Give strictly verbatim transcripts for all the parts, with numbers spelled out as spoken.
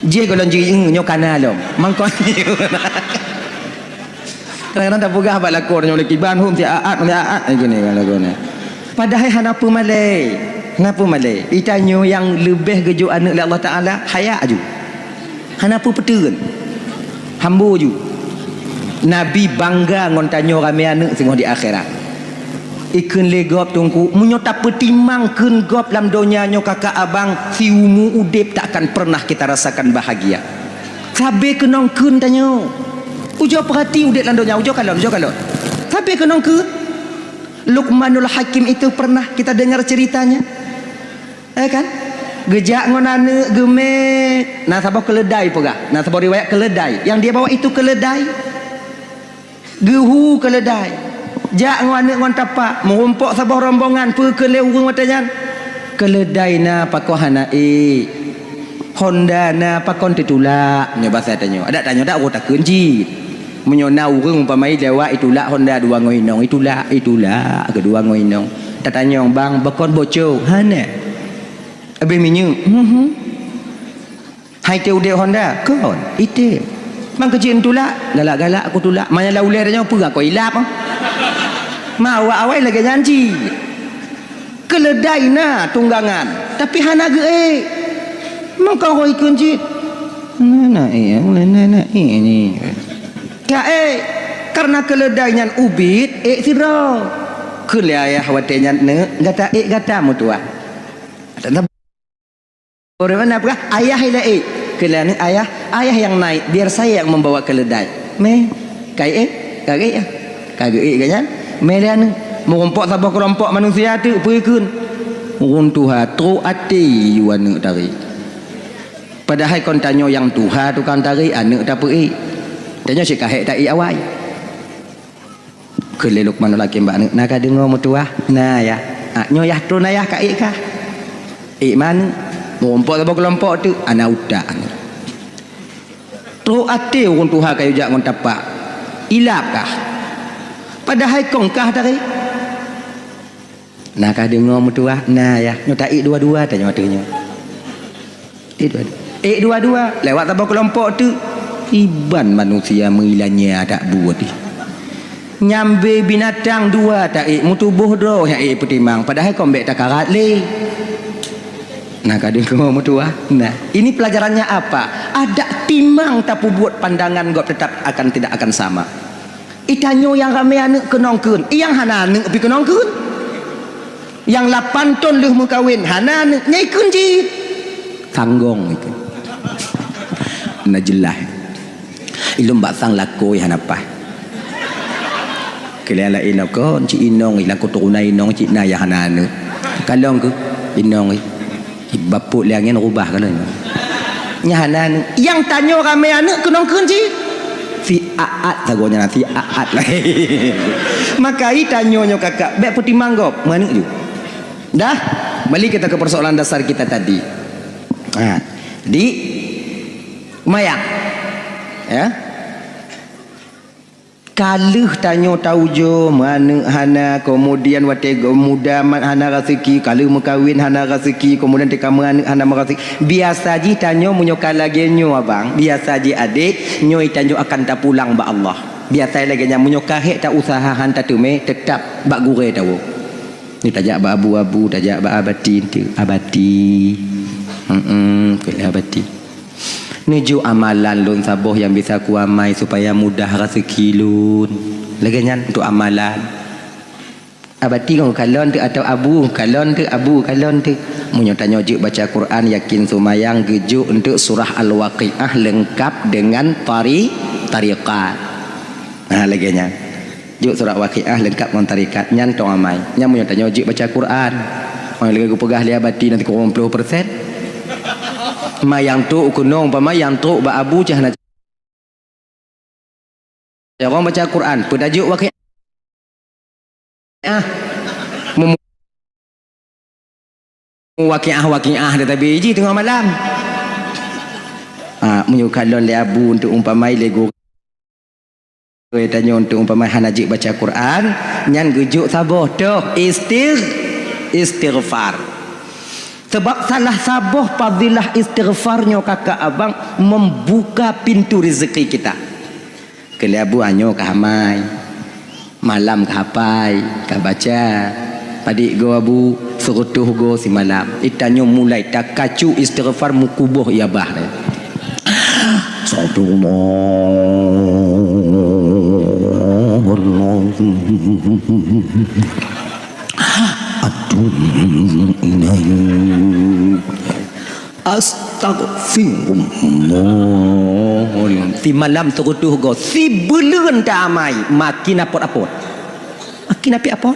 Jih gohlom jih, "Nyoe kana lom." Mangkon. Kadang-kadang tapeugah bak lakoe nyoe lé kiban hom, si aat, si aat, eh, gini kan lakoe ni. Padahai hana peumalée. Hana peumalée. Itanyoe nyang leubeh geujok aneuëk lé Allah Taala, haya aju. Hana peupeuteun. Hambo ju. Nabi bangga ngon tanyoe ramé aneuëk singoh di akhirat. Ikheun lé gob teungku, meunyoe tapeutimang kheun gob lam donya nyoe kakak abang, siumu udeb tak akan pernah kita rasakan bahagia. Sabe keunong kheun tanyoe. Ujoe perhati udeb lam donya, ujoe kalon, ujoe kalon. Sabe keunong kheun. Luqmanul Hakim itu pernah kita dengar ceritanya. Eh kan? Geujak ngon aneuëk geumé, na saboh keuleudai peugah, na saboh riwayat keuleudai. Yang dia bawa itu keuleudai. Geuhu keuleudai. Jak ngon aneuëk ngon tapak, meurumpok saboh rombongan, peue kheun lé ureuëng watée nyan. Keuleudai na pakon hana ék. Honda na pakon teutulak. Nyoe basa tanyoe. Adak tanyoe dak uroe takheun cit. Meunyoe na ureuëng umpama lewat itulak Honda dua ngon inong, itulak, itulak keudua ngon inong. Tatanyong, "Bang, pakon bocor?" "Hana." "Habéh minyeuk?" "Hmm." "Hai teu udeb Honda?" "Kon, item." "Bang keuci tulak?" "Galak-galak aku tulak." Manyang lam ulée tanyoe peugah kon ilap. Ma awak awai lagée nyan cit. Keuleudai na tunggangan, tapi hana geuék. Meukaroe ikheun cit. Na, na ék, na, na ék ni. Ka ék, karena keuleudai nyan ubit, ék sidroe. Kheun lé ayah watée nyan, "Neuk, gata ék gata meutuah." Bagaimana peugah? Ayah ilée ék. Kheun lé aneuëk, "Ayah, ayah yang naik, biar saya yang membawa keuleudai." Mé, ka ék, ka ék ya. Ka geuék geuh nyan. Mé lé aneuëk. Meurumpok saboh keulompok manusia teuk peue kheun. Ureuëng tuha trok até yue aneuëk tari. Padahai kon tanyoe nyang tuha tukang tari, aneuëk tapeuék. Tanyoe cit ka hék taék awai. Kheun lé Luqmanul Hakim bak aneuëk, "Na ka deungoe meutuah?" "Na ya." "Ah, nyoe yah tron ayah ka ék kah." Ék ma aneuëk. Meurumpok saboh keulompok teuk, hana utak aneuëk. Trok até ureuëng tuha ka yue jak ngon tapak. Ilap kah? Padahai kon kah tari. "Na ka deungoe meutuah?" "Na ya." "Nyoe taék dua-dua," tanyoe ateueh nyoe. Ék dua-dua. Ék dua-dua. Lewat saboh keulompok teuk. Iban manusia meuilanya tak buet ih. Nyambe binatang dua taék, meutuboh droe nyang ék peutimang, padahai kon bék takarat lé. Na ka deungoe meutuah. Nah, ini pelajarannya apa? Adak timang tapeubuet pandangan gob tetap akan tidak akan sama. Itanyoe nyang ramé aneuëk keunong kheun, nyang hana aneuëk pih keunong kheun. Nyang lapan thon lheueh meukawen hana aneuëk, nyan ikheun cit. Sanggong ikheun. Na jeulaih. Ilôn bak sang lakoe hana paih. Keu nyang laén kon cit inong, ilang keuturonan inong cit na nyang hana aneuëk. Kalon keuh inong. Bapuk lé angén rubah ka lheueh. Nyan hana aneuëk. Nyang tanyoe ramé aneuëk keunong kheun cit. Si aat sagoe nyan, si aat lah. Maka itanyoe nyoe kakak, bék peutimang gob, meuaneuëk ju. Dah, kembali kita ke persoalan dasar kita tadi. Ha, di mayang. Ya. Ka lheueh tanyoe taujoe, meuaneuëk hana, kemudian watée go-, muda mat hana raseuki, ka lheueh meukawen hana raseuki, kemudian teuka meuaneuëk hana meuraseuki. Biasa jih tanyoe meunyoe ka lagée nyoe abang, biasa jih adék, nyoe tanyoe akan tapulang bak Allah. Biasa lagée nyan meunyoe ka hék ta useuha han tateumé, teutap bak gurée tawoe. Ni tajak bak abu-abu, tajak bak abati, abati. Hmm, keu abati. Neujok amalan lôn saboh nyang bisa kuamai supaya mudah raseuki lôn. Lagée nyan untuk amalan. Abati ngon kalon teuk atau abu kalon teuk, abu kalon teuk. Meunyoe tanyoe jeuet baca Quran, yakin seumayang geujok untuk surah Al-Waqiah lengkap dengan tari-, tariqat. Ha, lagée nyan. Jok surat Waqiah lengkap ngon tarikat. Nyan tong amai. Nyan meunyoe tanyoe jeuet baca Quran. Meunyoe lagée geupeugah lé abati nanti kurang ploh persen. Mayang tu keunoe umpama nyang trok bak abu cah na. Orang baca Quran, peue tajok Waqiah. Mum-, Waqiah, Waqiah dah tabi ji teungoh malam. Ah, meunyoe kalon lé abu untuk umpamai lé gurée tanyoe untuk umpamai hana jeuet baca Quran, nyan geujok saboh toh istigh-, istighfar. Sabab salah saboh fadilah istighfar nyoe kakak abang membuka pintu rezeki kita. Keu lheueh Abu, nyoe ka amai. Malam ka hafai, ka baca. Padit goe Abu, seureutôh goe simalam. Di tanyoe mulai takacu istighfar meukuboh ié bah. Astagfirullahalazim. Atubu ilaih. Astagfirullah. Simalam seureutôh goe, sibuleuen tamai, makin apot-apot. Makin apot-apot.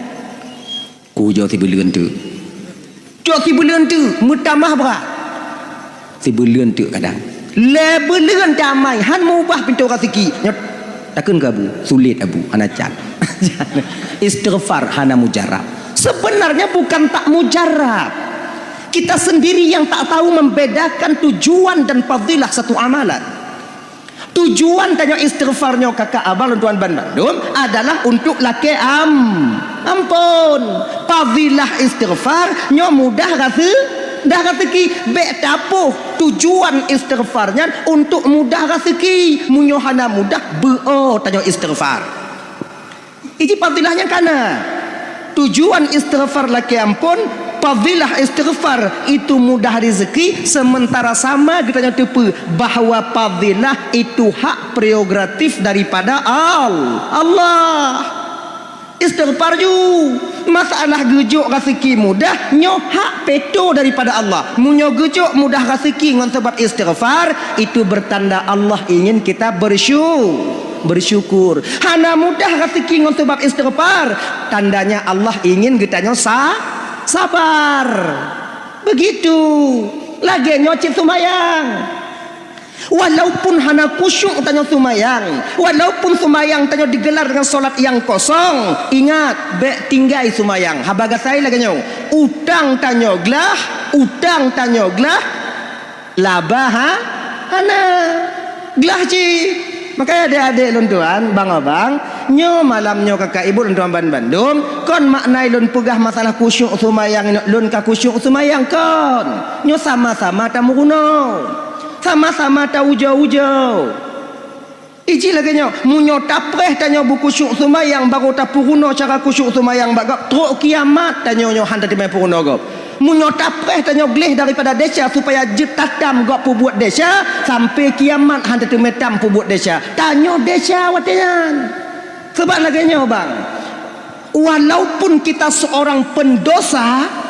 Kujoe sibuleuen teuk. Cok sibuleuen teuk, meutamah brat. Sibuleuen teuk kadang. Lhèe buleuen tamai, han meuubah pintoe raseuki. Nyoe, takheun keu Abu, sulet Abu, hana can. Istighfar hana mujarab. Sebenarnya bukan tak mujarab. Kita sendiri yang tak tahu membedakan tujuan dan fadilah satu amalan. Tujuan tanyoe istighfar nyoe kakak abang lôn tuan ban bandum adalah untuk lakée am-, ampôn. Fadilah istighfar nyoe mudah rase-, mudah raseuki. Bèk tapoh tujuan istighfar nyan untuk mudah raseuki. Meunyoe hana mudah, beuo tanyoe istighfar. Iji fadilah nyang kana. Tujuan istighfar lakée ampôn, fadilah istighfar itu mudah rezeki, sementara sama geutanyoe teupeue bahwa fadilah itu hak prerogatif daripada Al-, Allah. Istighfar ju. Masalah geujok raseuki mudah, nyoe hak peutoe daripada Allah. Meunyoe geujok mudah raseuki ngon sabab istighfar, itu bertanda Allah ingin kita bersyu-, bersyukur. Hana mudah raseuki ngon sabab istighfar, tandanya Allah ingin geutanyoe sa-, sabar. Begitu. Lagée nyoe cit seumayang. Walaupun hana khusyuk tanyoe seumayang, walaupun seumayang tanyoe digelar dengan solat nyang kosong, ingat, bèk tinggai seumayang. Haba gasai lagée nyoe, utang tanyoe glah, utang tanyoe glah, laba ha-, hana. Glah cit. Makanya adék-adék lôn tuan, bang-abang, nyoe malam nyoe kakak ibu lôn tuan ban bandum, kon makna lôn peugah masalah khusyuk seumayang, lôn ka khusyuk seumayang kon. Nyoe sama-sama tameurunoe. Sama-sama taujoe-ujoe. Iji lagée nyoe, meunyoe tapreh tanyoe beukhusyuk seumayang baru tapeurunoe cara khusyuk seumayang bak gob, trok kiamat tanyoe nyoe han tateumé peurunoe gob. Meunyoe tapreh tanyoe gleh daripada desya supaya jeuet tatam gob peubuet desya, sampai kiamat han tateumé tam peubuet desya. Tanyoe desya watée nyan. Sabab lagée nyoe bang, walaupun kita seorang pendosa,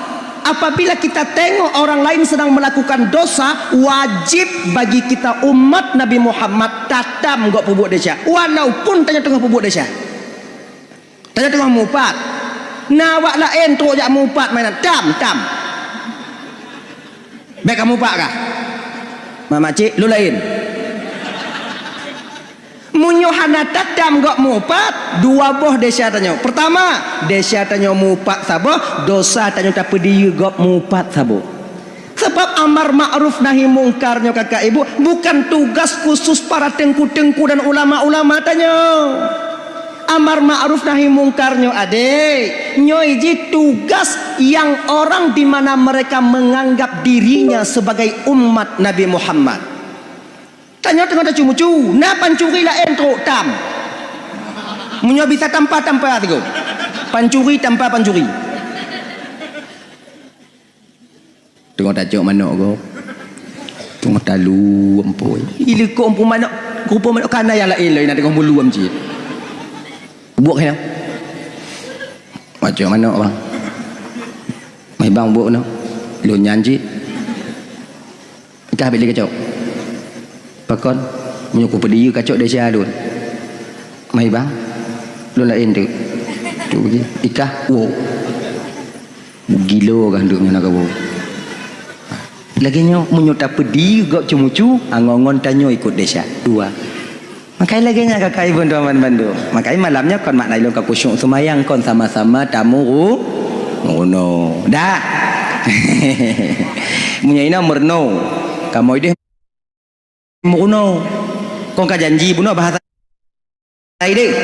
apabila kita tengok orang lain sedang melakukan dosa, wajib bagi kita umat Nabi Muhammad tatam gob peubuet desya, walaupun tanyoe teungoh peubuet desya. Tanyoe teungoh mupat. Na awak laén trok jak mupat mainan, tam, tam. Bèk ka mupat kah? Mak, makcik, lôn laén. Meunyoe hana tatam gob mupat, dua boh desya tanyoe. Pertama, desya tanyoe mupat saboh, dosa tanyoe tapeudiyeu gob mupat saboh. Sabab amar ma'ruf nahi mungkar nyoe kakak ibu bukan tugas khusus para teungku-teungku dan ulama-ulama tanyoe. Amar ma'ruf nahi mungkar nyoe adék, nyoe jih tugas yang orang di mana mereka menganggap dirinya sebagai umat Nabi Muhammad. Tanyoe teungoh tacu-mucu, na pancuri laén trok tam. Meunyoe bisa tampa-tampa sigoe. Pancuri tampa pancuri. Teungoh tacok manok gob. Teungoh talu ampoi. Ileuko ampoi manok, rupa manok kana nyang laén lom na teungoh meuluem cit. Buet keunoe. Macok manok bang. Mai bang buet keunoe. Lôn nyan cit. Kah bèk lé kacok. Pakon, meunyoe kupeudiyeu kacok desya lôn. Mai bang, lôn laén teuk. Teuk bagi. Ikah, woe. Gilo kah duek nyoe na kawoe. Lagèe nyoe, meunyoe tapeudiyeu gob ceumucu, angon-ngon tanyoe ikot desya. Dua. Makai lagèe nyan kakak ibu tuan bandum. Makai malam nyoe kon makna ilôn ka khusyuk seumayang kon sama-sama tamuru-, meurunoe. Dah. Meunyoe inoe meurunoe. Kamoe ideh meurunoe. Kon ka janji bunoe bahasa ideh.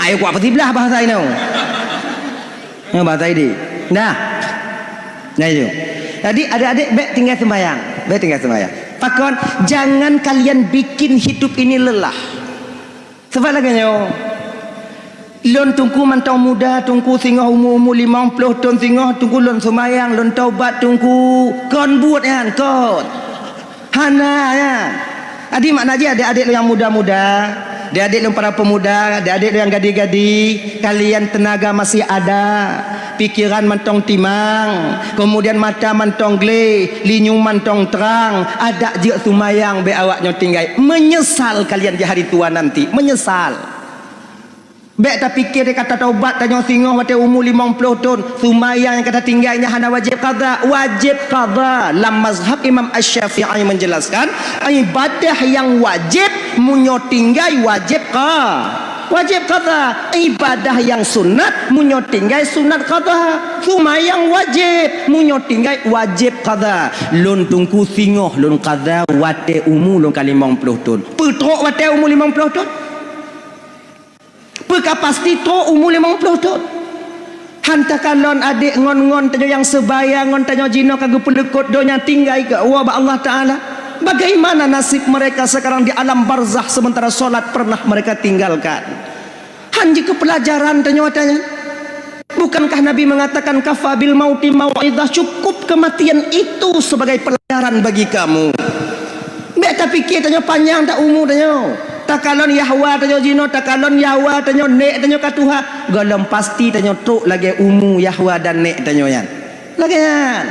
Ayo kuat peusiblah bahasa inoe. Nyoe bahasa ideh. Dah. Nah itu. Jadi, adik-adik, bèk tinggai seumayang. Bèk tinggai seumayang. Pakon, jangan kalian bikin hidup ini lelah. Sabab lagèe nyoe, lôn Teungku mantong muda, Teungku singoh umu-umu limong ploh thôn singoh, Teungku lôn seumayang, lôn taubat, Teungku. Kon buet nyan, kon. Hana nyan. Jadi makna jih adik-adik lôn nyang muda-muda, adik-adik lôn para pemuda, adik-adik lôn nyang gadih-gadih, kalian tenaga masih ada, pikiran mantong timang, kemudian mata mantong gleh, linyueng mantong trang, adak jeuet seumayang bèk awak nyoe tinggai. Menyesal kalian di hari tua nanti, menyesal. Bèk tapike ka tataubat tanyoe singoh watèe umu limong ploh thôn, seumayang nyang ka tatinggai nyan hana wajéb qadha. Wajéb qadha. Lam mazhab Imam Asy-Syafi'i menjelaskan, ibadah nyang wajéb meunyoe tinggai wajéb qa-, wajéb qadha. Ibadah nyang sunat meunyoe tinggai sunat qadha. Seumayang wajéb, meunyoe tinggai wajéb qadha. Lôn Teungku singoh lôn qadha watèe umu lôn ka limong ploh thôn. Peue trok watèe umu limong ploh thôn? Peue ka pasti trok umu limong ploh thôn? Han takalon adék ngon-ngon tanyoe nyang seubaya ngon tanyoe jinoe ka geupeuleukoh donya tinggai keu Allah bak Allah Taala. Bagaimana nasib mereka sekarang di alam barzakh sementara salat pernah mereka tinggalkan? Han jeuet keu peulajaran tanyoe ata nyan. Bukankah Nabi mengatakan, "Kafa bil mauti mau'izah," cukup kematian itu sebagai pelajaran bagi kamu. Bèk tapike tanyoe panyang that umu tanyoe. Takalon yah wa tanyoe jinoe, takalon yah wa tanyoe, nèk tanyoe ka tuha. Gohlom pasti tanyoe trok lagèe umu yah wa dan nèk tanyoe nyan. Lagèe nyan.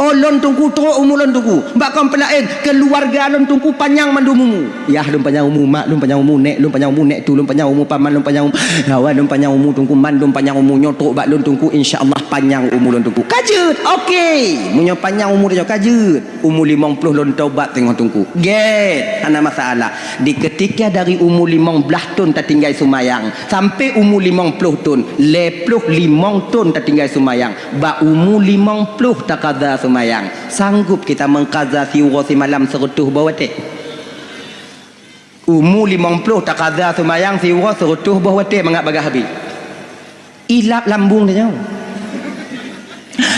Oh, lôn Teungku trok umu lôn Teungku. Bak kaum peulaén, keuluwarga lôn Teungku panyang mandum umu. Yah lôn panyang umu, mak lôn panyang umu, nèk lôn panyang umu, nèk tu lôn panyang umu, paman lôn panyang umu, yah wa lôn panyang umu Teungku, mandum panyang umu. Nyoe trok bak lôn Teungku, insya Allah panyang umu lôn Teungku. Ka jeuet, oke. Meunyoe panyang umu tanyoe ka jeuet. Umu limong ploh lôn taubat singoh Teungku. Gèt, hana masalah. Di keutika dari umu limong blaih thôn tatinggai seumayang, sampai umu limong ploh thôn, lhèe ploh limong thôn tatinggai seumayang, bak umu limong ploh taqadha seumayang. Sanggup kita mengqadha siuroe simalam seureutôh boh watèe? Umu limong ploh taqadha seumayang siuroe seureutôh boh watèe mangat bagaih habéh. Ilap lambung tanyoe.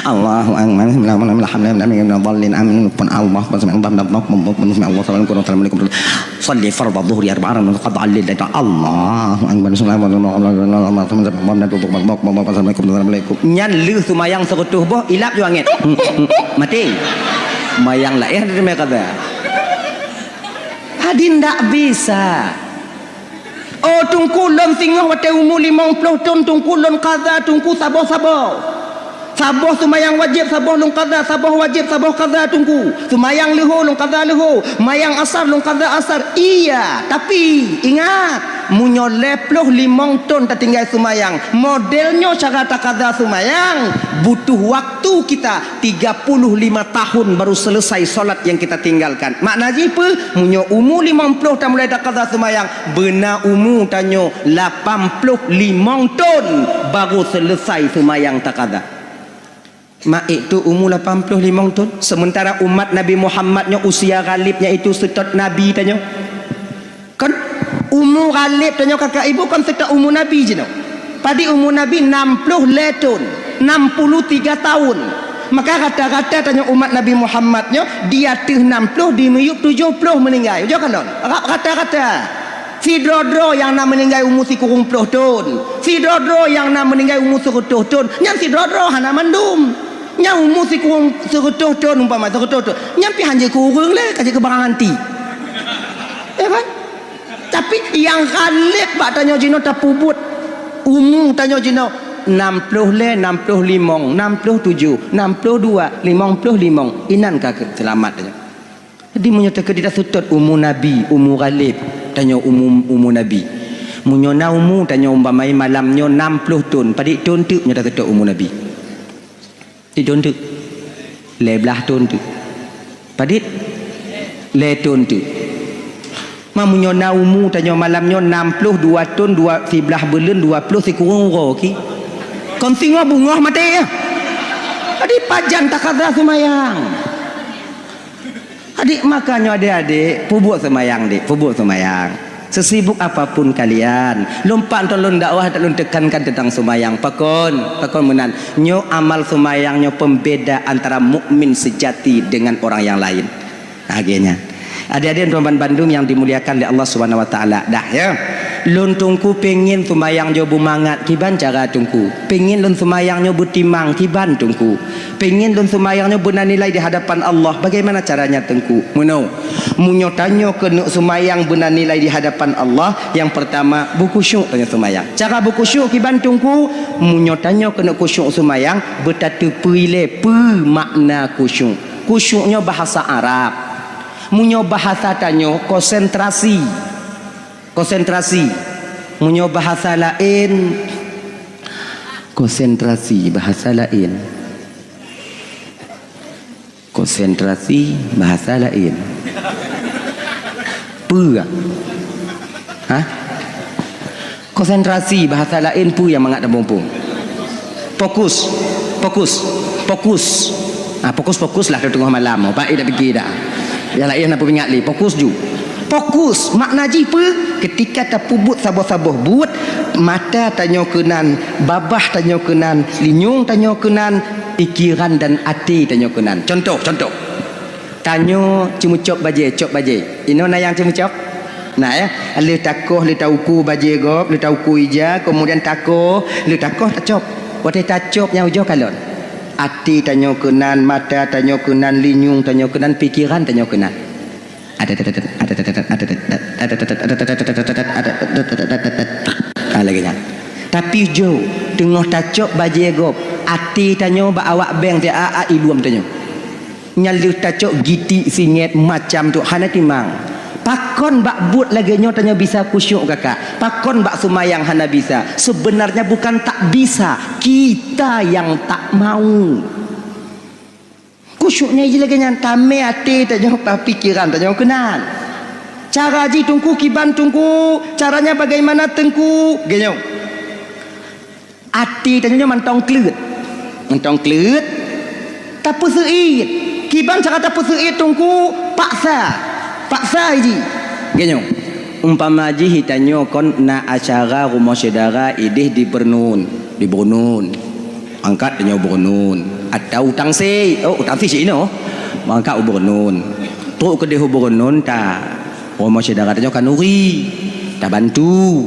Allahu Akbar. Bismillahirrahmanirrahim. Amin. Pun Allah, pun Allah, pun Allah, pun Allah, pun Allah, pun Allah, pun Allah. Salli fardhu dhuhri arba'a raka'at, qadha al-lail. Allahu Akbar. Bismillahirrahmanirrahim. Nyan lheuh seumayang seureutôh boh, ilap ju angèn. Maté. Seumayang laén teuma qadha. Hadi ndak bisa. Oh, Teungku, lôn singoh watèe umu limong ploh thôn, Teungku, lôn qadha, Teungku, saboh-saboh. Saboh seumayang wajéb, saboh lôn qadha, saboh wajéb, saboh qadha, Teungku. Seumayang leuhô, lôn qadha leuhô. Mayang asar, lôn qadha asar. Iya, tapi, ingat, meunyoe lhèe ploh limong thôn tatinggai seumayang, model nyoe cara taqadha seumayang, butuh waktu kita tiga puluh lima tahun baru selesai salat yang kita tinggalkan. Makna jih peue? Meunyoe umu limong ploh tamulai taqadha seumayang, beuna umu tanyoe lapan ploh limong thôn baru selesai seumayang taqadha. Mak ék tu umu lapan ploh limong thôn, sementara umat Nabi Muhammad nyoe usia ghalib nyan itu seutôt Nabi tanyoe. Kan umu ghalib tanyoe kakak ibu kan seutôt umu Nabi jinoe. Padit umu Nabi enam puluh lhèe thôn, enam puluh tiga tahun. Maka rata-rata tanyoe umat Nabi Muhammad nyoe di ateueh enam puluh, di miyueb tujoh puluh meuninggai. Ujoe kalon, ra-, rata-rata. Sidroe-droe nyang na meuninggai umu sikureueng ploh thôn, sidroe-droe nyang na meuninggai umu seureutôh thôn, nyan sidroe-droe hana mandum. Nyang umu sikureueng seureutôh thôn umpama, seureutôh thôn, nyan pih hanjeuet keu ureueng lé, ka jeuet keu barang anti. Ya kan? Tapi nyang ghalib bak tanyoe jinoe tapeubuet, umu tanyoe jinoe enam puluh lhèe, enam puluh limong, enam puluh tujoh, enam puluh dua, limong puluh limong, inan ka keu seulamat tanyoe. Jadi meunyoe teukeudi taseutôt umu Nabi, umu ghalib, tanyoe umu, umu Nabi. Meunyoe na umu tanyoe umpama malam nyoe enam puluh thôn, padit thôn teuk nyoe taseutôt umu Nabi? Di thôn teuk. Lhèe blaih thôn teuk. Padit? Lhèe thôn teuk. Ma meunyoe na umu tanyoe malam nyoe enam puluh dua thôn, dua, siblaih buleuen, dua puluh sikureueng uroe ki. Kon singoh beungoh maté ya. Jadi pajan taqadha seumayang. Adik, makanya adik-adik, peubuet seumayang, dik, peubuet seumayang. Sesibuk apapun kalian, lôn pat mantong lôn dakwah, lôn tekankan teuntang seumayang. Pakon? Pakon meunan? Nyoe amal seumayang nyoe pembeda antara mukmin sejati dengan orang yang lain. Nah, lagèe nyan. Adik-adik dan bandum yang dimuliakan oleh Allah Subhanahu wa Taala. Dah, ya. Lôn Teungku pengen seumayang nyoe beumangat, kiban cara Teungku? Pengen lôn seumayang nyoe beutimang, kiban Teungku? Pengen lôn seumayang nyoe beuna nilai di hadapan Allah, bagaimana caranya Teungku? Meunoe, meunyoe tanyoe keuneuk seumayang beuna nilai di hadapan Allah, yang pertama, beukhusyuk tanyoe seumayang. Cara beukhusyuk kiban Teungku? Meunyoe tanyoe keuneuk khusyuk seumayang, beutateupeue ilèe peue makna khusyuk. Khusyuk nyoe bahasa Arab. Meunyoe bahasa tanyoe, konsentrasi. Konsentrasi. Meunyoe bahasa laén, konsentrasi bahasa laén. Konsentrasi bahasa laén. Peue? Hah? Konsentrasi bahasa laén peue nyang mangat tamuphom? Fokus. Fokus. Fokus. Ah, fokus-fokus lah teungoh malam. Pak, eh, dak pike dak. Nyang laén na peuingat lé. Fokus ju. Fokus. Makna jih peue? Ketika tapeubuet saboh-saboh buet, mata tanyoe keunan, babah tanyoe keunan, linyueng tanyoe keunan, pikeran dan até tanyoe keunan. Contoh, contoh. Tanyoe ceumeucop bajèe, cop bajèe. Inoe na nyang ceumeucop? Na, ya? Lheueh takoh, lheueh tauko bajèe gob, lheueh tauko ija, kemudian takoh, lheueh takoh tacop. Watèe tacop nyang ujoe kalon. Até tanyoe keunan, mata tanyoe keunan, linyueng tanyoe keunan, pikeran tanyoe keunan. Ah, lagèe nyan. Tapi jok, teungoh tacop bajèe gob, até tanyoe bak awak beng teuh, a, a, iluem tanyoe. Nyan lheueh tacok gitik singèt macam tu hana timang. Pakon bak buet lagèe nyoe tanyoe bisa khusyuk kakak? Pakon bak seumayang hana bisa? Sebenarnya bukan tak bisa, kita yang tak mau. Khusyuk nyan jih lagèe nyan, tamè até tanyoe, pikeran tanyoe keunan. Cara jih Teungku kiban Teungku, caranya bagaimana Teungku? Lagèe nyoe. Até tanyoe nyoe mantong kleuet. Mantong kleuet, tapeuseuit. Kiban cara tapeuseuit Teungku? Paksa. Paksa jih. Lagèe nyoe. Umpama jih tanyoe kon na acara rumoh syedara idéh di Beureunuen, di Beureunuen. Angkat tanyoe Beureunuen. Atau u Tangse. Oh, u Tangse cit inoe. Mangkat u Beureunuen. Trok keudéh u Beureunuen ta Rumoh syedara tanyoe Khanuri, tabantu.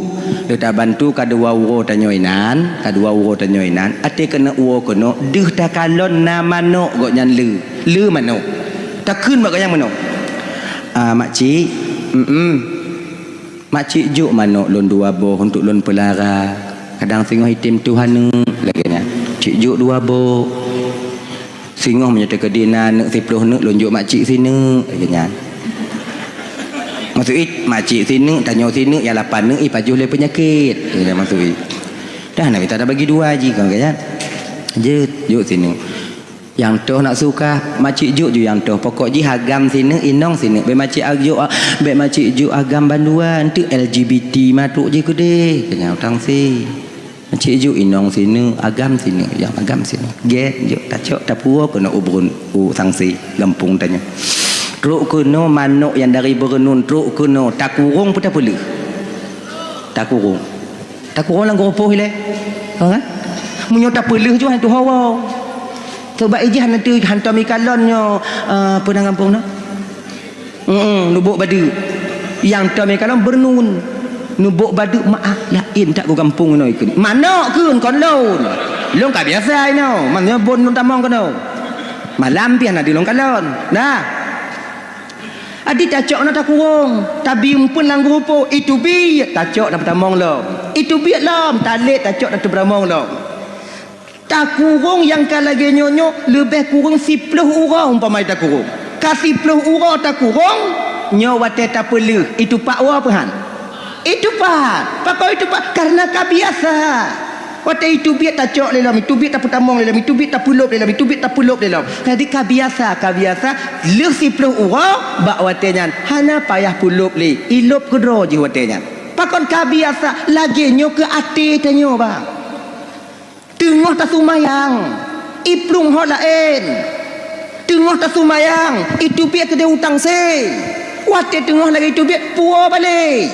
Lheueh tabantu ka dua uroe tanyoe inan, ka dua uroe tanyoe inan, até keuneuk uroe keunoe, deuh takalon na manok gobnyan le, le manok. Takheun bak gobnyan meunoe, "Ah, makcik, mm-mm. Makcik jok manok lôn dua boh untuk lôn peulara. Kadang singoh item tuh aneuk," lagèe nyan. "Cik jok dua boh." Singoh meunyoe teukeudi na neuk siploh neuk, lôn jok makcik sineuk, lagèe nyan. Maksud jih, makcik sineuk, tanyoe sineuk, nyang lapan neuk, ih, pajoh lé peunyakét, lagèe nyan maksud jih. Dah, na mita tabagi dua jih, kon lagèe nyan. Jeuet, jok sineuk. Nyang toh nak suka, makcik jok ju nyang toh. Pokok jih agam sineuk, inong sineuk. Bèk makcik a-, jok a-, bèk makcik jok agam bandua, enteuk L G B T matrok jih keudéh, lagèe nyan u Tangse. Cit jok inong sineuk, agam sineuk, nyang agam sineuk. Gèt jok, tacok, tapuwoe keunoe u Beureun-, u Tangse, gampông tanyoe. Trok keunoe manok nyang dari Beureunuen, trok keunoe, takurong peu tapeuleuh? Takurong. Takurong lam geurupoh ilèe. Ho kan? Meunyoe tapeuleuh ju han tuho woe. Sabab ijih hana teu, hantom ikalon nyoe, eh, peue nan gampông nyoe? Heeh, Lubok Badeuk. Nyang tom ikalon Beureunuen. Lubok Badeuk meu'ah, laén that u gampông inoe kheun. Manok kheun kon lôn. Lôn ka biasa inoe, meunyoe bon lôn tamong keunoe. Malam pih hana deuh lôn kalon. Nah. Adak tacok na takurong, tabi umpeuen lam geurupoh, iteubiet tacok tapeutamong lom. Iteubiet lom, talét tacok tapeutamong lom. Takurong nyang ka lagèe nyoe nyoe leubeh kureueng siploh uroe umpama takurong. Ka siploh uroe takurong, nyoe watèe tapeuleuh, itupat woe peu han? Itupat. Pakon itupat? Karena ka biasa. Watèe iteubiet tacok lé lom, iteubiet tapeutamong lé lom, iteubiet tapeulop lé lom, iteubiet tapeulop lé lom. Jadi ka biasa, ka biasa, lheueh siploh uroe bak watèe nyan hana payah peulop lé, ilop keudroe jih watèe nyan. Pakon ka biasa, lagèe nyoe keu até tanyoe, bah. Teungoh taseumayang, iplueng ho laén. Teungoh taseumayang, iteubiet keudéh u Tangse. Watèe teungoh lagèe iteubiet, puwoe balek.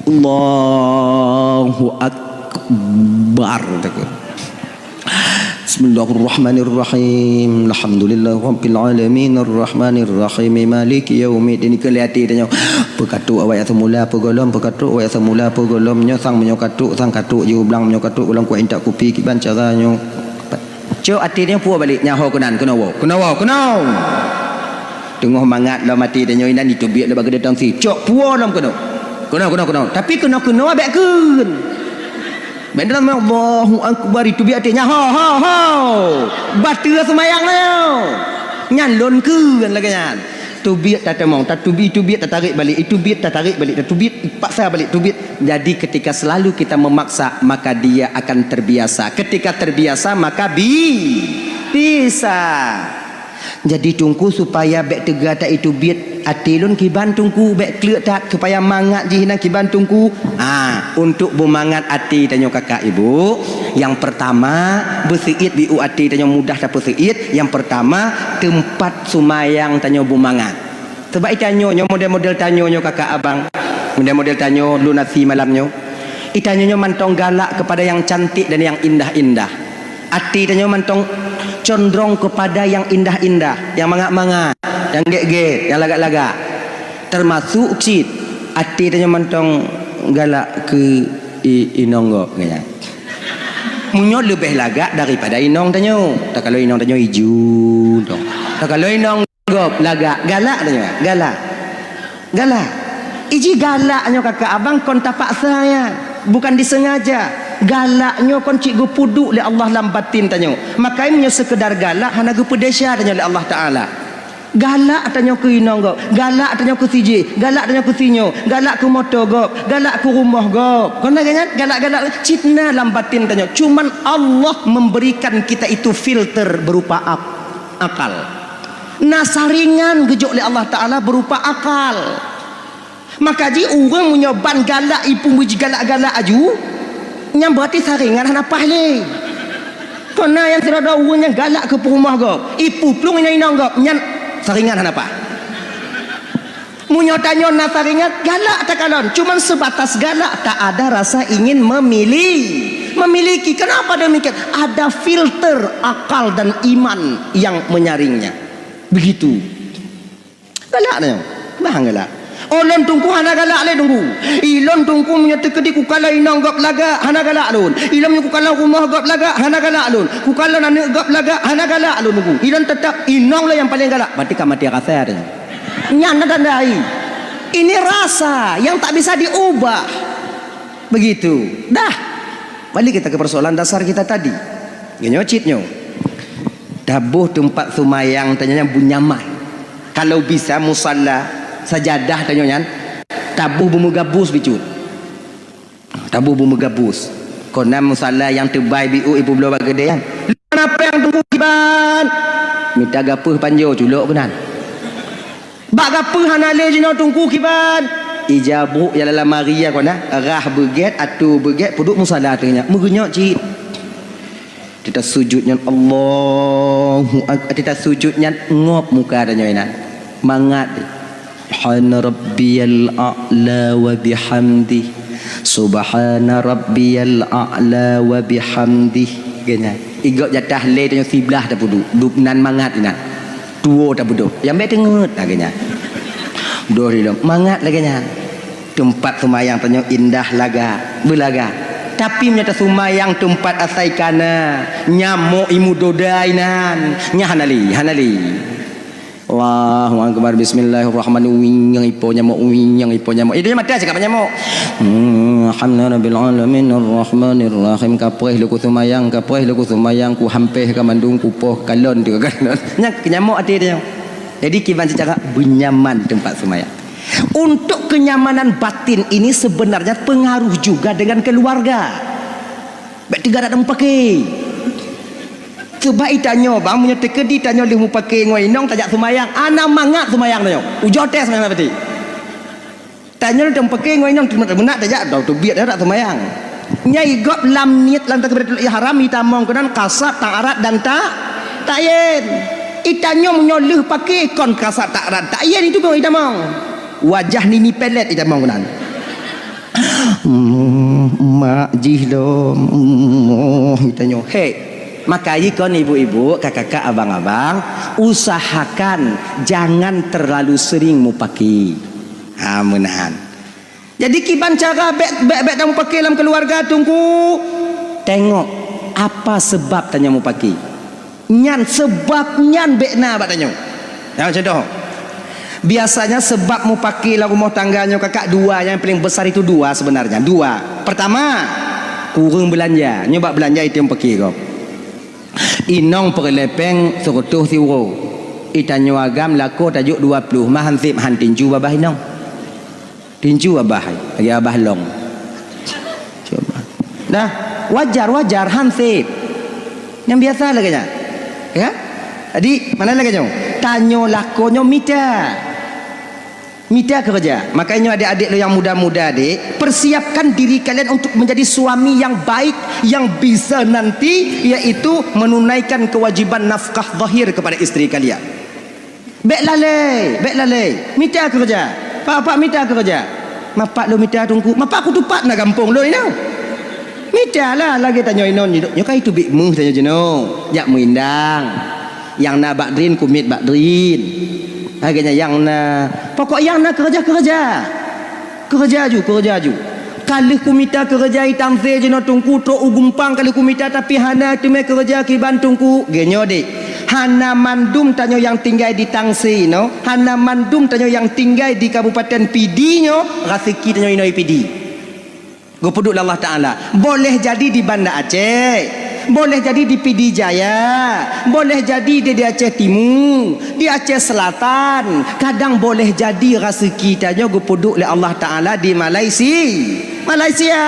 Allahu Akbar. Bismillahirrahmanirrahim. Alhamdulillahirabbil alamin, arrahmanirrahim, maliki yaumiddin. Keu lé até tanyoe. Peukatuk awak nyang seumula, peugohlom, peukatuk awak nyang seumula, peugohlom. Nyoe sang meunyoe katuk, sang katuk jih u blang, meunyoe katuk gohlom, kuat intat kupi, kiban cara nyoe. Cok até nyoe puwoe balek, nyan ho keunan, keunoe woe, keunoe woe, keunoe. Teungoh mangat lom até tanyoe inan, jiteubiet lé bak keudè tongsi. Cok puwoe lom keunoe. Keunoe, keunoe, keunoe. Tapi keunoe-keunoe bèk kheun. Bèk dalam Allahu Akbar, jiteubiet até nyan. Ho, ho, ho. Bateue seumayang nyoe. Nyan lôn kheun lagèe nyan. Teubiet tatamong, tateubiet, teubiet tatarek balek, iteubiet tatarek balek, tateubiet paksa balek, teubiet. Jadi ketika selalu kita memaksa, maka dia akan terbiasa. Ketika terbiasa, maka bi-, bisa. Jadi Teungku, supaya bèk teuga that iteubiet até lôn kiban Teungku, bèk kleuet that, supaya mangat jih inan kiban Teungku. Ah, untuk beumangat até tanyoe kakak ibu, nyang pertama, beuseuit biôh até tanyoe mudah tapeuseuit. Nyang pertama, teumpat seumayang tanyoe beumangat. Sabab itanyoe nyoe, model-model tanyoe nyoe kakak abang, model-model tanyoe lôn até malam nyoe, itanyoe nyoe mantong galak kepada yang cantik dan yang indah-indah. Até tanyoe mantong condrong kepada yang indah-indah, yang mangat-mangat, yang gét-gét, yang lagak-lagak. Termasuk cit, até tanyoe mantong galak keu i-, inong gob, keu nyan. Meunyoe leubeh lagak daripada inong tanyoe. Takalon inong tanyoe iju, dong. Takalon inong gob lagak, galak tanyoe, galak. Galak. Iji galak nyoe kakak abang kon tapaksa nyan, bukan disengaja. Galak nyoe kon cit geupeuduek lé Allah lam batin tanyoe. Makajih meunyoe seukeudar galak hana geupeudesya tanyoe lé Allah Taala. Galak tanyoe keu inong gob, galak tanyoe keu sijih, galak tanyoe keu sinyoe, galak keu moto gob, galak keu rumoh gob. Kon lagèe nyan, galak-galak cit na lam batin tanyoe. Cuman Allah memberikan kita itu filter berupa ak-, akal. Na saringan geujok lé Allah Taala berupa akal. Makajih ureueng meunyoe ban galak ipeumuji galak-galak aju, nyan berarti saringan hana paih lé. Kon na nyang sidroe-droe ureueng nyang galak keu peurumoh gob, ipuplueng inong-inong gob, nyan saringan hana paih. Meunyoe tanyoe na saringan, galak takalon, cuman sebatas galak, tak ada rasa ingin memili-, memiliki. Kenapa demikian? Ada filter akal dan iman yang menyaringnya. Begitu. Galak nyoe. Bah galak. Oh, lôn Teungku hana galak lé Teungku. Ilôn Teungku meunyoe teukeudi kukalon inong gob lagak, hana galak lôn. Ilôn meunyoe kukalon rumoh gob lagak, hana galak lôn. Kukalon aneuk gob lagak, hana galak lôn Teungku. Ilôn teutap inong lôn nyang paleng galak. Berarti ka maté rasa tanyoe. Nyan na tanda ai. Ini rasa yang tak bisa diubah. Begitu. Dah. Balik kita ke persoalan dasar kita tadi. Nyoe cit nyoe. Taboh teumpat seumayang tanyoe nyan beunyaman. Kalau bisa musalla, sajadah tanyoe nyan, taboh beumeugabus bacut. Taboh beumeugabus. Kon na musalla nyang teubai biôh ipeubloe bak keudè nyan. Lôn hana péng Teungku kiban. Mita gapeuh panjoe culok keunan. Bak gapeuh hana lé jinoe Teungku kiban. Ija brôk nyang lam lamari nyan kon na, rhah beugét, atô beugét, peuduek musalla teungoh nyan. Meugeunyoe cit. Teuta sujut nyan Allahu Ak-, teuta sujut nyan ngop muka tanyoe inan. Mangat. Subhana rabbiyal a'la wa bihamdi. Subhana rabbiyal a'la wa bihamdi. Geuhnyan. Igob jatah lé tanyoe siblah tapeuduek. Dub nan mangat inan. Tuwo tabeudôh. Nyang bèk teungeut lagèe nyan. Doh rilom. Mangat lagèe nyan. Teumpat seumayang tanyoe indah lagak, beulagak. Tapi meunyoe taseumayang teumpat asai kana, nyamok imeudodai nan, nyan hana lé, hana lé. Allahu Akbar, bismillahirrahmanirrahim. Uing nyang ipo nyamok, uing nyang ipo nyamok. Itu mata cakap nyamok. Hmm, alhamdulillahirabbil alamin, arrahmanirrahim. Kapreh lôn kuseumayang, kapreh lôn kuseumayang, kuhampeh ka mandum, kupoh kalon tu kalon. Nyan nyamok até dia. Jadi kiban secara benyaman tempat seumayang. Untuk kenyamanan batin ini sebenarnya pengaruh juga dengan keluarga. Bèk teuga dak mupake. Sebab itanyoe bang, meunyoe teukeudi tanyoe lheueh mupake ngon inong tajak seumayang, hana mangat seumayang tanyoe. Ujoe teuh seumayang berarti. Tanyoe lheueh mupake ngon inong meunak tajak, teubiet dak seumayang. Nyai gob lam niet lam takbiratul ihram itamong keunan kasat, ta'rad dan ta-, ta'yin. Itanyoe meunyoe lheueh pake kon kasat, ta'rad, ta'yin itu pun itamong. Wajah nini pelet itamong keunan. Hmm, mak jih lom. Hmm, tanyoe. Hei, maka jikon ibu-ibu, kakak-kakak, abang-abang, usahakan jangan terlalu sering mupaki. Ha, meunahan. Jadi kiban cara bèk, bèk, bèk tamupaki lam keuluwarga, Teungku? Tengok apa sebab tanyoe mupaki. Nyan seubab nyan bèk na bak tanyoe. Nyang contoh, biasanya sebab mupaki lam rumoh tangga nyoe kakak dua, nyang paling besar itu dua sebenarnya, dua. Pertama, kureueng beulanja. Nyoe bak beulanja itu nyang paki gob. Inong peureulèe pèng seureutôh siuroe. Itanyoe agam lakoe tajok dua ploh, mah han sép han tinju babah inong. Tinju abah hai, lagèe abah long. Cuba. Nah, wajar, wajar, han sép. Nyang biasa lagèe nyan. Ya? Jadi, mana lagèe nyoe? Tanyoe lakoe nyoe mita. Mita keureuja. Makanya nyoe adik-adik lôn nyang muda-muda, Dek, persiapkan diri kalian untuk menjadi suami yang baik, yang bisa nanti, yaitu menunaikan kewajiban nafkah zahir kepada istri kalian. Bèk lalai, bèk lalai. Mita keureuja. Pak-pak mita keureuja. Mapak lôn mita Teungku. Mapak kutupat na gampông lôn inoe. Mita lah lagèe tanyoe inoe nyoe. Nyoe ka iteubiet méuh tanyoe jinoe. Jak meuindang. Nyang na bak drin, kumiet bak drin. Lagèe nyan nyang na. Pokok nyang na keureuja-keureuja. Keureuja ju, keureuja ju. Ka lheueh kumita keureuja i Tangse jinoe Teungku, trok u Gumpang ka lheueh kumita, tapi hana teumé keureuja kiban Teungku. Geunyoe dek, hana mandum tanyoe nyang tinggai di Tangse nyoe, hana mandum tanyoe nyang tinggai di Kabupaten Pidie nyoe, raseuki tanyoe inoe i Pidie. Geupeuduek lé Allah Taala. Boleh jadi di Banda Aceh. Boleh jadi di Pidie Jaya, boleh jadi di, di Aceh Timu, di Aceh Selatan, kadang boleh jadi raseuki tanyoe geupeuduek lé Allah Taala di Malaysia. Malaysia.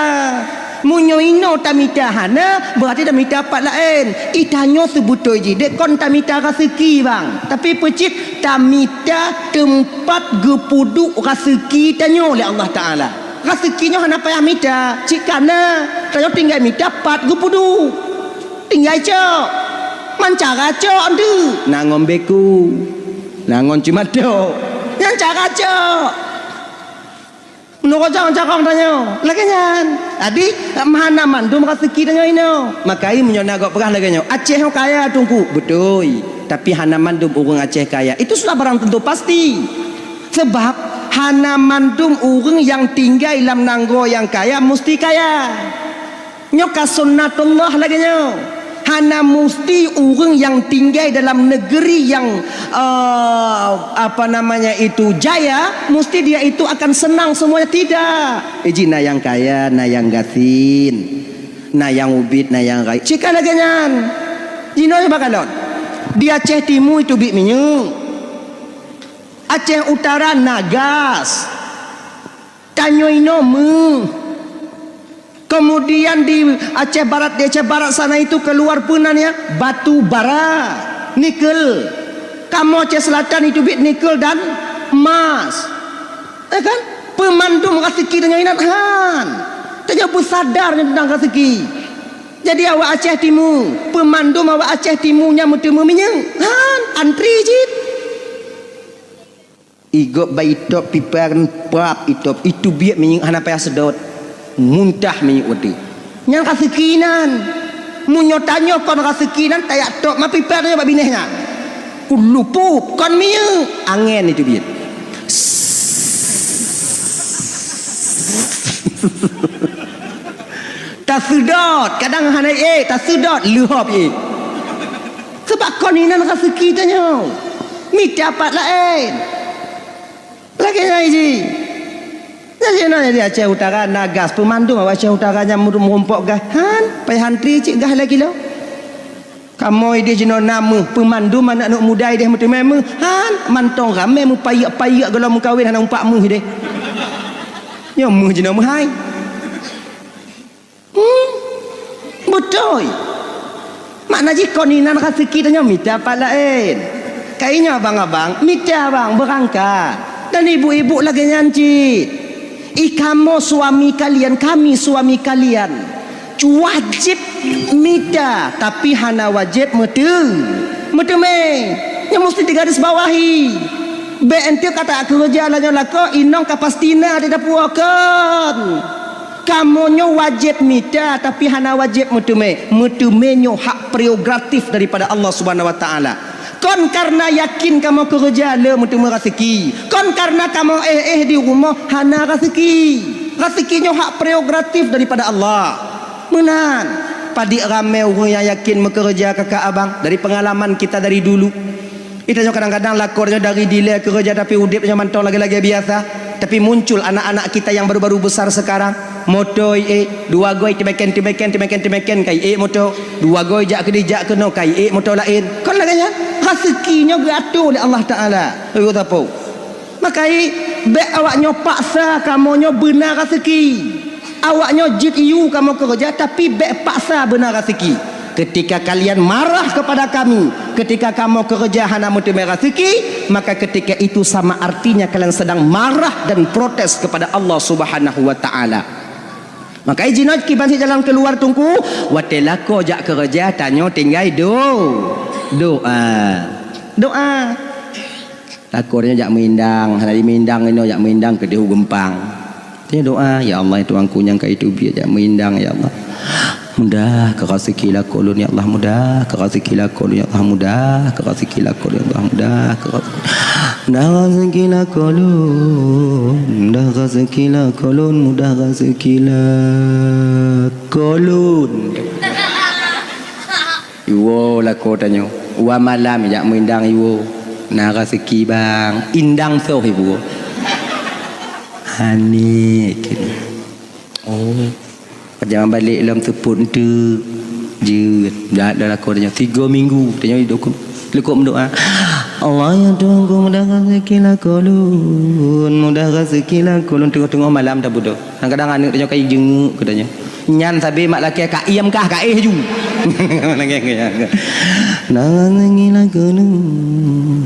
Meunyoe inoe tamita hana, berarti tamita pat laén. I tanyoe seubeutôi jih dek kon tamita raseuki, bang. Tapi peucit tamita teumpat geupeuduek raseuki tanyoe lé Allah Taala. Raseuki nyoe hana payah mita, cit ka na. Tanyoe tinggai mita pat geupeuduek. Tinggai cok. Man cara cok deuh. Na ngon beku. Na ngon cimatok. Nyan cara cok. Meunurot carông-carông tanyoe. Lagèe nyan. Jadi, hana mandum raseuki tanyoe inoe. Maka meunyoe na gob peugah lagèe nyoe, Aceh nyoe kaya Teungku. Beutôi. Tapi hana mandum ureueng Aceh kaya. Itu sudah barang tentu pasti. Sebab hana mandum ureueng nyang tinggai lam nanggroe nyang kaya musti kaya. Nyoe ka sunnatullah lagèe nyoe. Hana musti ureueng nyang tinggai dalam negeri nyang, eh, apa namanya itu, jaya, musti dia itu akan senang semuanya. Tidak. Iji na nyang kaya, na nyang gasien, na nyang ubit, na nyang rayeuk. Cit ka lagèe nyan. Jinoe bak kalon. Di Aceh Timu itu bit minyeuk. Aceh Utara na gas. Tanyoe inoe méuh. Kemudian di Aceh Barat, di Aceh Barat sana itu keluar peue nan ya? Batu bara, nikel. Kamoe Aceh Selatan itu bit nikel dan emas. Ya kan? Peumandum raseuki tanyoe inan han. Tanyoe beusadar tentang raseuki. Jadi awak Aceh Timu, peumandum awak Aceh Timu nyan meuteumé minyeuk. Han, antri cit. Igop bak itop pipa kan pap itop, itu biet minyeuk hana payah seudot. Muntah minyeuk watèe. Nyan raseuki nan. Meunyoe tanyoe kon raseuki nan, tajak top ma pipa tanyoe bak binéh nyan. Kulupop kon minyeuk, angén itu biet. Taseudot, kadang hana ék, taseudot, leuhop ék. Sebab kon inan raseuki tanyoe. Mita pat laén. Lagèe nyan jih. Jadi na di Aceh Utara na gas, peumandum awak Aceh Utara nyan meurumpok gas. Han, payah antri cit gas lagèe lo. Kamoe idéh jinoe na méuh, peumandum aneuk-aneuk muda idéh meuteumé méuh. Han, mantong ramé meupayek-payek gohlom meukawen hana umpak méuh idéh. Nyoe méuh jinoe meuhai. Hmm, beutôi. Makna jih kon inan raseuki tanyoe mita pat laén. Kayée nyoe abang-abang, mita abang beurangkat. Dan ibu-ibu lagée nyan cit. I kamoe suami kalian, kami suami kalian. Wajéb mita, tapi hana wajéb meuteu-, meuteumé. Nyoe musti digaris bawahi. Bék enteuk ka takeureuja lagée nyoe lakoe, inong ka pasti na di dapu kon. Kamoe nyoe wajéb mita, tapi hana wajéb meuteumé. Meuteumé nyoe hak prerogatif daripada Allah Subhanahu wa Taala. Kon karena yakin kamoe keureuja le meuteumé raseuki. Kon karena kamoe éh-éh di rumoh hana raseuki. Raseuki nyoe hak prerogatif daripada Allah. Meunan, padit ramé ureuëng nyang yakin meukeureuja kakak abang dari pengalaman kita dari dulu. Geutanyoe kadang-kadang lakoe nyoe dari dilée keureuja, tapi udeb nyoe mantong lagée-lagée biasa. Tapi muncul anak-anak kita yang baru-baru besar sekarang. Moto iék, dua goe teumeken, teumeken, teumeken, teumeken ka iék moto. Dua goe jak keudeh jak keunoe ka iék moto laén. Kon lagée nyan, raseuki nyoe geuatur lé Allah Taala. Ayo tapo. Makai, bék awak nyoe paksa kamoe nyoe beuna raseuki. Awak nyoe jeuet yue kamoe keureuja, tapi bék paksa beuna raseuki. Ketika kalian marah kepada kami, ketika kamoe keureuja hana meuteumé raseuki, maka ketika itu sama artinya kalian sedang marah dan protes kepada Allah Subhanahu wa Taala. Makai jinoe kiban si jalan keluar Teungku, watée lakoe jak keureuja tanyoe tinggai do-, doa. Doa. Lakoe nyoe jak meuindang, hana di meuindang inoe jak meuindang keudeh u geumpang. Tanyoe doa, "Ya Allah, ya Tuhanku nyang ka iteubiet jak meuindang, ya Allah. Mudahkan raseuki lakoe lôn, ya Allah, mudahkan raseuki lakoe lôn, ya Allah, mudahkan raseuki lakoe lôn, ya Allah, mudahkan raseuki, mudah raseuki lakoe lôn, mudah raseuki lakoe lôn, mudah raseuki lakoe lôn." Iwoe lakoe tanyoe. Dua malam jak meuindang iwoe. Na raseuki bang. Indang soh iwoe. Hani kini. Oh. Pajan balek lom seupôt enteuk. Jeuet. Dah, dah lakoe tanyoe. Tiga minggu tanyoe dukun. Lekuk meudoa. Allah ya Tuhanku, mudah raseuki lakoe lôn. Mudah raseuki lakoe lôn. Teungoh-teungoh malam dah beudôh. Kadang-kadang aneuk tanyoe ka ijeungeuk geutanyoe. Nyan sabe mak lakée ka iem kah ka éh ju. Nangah nangila kolon,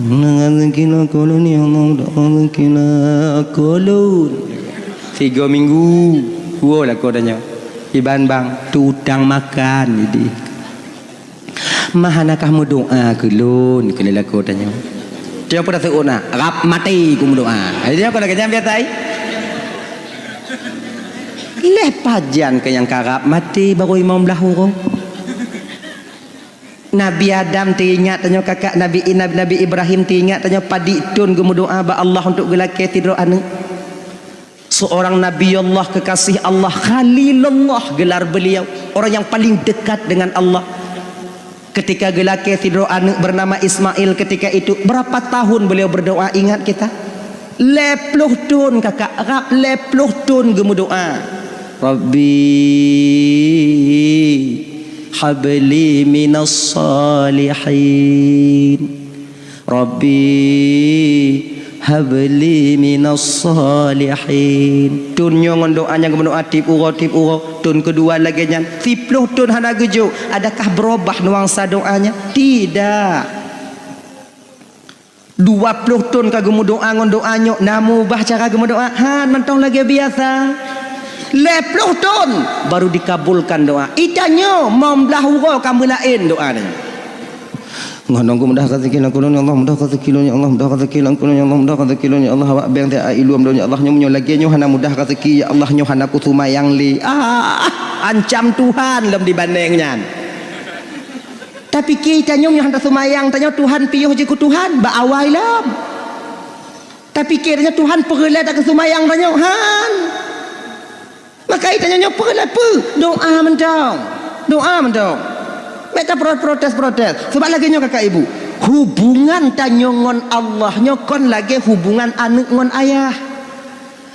nangah nangila kolon, ya Allah, nangah nangila kolon. Tiga minggu, dua lakoe tanyoe. Iban bang, tu utang makan jadi. Mah hana kah meudoa keu lôn, keu lôn lakoe tanyoe. Tiep peue taseuôt na, rab maté ku meudoa. Hai, dia kau lagée nyan biasa ai. Leh pajan keu nyang ka rab maté barô limong blaih uroe. Nabi Adam teuingat tanyoe kakak Nabi, Nabi, Nabi Ibrahim teuingat tanyoe padit thon geumeudoa bak Allah untuk geulakée sidroe aneuk. Seorang Nabi Allah, kekasih Allah, Khalilullah gelar beliau, orang yang paling dekat dengan Allah. Ketika geulakée sidroe aneuk bernama Ismail, ketika itu berapa tahun beliau berdoa, ingat kita? Lhée ploh thon kakak, rab lhée ploh thon geumeudoa. Rabbi habli minas salihin. Rabbi habli minas salihin. Thon nyoe ngon doa nyang geumeudoa tiep uroe, tiep uroe. Thon keudua lagée nyan. Siploh thon hana geujok. Adakah berubah nuansa doanya? Tidak. Dua ploh thon ka geumeudoa ngon doa nyoe, na meuubah cara geumeudoa? Han, mantong lagée biasa. Lhée ploh thon baru dikabulkan doa. Itanyoe limong blaih uroe ka meulaén doa nyoe. Ngon nangku mudah rezeki lam kulon, ya Allah, mudah rezeki lôn, ya Allah, mudah rezeki lam kulon, ya Allah, mudah rezeki lôn, ya Allah, awak beng teuh ai lom lôn, ya Allah, nyoe meunyoe lagée nyoe hana mudah rezeki, ya Allah, nyoe hana kusumayang lé. Ah, ancam Tuhan lom dibandeng nyan. Tapi kita nyoe meunyoe hana sumayang, tanyoe Tuhan piôh jih keu Tuhan, bak awai lom. Tapi kita nyoe Tuhan peureulée takeu sumayang tanyoe, han. Maka tanyoe nyoe peue lé peue? Doa mantong. Doa mantong. Bék taprotes-protes. Sebab lagée nyoe kakak ibu, hubungan tanyoe ngon Allah nyoe kon lagée hubungan aneuk ngon ayah.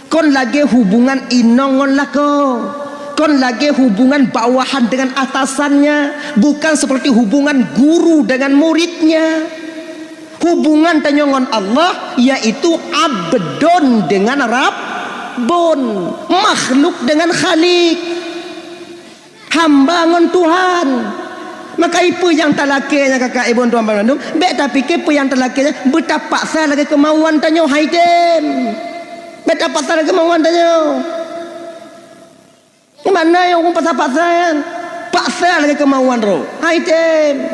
Kon lagée hubungan inong ngon lakoe. Kon lagée hubungan bawahan dengan atasannya. Bukan seperti hubungan guru dengan muridnya. Hubungan tanyoe ngon Allah, yaitu abdun dengan rabbun, makhluk dengan khalik, hamba ngon Tuhan. Maka peue nyang talakée nyan kakak ibu tuan bandum, bék tapike peue nyang talakée nyan beutapaksa lagée keumauan tanyoe, hai tem. Bék tapaksa lagée keumauan tanyoe. Di mana nyang ureuëng paksa-paksa nyan? Paksa lagée keumauan droe. Hai tem.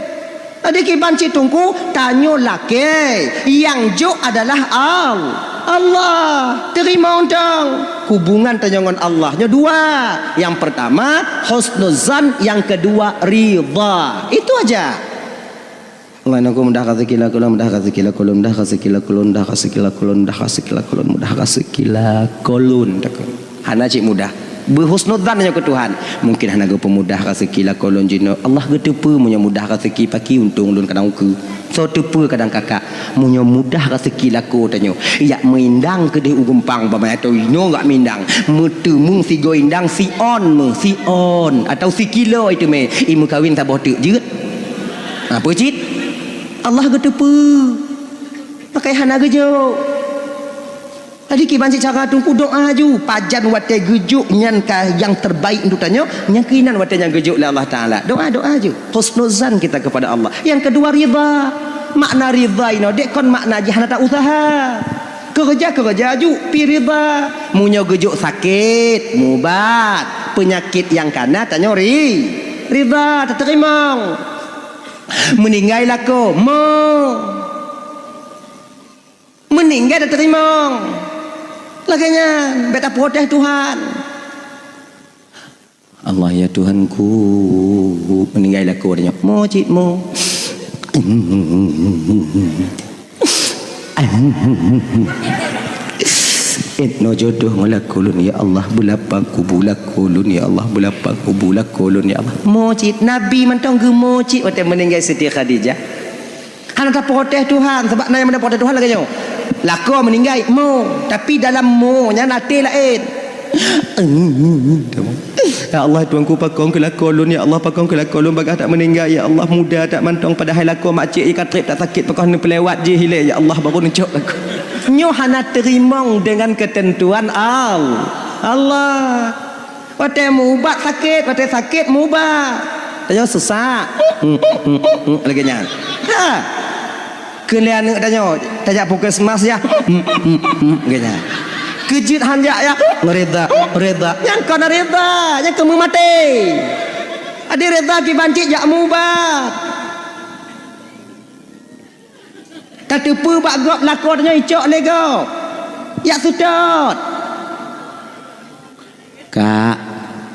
Jadi kiban cit teungku, tanyoe lakée, nyang jok adalah Allah. Allah. Teurimong tong. Hubungan tanyoe ngon Allah nyoe dua. Yang pertama, husnuzan, yang kedua, ridha. Itu aja. Allah, nyoe mudah rezeki lakoe lôn, mudah rezeki lakoe lôn, mudah rezeki lakoe lôn, mudah rezeki lakoe lôn, mudah rezeki lakoe lôn, mudah rezeki lakoe lôn, takon. Hana cit mudah. Beuhusnuzan nyoe keu Tuhan. Mungkin hana geupeumudah rezeki lakoe lôn jinoe. Allah geuteupeue meunyoe mudah rezeki, pakri untông lôn kadang ukeue. Soe teupeue kadang kakak. Meunyoe mudah rezeki lakoe tanyoe, jak meuindang keudeh u geumpang, bak meuatô inoe jak meuindang. Meuteumeung sigoe indang, si on meuh, si on. Atau sikilo iteumé, imeukawen saboh teuk jeuet. Ha, peue cit? Allah geuteupeue. Pakai hana geujok. Jadi kiban cit cara teungku doa aju. Pajan watée geujok nyan ka nyang terbaik untuk tanyoe, nyang keuinan watée nyang geujok lé Allah Taala. Doa, doa aju. Husnuzan kita kepada Allah. Yang kedua ridha. Makna ridha inoe dek kon makna jih hana ta usaha. Keureuja-keureuja aju pi ridha. Meunyoe geujok sakét, mubat. Peunyakét nyang kana tanyoe ri, ridha, tateurimong. Meuninggai lakoe, mo. Meuninggai tateurimong. Lagée nyan, bék taprotes Tuhan. Allah ya Tuhanku, meuninggai lakoe tanyoe. Mo cit mo. Inoe jodoh ngon lakoe lôn ya Allah, beulapang kubu lakoe lôn ya Allah, beulapang kubu lakoe lôn ya Allah. Mo cit, Nabi mantong geumo cit watée meuninggai Siti Khadijah. Hana taprotes Tuhan, sabab na nyang meuprotes Tuhan lagée nyoe. Lakoe meuninggai, mo, tapi dalam mo nyan até laén. Ya Allah, Tuhanku, pakon keu lakoe lôn, ya Allah, pakon keu lakoe lôn, bagaih that meuninggai, ya Allah, muda that mantong, padahai lakoe mak cik ka treb that sakét, pakon neupeulewat jih ilée, ya Allah, baru neucok lakoe. Nyoe hana teurimong deungon keuteuntuan Al-, Allah. Watée mubat sakét, watée sakét mubat. Tanyoe sesak. Lagée nyan. Ha. Keu lé aneuk tanyoe, tajak puskesmas ya. Lagée nyan. Keujeuet hanjak ya. Ridha, ridha. Nyang kon ridha, nyang kon meumaté. Adi ridha kiban cit jak mubat. Tateupeue bak gob lakoe tanyoe icok lé gob. Jak seutôt. Kak,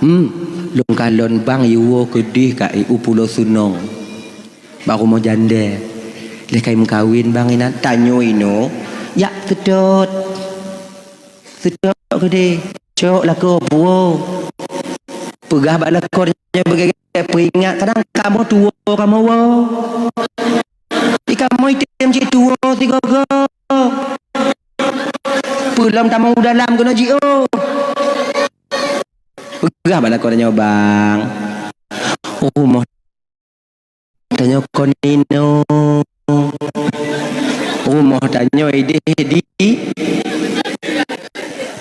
hmm, lôn kalon bang iwoe keudeh kak i u Pulo Sunong. Bak rumoh jandée. Lé kai meukawen bang inan tanyoe inoe. Jak seutôt. Seutôt keudeh. Cok lakoe buwoe. Peugah bak lakoe nyoe beugét peuingat, kadang kamoe tuwoe kamoe woe. Di kamoe item cit tuwoe sigoe-goe. Peulom tamong u dalam keunoe jiôh. Peugah bak lakoe nyoe bang. Rumoh tanyoe kon inoe. Rumoh tanyoe ideh di.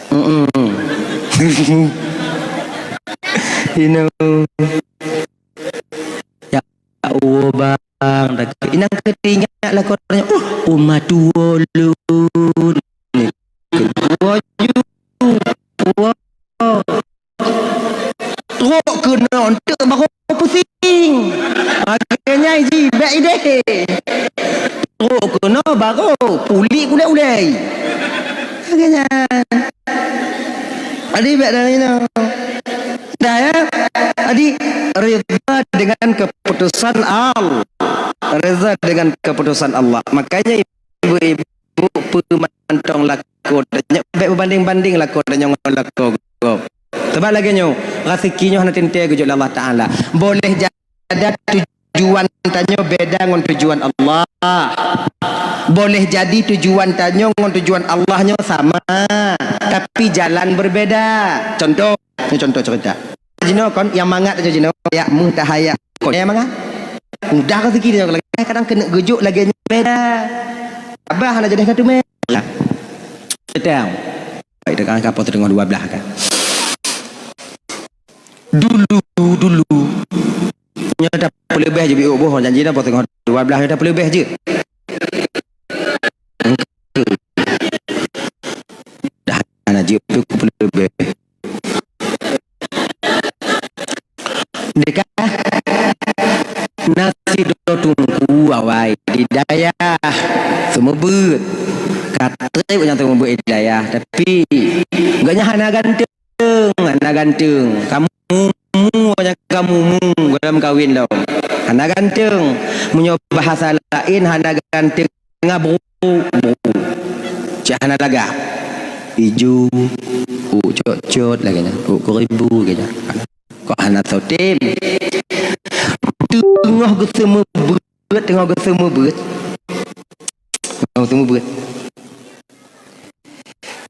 Mm-mm. Inoe. Ya Allah bang, inang keutingat lakoe tanyoe. Uh, uma tuwoe lôn. Tuwoe ju. Tuwoe. Trok keunoe eunteuk barô pusing. Lagée nyan jih bék ideh. Trok keunoe barô puléh ulée-ulée. Lagée nyan. Jadi bék dari nyoe. Dah ya. Jadi ridha dengan keputusan Allah. Ridha dengan keputusan Allah. Makanya ibu-ibu peumantong lakoe tanyoe, bék beubanding-banding lakoe tanyoe ngon lakoe gob. Sabab lagée nyoe, raseuki nyoe hana teuntée geujok lé Allah Taala. Boleh jadi tujuan tanyoe beda ngon tujuan Allah. Boleh jadi tujuan tanyoe ngon tujuan Allah nyoe sama, tapi jalan berbeda. Contoh, nyoe contoh cerita. Jinoe kon nyang mangat aja jinoe, ya meuh tahaya. Kon nyang mangat. Mudah rezeki dia lagi. Kadang keuneuk geujok lagée nyoe beda. Abah hana jadi satu meh. Betul. Baik, dengan kapal setengah dua belas kan. Dulu, dulu. Nyoe dah peuleubeh je biôh boh janji dah setengah dua belas dah peuleubeh je. Dah hana jeuet tu peuleubeh. Deka nasi do tungku awai di dayah, seumeubeuet. Ka trép nyang seumeubeuet di dayah, tapi gobnyan hana ganteueng, hana ganteueng. Kamu mu, nyang kamu mu dalam kawin lom. Hana ganteueng. Meunyoe bahasa laén, hana ganteueng. Ngon bru, bru. Cit hana lagak. Ijo, u cot-cot lagèe nyan. U keuribu lagèe nyan. Kok hana soe tem. Teungoh geuseumeubeuet, teungoh geuseumeubeuet. Teungoh geuseumeubeuet.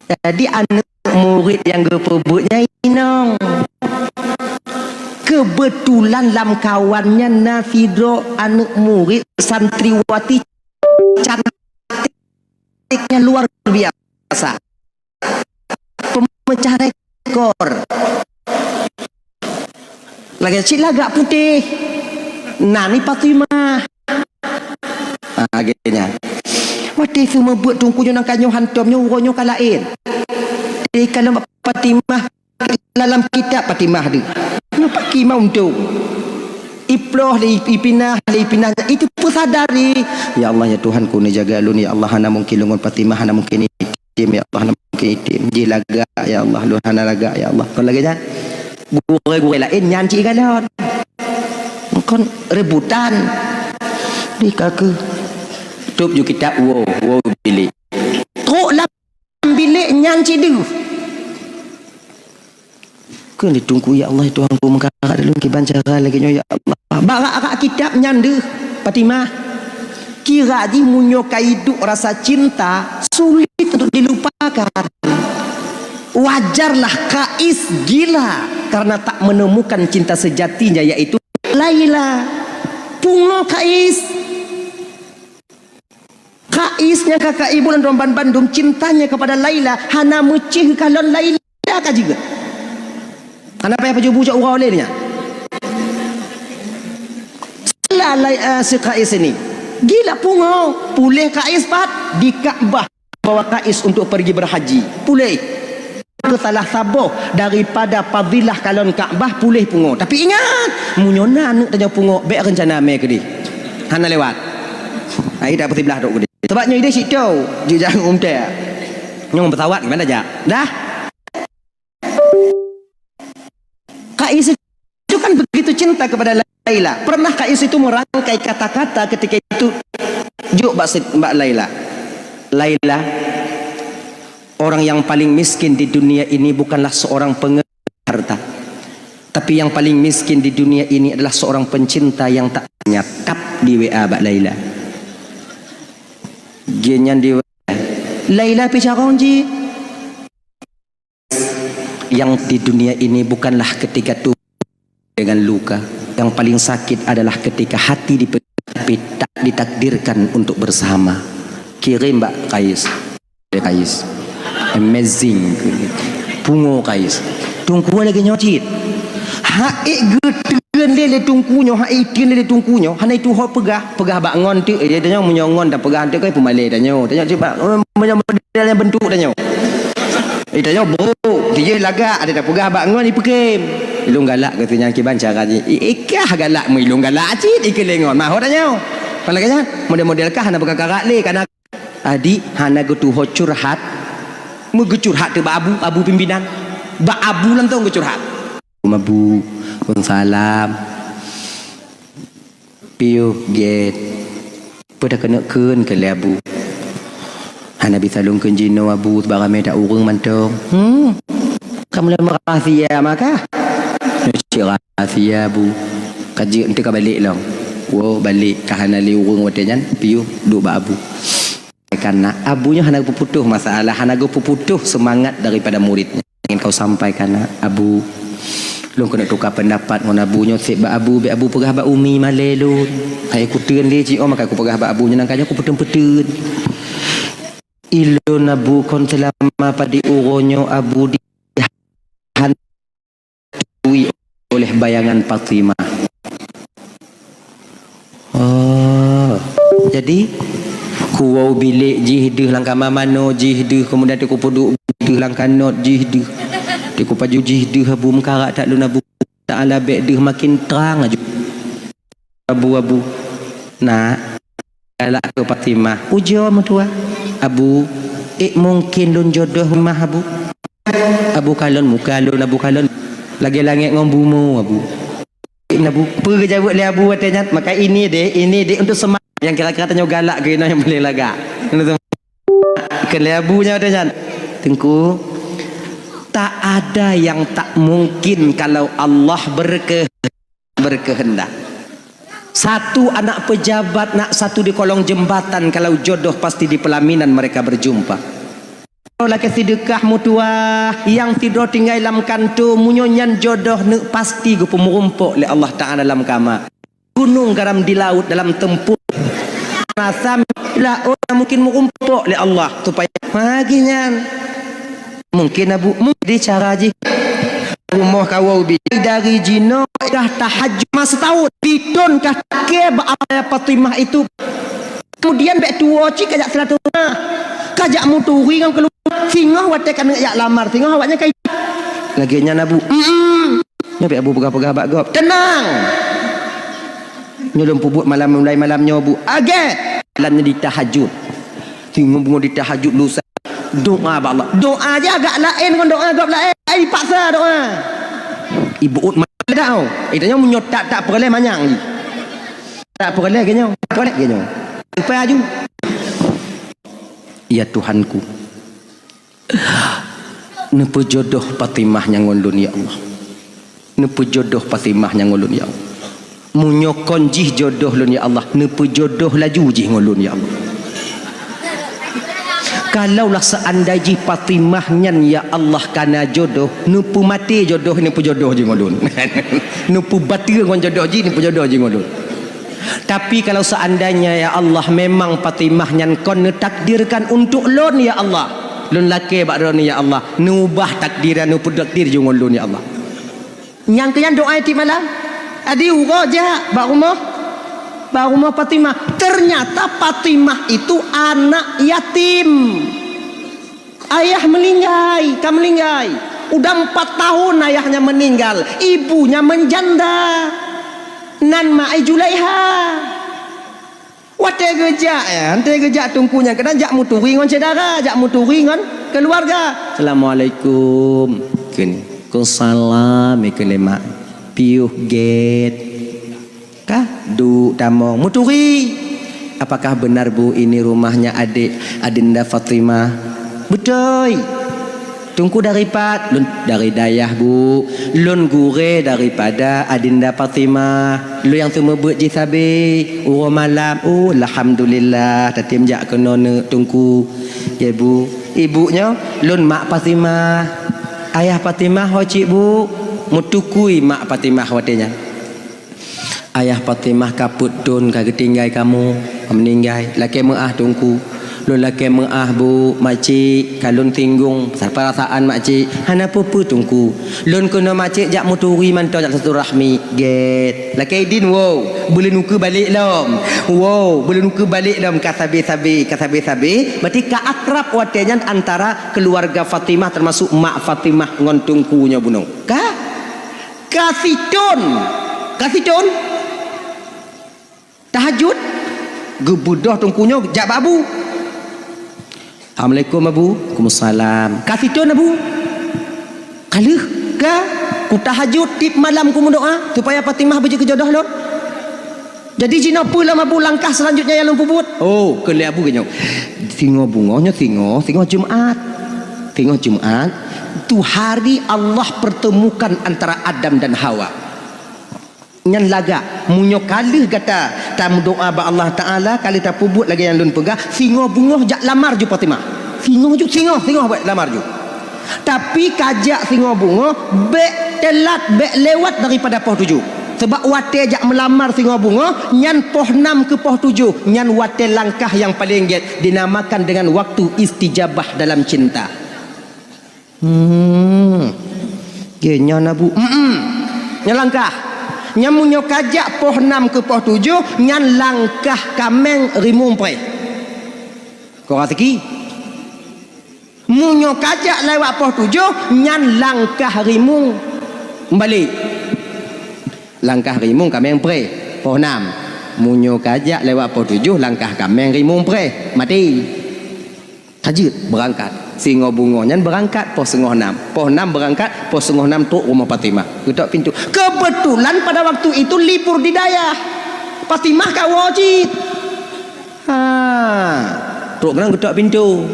Jadi, aneuk murit nyang geupeubuet nyan inong. Keubeutulan lam kawan nyan na sidroe aneuk murit santriwati cantiknya luar biasa. Pemecah rekor. Lagèe cit lagak putéh. Nan ni Fatimah. Ah, lagèe nyan. Watèe seumeubeuet teungku nyoe nangka nyoe hantom nyoe, uroe nyoe ka laén. Di kalon Fatimah, lam kitab Fatimah deuh. Nyoe pakri ma untông. Iploh lé, ipinah lé, ipinah. Itu peusadari. Ya Allah, ya Tuhanku, neujaga lôn. Ya Allah, hana mungkin lôn ngon Fatimah, hana mungkin item, ya Allah, hana mungkin item. Jih lagak, ya Allah, lôn hana lagak, ya Allah. Kon lagèe nyan. Gurèe-gurèe laén nyan cit kalon. Kon rebutan. Di ka keuh. Tôp ju kitab, woe, woe bilék. Trok lam bilék nyan cit deuh. Kheun lé teungku, "Ya Allah, ya Tuhanku, meukarat lôn kiban cara lagèe nyoe, ya Allah." Bak rak-rak kitab nyan deuh, Fatimah. Kira jih meunyoe ka iduek rasa cinta, sulit untuk dilupakan. Wajarlah Kais gila karena tak menemukan cinta sejatinya, yaitu Laila. Pungo Kais. Kais nyang ka Kais buleuen dong ban bandum cintanya kepada Laila, hana meucéh kalon Laila ka jeuet. Hana payah pajoh bucok uroe lé nyan. Lalai, eh, si Kais ini. Gila pungo, puléh Kais pat di Ka'bah bawa Kais untuk pergi berhaji. Puléh. Ke salah saboh daripada fadilah kalon Ka'bah puléh pungo. Tapi ingat, meunyoe na aneuk tanyoe pungo, bèk reuncana mé keudeh. Hana lewat. Ai dak beusiblah dok keudeh. Sebab nyoe ideh situ, jijak umtè. Nyoe pesawat gimana jak? Dah. Kais itu kan begitu cinta kepada Laila. Pernah Kais itu merangkai kata-kata ketika itu jok bak, bak Laila. Laila, orang yang paling miskin di dunia ini bukanlah seorang pengemis harta. Tapi yang paling miskin di dunia ini adalah seorang pencinta yang tak nyatap di W A bak Laila. Dia nyan di W A. Laila pi carong ji. Yang di dunia ini bukanlah ketika tubuh dengan luka. Yang paling sakit adalah ketika hati dipe-, tapi tak ditakdirkan untuk bersama. Kirim bak Kais. Dari Kais. Amazing. Pungo Kais. Teungku lagèe nyoe cit. Hai geutreun lé, lé teungku nyoe, hai treun lé, lé teungku nyoe. Hana itu ho peugah, peugah bak ngon teuk. Eh, tanyoe meunyoe ngon tapeugah teuk kan peumalèe tanyoe. Tanyoe cuba, eh, meunyoe model nyang bentuk tanyoe. Eh, tanyoe brok, dijih lagak, ada tapeugah bak ngon ipeukém. Ilôn galak keu si nyan kiban cara jih. I, i kah galak meuilôn galak cit, ikeu lé ngon. Mahot tanyoe. Kon lagèe nyan, model-model kah hana peugah karak lé, kana adik hana geutuho curhat. Meugeucurhat teuk bak abu, abu pimpinan. Bak abu lantong geucurhat. Abu, salam. Piôh gét. Peue takeuneuk kheun keu lé Abu. Hana bisa lôn kheun jinoe Abu, sabab ramé that ureueng mantong. Hmm. Kamoe lôn meurahsia maka. Nyoe cit rahsia Abu. Ka jeuet enteuk ka balek lom. Woe balek ka hana lé ureueng watèe nyan, piôh duek bak Abu. Karena Abu nyoe hana geupeuputoh masalah, hana geupeuputoh seumangat daripada murid nyan. Ingin kau sampaikan, Abu. Lôn keuneuk tuka peundapat ngon Abu nyoe, seb bak Abu, bèk Abu peugah bak Umi malèe lôn. Hai kuteun lé cit, oh, maka kupeugah bak Abu nyoe, nangka nyoe kupeuteun-peuteun. Ilôn Abu kon seulama padum uroe nyoe Abu di dihantui oleh bayangan Fatimah. Oh, jadi kuwoe bilék jih deuh, lam kama manoe jih deuh, keumudian teuk kupeuduek deuh lam kanot jih deuh, teuk kupaju jih deuh, Abu, meukarat that lôn Abu. Taala bèk deuh makin trang aju. Abu, Abu. Nak, galak keu Fatimah. Ujoe meutuah. Abu, ék mungken lôn jodoh mah, Abu? Abu kalon muka lôn, Abu kalon. Lagèe langèt ngon bumoe, Abu. Abu, peue geujaweueb lé Abu watèe nyan? Maka ini deh, ini deh untuk semangat. Nyang kira-kira tanyoe galak keu inoe nyang paléng lagak. Keu lé Abu nyan watèe nyan. Teungku, tak ada yang tak mungkin kalau Allah berke-, berkehendak. Satu anak pejabat, nak satu di kolong jembatan, kalau jodoh pasti di pelaminan mereka berjumpa. Lakèe seudeukah meutuah, nyang sidroe tinggai lam kantô, meunyoe nyan jodoh neuk pasti geupeumeurumpok lé Allah Taala lam kama. Gunong garam di laôt dalam teumpoh. Rasa laôt mungken meurumpok lé Allah supaya magi nyan. Mungken Abu, mungken cara jih. Rumoh kawoe ubi. Dari jinoe kah tahajud masa tahun. Piton kah takè bak Fatimah itu. Kemudian bèk tuwoe cit kajak silaturahmi. Kajak meuturi ngon keuluwarga. Singoh watèe ka neuk jak lamar, singoh awaknyan ka. Lagèe nyan Abu. Mm-mm. Nyoe bèk Abu peugah-peugah bak gob. Tenang. Nyoe lôn peubuet malam, mulai malam nyoe, Bu. Agèe. Lam nyoe di tahajud. Singoh beungoh di tahajud lusa. Doa bak Allah. Doa jih agak laén ngon doa gob laén. Ai paksa doa. Ibu ut ma-, dah. Eh, tanyoe meunyoe tak, tak peureulèe manyang jih. Tak peureulèe geuh nyoe. Tak peureulèe geuh nyoe. Leupah aju. Ya Tuhanku. Neupeujodoh Fatimah nyan ngon lôn, ya Allah. Neupeujodoh Fatimah nyan ngon lôn, ya Allah. Meunyoe kon jih jodoh lôn, ya Allah, neupeujodoh laju jih ngon lôn, ya Allah. Kalaulah seandai jih Fatimah nyan, ya Allah, kana jodoh, neupeumaté jodoh, neupeujodoh jih ngon lôn. Neupeubateue ngon jodoh jih, neupeujodoh jih ngon lôn. Tapi kalau seandainya, ya Allah, memang Fatimah nyan kon neutakdirkan untuk lôn, ya Allah, lôn lakèe bak droeneuh, ya Allah, neuubah takdir, neupeutakdir jih ngon lôn, ya Allah. Nyang keu nyan doa tiep malam. Adi uroe jak bak rumoh, bak rumoh Fatimah. Ternyata Fatimah itu anak yatim. Ayah meuninggai, ka meuninggai. Udah empat tahun ayahnya meninggal, ibunya menjanda. Nan ma ai Julaiha. Watèe geujak, ya, watèe geujak teungku nyan, kadang jak meuturi ngon syedara, jak meuturi ngon keuluwarga. "Assalamualaikum." Kheun, "Waalaikumsalam," kheun lé mak. Piôh gèt. Ka duek tamong meuturi. "Apakah benar, Bu, ini rumahnya adik Adinda Fatimah?" "Beutôi." "Teungku dari pat?" "Lôn dari dayah, Bu. Lôn gurèe daripada Adinda Fatimah. Lôn nyang seumeubeuet jih sabe uroe malam." "Oh, alhamdulillah, tatém jak keunoe neuk, Teungku." "Ya, Bu." "Ibu nyoe?" "Lôn mak Fatimah." "Ayah Fatimah ho cit, Bu?" Meutukui mak Fatimah watèe nyan. "Ayah Fatimah ka peuet thon ka geutinggai kamoe, ka meuninggai. Lakèe meu'ah, Teungku." "Lôn lakèe meu'ah, Bu, makcik, ka lôn singgong perasaan makcik." "Hana peue-peue, Teungku. Lôn keunoe makcik jak meuturi mantong, jak silaturahmi." "Gèt. Lakèe idin, woe, beulôn ukeue balek lom. Woe, beulôn ukeue balek lom, ka sabe-sabe, ka sabe-sabe." Berarti ka akrab watèe nyan antara keuluwarga Fatimah, teumasuk mak Fatimah ngon Teungku nyoe bunoe. Ka? Ka sithon. Ka sithon. Tahajud. Geubeudôh Teungku nyoe jak bak Abu. "Assalamualaikum, Abu." "Waalaikumsalam." "Ka sithon, Abu?" "Ka lheueh." "Ka. Kutahajud tiep malam kumeudoa supaya Fatimah beujeuet keu jodoh lôn." "Jadi jinoe peue lom, Abu, langkah selanjutnya nyang lôn peubuet?" "Oh," kheun lé Abu geuh nyoe. Singoh beungoh nyoe, singoh, singoh Jumat. Singoh Jumat, tu hari Allah pertemukan antara Adam dan Hawa. Nyan lagak, meunyoe ka lheueh gata tameudoa bak Allah Taala, ka lheueh tapeubuet lagèe nyang lôn peugah, singoh beungoh jak lamar ju Fatimah. Singoh ju, singoh, singoh bèk lamar ju. Tapi ka jak singoh beungoh, bèk teulat, bèk lewat daripada poh tujoh. Sebab watèe jak meulamar singoh beungoh, nyan poh nam keu poh tujoh, nyan watèe langkah nyang paleng gèt, dinamakan dengan waktu istijabah dalam cinta. Hmm. Geuh nyoe na, Bu. Mm-mm. Nyan langkah. Nyan meunyoe ka jak poh nam keu poh tujoh, nyan langkah kaméng rimueng preh. Kok raseuki? Meunyoe ka jak lewat poh tujoh, nyan langkah rimueng meubalek. Langkah rimueng kaméng preh, poh nam. Meunyoe kajak lewat poh tujoh, langkah kaméng rimueng preh, maté. Ka jeuet beurangkat. Singoh beungoh nyan beurangkat poh singoh nam. Poh nam beurangkat, poh singoh nam trok rumoh Fatimah. Geutok pintoe. Kebetulan pada waktu itu libur di dayah. Fatimah ka woe cit. Ha. Trok keunan geutok pintoe.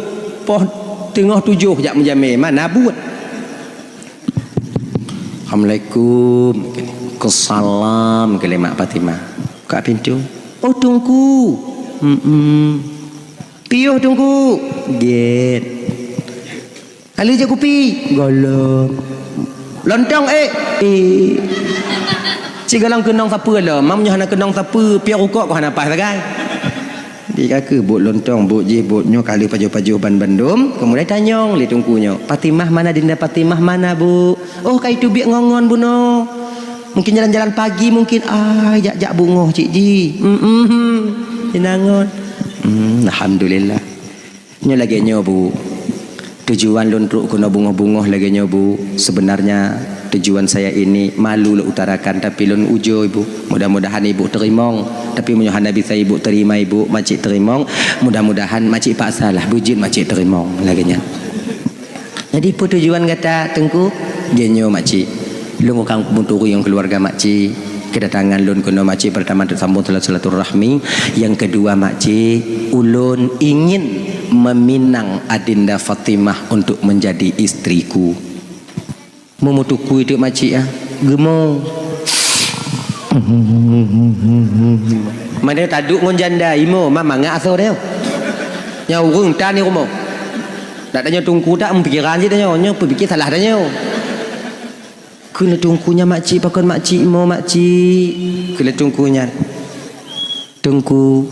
Poh teungoh tujoh jak meujamé, mana buet. "Assalamualaikum." "Waalaikumsalam," kheun lé mak Fatimah. Buka pintoe. "Oh, Teungku." "Mm-mm." "Piôh, Teungku?" "Gét." "Ka lheueh jép kupi?" "Gohlom." "Lontong ék?" "Ék." Sigohlom keunong sapeue lom, meunyoe hana keunong sapeue, piôh rukok kok hana paih sagai. Di ka kheueh buet lontong, buet jih, buet nyoe, ka lheueh pajoh-pajoh ban bandum, keumudian tanyong lé Teungku nyoe, "Fatimah mana, Dinda Fatimah mana, Bu?" "Oh, ka iteubiet ngon-ngon bunoe. Mungkin jalan-jalan pagi mungkin, ah, jak-jak beungoh cit jih." "Mm-mm, inangon." "Hmm, alhamdulillah." Nyoe lagée nyoe, Bu. Tujuan lôn trok keunoe beungoh-beungoh lagée nyoe, Bu. Sebenarnya tujuan saya ini malu lôn utarakan, tapi lôn ujoe, Bu. Mudah-mudahan Ibu teurimong. Tapi meunyoe hana bisa Ibu terima, Ibu, makcik teurimong, mudah-mudahan makcik paksalah, beujeuet makcik teurimong lagée nyan. Jadi, peue tujuan gata, Teungku? Lagée nyoe, makcik. Lôn ka meuturi ngon keuluwarga makcik. Kedatangan lôn keunoe makcik, pertama untuk sambung silaturahmi. Yang kedua, makcik, ulôn ingin meminang Adinda Fatimah untuk menjadi istriku. Meumutukui teuk makcik, ah, geumo. Mana taduek ngon janda, imo, ma mangat asoe tanyoe. Nyan ureuëng tan di rumoh. Dak tanyoe Teungku tak meupikeran cit tanyoe, nyoe peupike salah tanyoe. Kheun lé Teungku nyan, "Makcik, pakon makcik imo, makcik?" Kheun lé Teungku nyan, "Teungku,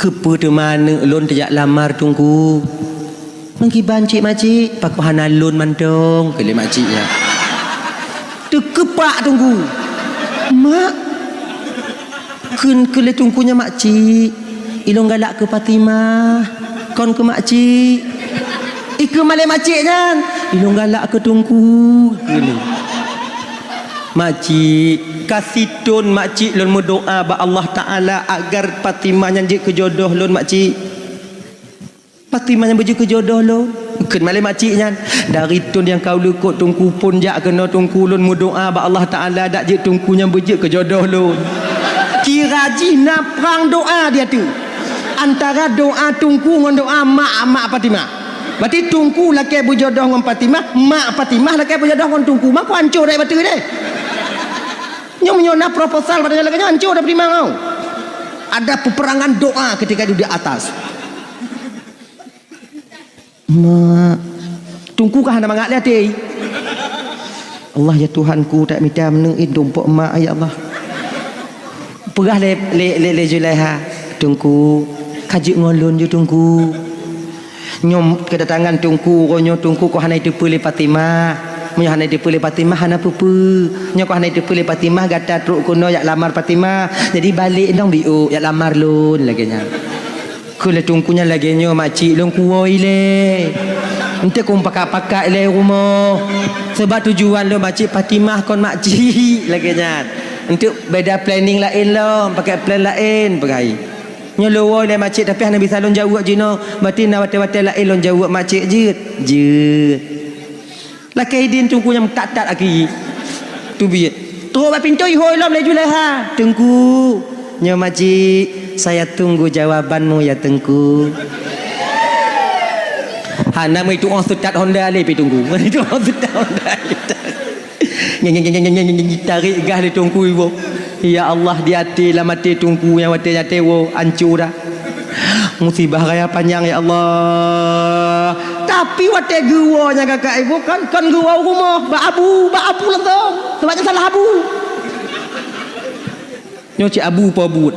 keupeue teuma aneuk lôn teujak lamar, Teungku?" "Ngon kiban cit, makcik?" "Pakon hana lôn mantong?" Kheun lé makcik nyan. Teukeupak Teungku. "Mak," kheun, kheun lé Teungku nyan, "Makcik, ilôn galak keu Fatimah, kon keu makcik." Ikheun malée makcik nyan, "Ilôn galak keu Teungku," kheun lé. "Makcik, ka sithon makcik lôn meudoá bak Allah Taala agar Fatimah nyan jeuet keu jodoh lôn, makcik. Fatimah nyan beujeuet keu jodoh lôn." Kheun malée makcik nyan, "Dari thon nyang ka u likot Teungku phon jak keunoe Teungku, lôn meudoá bak Allah Taala dak jeuet Teungku nyan beujeuet keu jodoh lôn." Kira jih na prang doá di ateueh. Antara doá Teungku ngon doá mak, mak Fatimah. Berarti Teungku lakée beujodoh ngon Fatimah, mak Fatimah lakée beujodoh ngon Teungku. Mako ancô deh bateue deh. Nyoe meunyoe na proposal pada lagée nyoe ancô deh Fatimah nyoe. Ada peperangan doa ketika itu di atas. Mak, Teungku ka hana mangat lé até. "Allah ya Tuhanku, tak mita meuneuk indum pok mak, ya Allah." Peugah lé, lé, lé, lé Zulaiha, "Teungku, ka jeuet ngon lôn ju Teungku." Nyoe kedatangan Teungku, uroe nyoe Teungku kok hana jiteupeue lé Fatimah. Meunyoe hana jiteupeue lé Fatimah, hana peue-peue. Nyoe kok hana jiteupeue lé Fatimah, gata trok keunoe jak lamar Fatimah. Jadi balek dong diuk jak lamar lôn, lagée nyan. Kheun lé Teungku nyan, "Lagée nyoe makcik, lôn kuwoe ilée. Eunteuk keu pakat-pakat ilée rumoh. Sabab tujuan lôn makcik Fatimah kon makcik," lagée nyan. "Eunteuk beda planning laén lom, pakai plan laén," peugah. "Nyoe lôn woe ilée makcik, tapi hana bisa lôn jaweueb jinoe. Berarti na watée-watée laén lôn jaweueb makcik." "Jeuet, jeuet." Lakée idin Teungku nyang that-that aki. Teubiet. Trok bak pintoe ihôi lom lé Zulaiha. "Teungku, nyoe makcik, saya tunggu jawabanmu ya Teungku." Hana meutuoh seutat honda lé pi Teungku. Meutuoh seutat honda. Tarék gas lé Teungku iboh. Ya Allah, di até lam até Teungku nyang watée nyan tewoe ancô dah. Musibah raya panyang, ya Allah. Tapi watée geuwoe nyang kakak ibu kan, kon geuwoe u rumoh, bak abu, bak abu langsong. Sebab nyan salah abu. Nyoe cit abu po buet.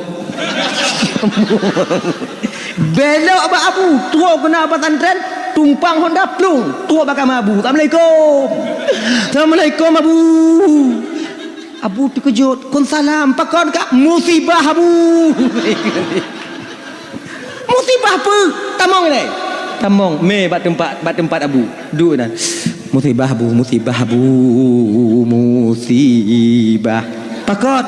Belok bak abu, trok keunan pesantren, tumpang honda plung, trok bak kama abu. "Assalamualaikum." "Assalamualaikum, Abu." Abu teukeujot, "Kun salam, pakon kah?" "Musibah, Abu." "Musibah peue?" "Tamong ilée." Tamong, mé bak teumpat, bak teumpat Abu. Duek nan. "Musibah, Abu, musibah, Abu, musibah." "Pakon?"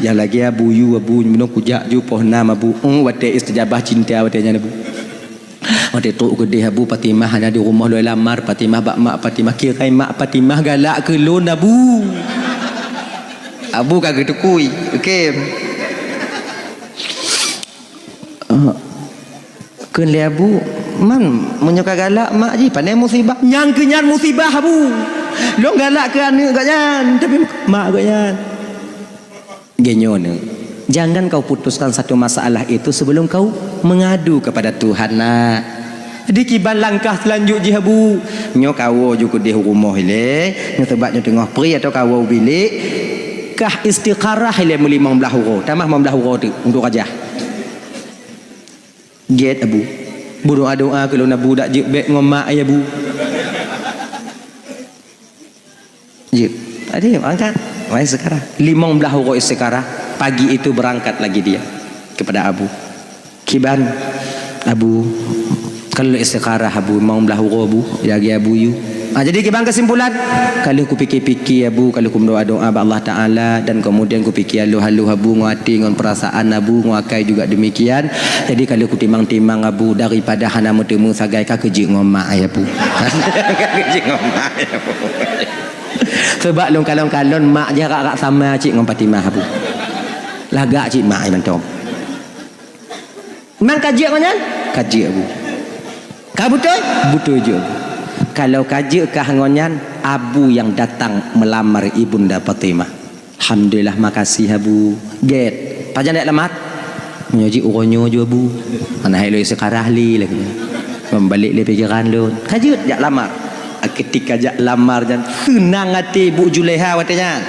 Nyang lagèe Abu Yu, Abu, nyoe kujak ju poh nam, Abu. Oh, watèe istijabah cinta watèe nyan, Abu. Watèe trok keudeh, Abu, Fatimah hana di rumoh, lôn lamar Fatimah bak mak Fatimah. Kira mak Fatimah galak keu lôn, Abu. Abu ka geutukui. Oke. Ah, kheun lé Abu, "Man, meunyoe ka galak mak jih, pane musibah?" Nyang keu nyan musibah, Abu. Lôn galak keu aneuk geuh nyan, tapi mak geuh nyan. Geuh nyoe, neuk. Jangan kau putuskan satu masalah itu sebelum kau mengadu kepada Tuhan, nak. Di kiban langkah seulanjut jih, Abu. Nyoe kawoe ju keudeh u rumoh ilèe, nyoe sabab nyoe teungoh pri atau kawoe u bilék, kah istikharah ilèe meulimong blaih uroe, tamah limong blaih uroe teuk untuk rajah. Gèt, Abu. Beudoa-doa keu lôn, Abu, dak jeuet bèk ngon mak, ya, Bu. Jeuet. Adi, angkat. Mai sekarang. Limong blaih uroe istikharah. Pagi itu berangkat lagi dia kepada Abu. Kiban, Abu, kalau istikharah, Abu, limong blaih uroe, Bu, lagi Abu Yu. Ah, jadi kiban kesimpulan, kalau kupikir-pikir, Abu, kalau kumeudoa-doa bak Allah Taala dan kemudian kupikir haloh-haloh, Abu, ngon até, ngon perasaan, Abu, ngon akai juga demikian. Jadi kalau kutimang-timang, Abu, daripada hana meuteumé sagai, ka keujeuet ngon mak, ya, Bu. Ka keujeuet ngon mak, ya, Bu. Sebab lôn kalon-kalon mak jarak-jarak sama cit ngon Fatimah, Abu. Lagak cit mak mantong. Memang ka jeuet ngon nyan? Ka jeuet, Abu. Ka beutôi? Beutôi jeuet, Abu. Kalau ka jeuet kah ngon nyan, Abu nyang datang meulamar Ibunda Fatimah. Alhamdulillah, makasih, Abu. Gèt. Pajan jak lamar? Meunyoe jih uroe nyoe ju, Abu. Hana hai lôn istikharah lé lagèe nyan. Membalék lé pikiran lôn. Ka jeuet jak lamar. Ah, ketika jak lamar nyan, seunang até Ibu Julaiha watèe nyan.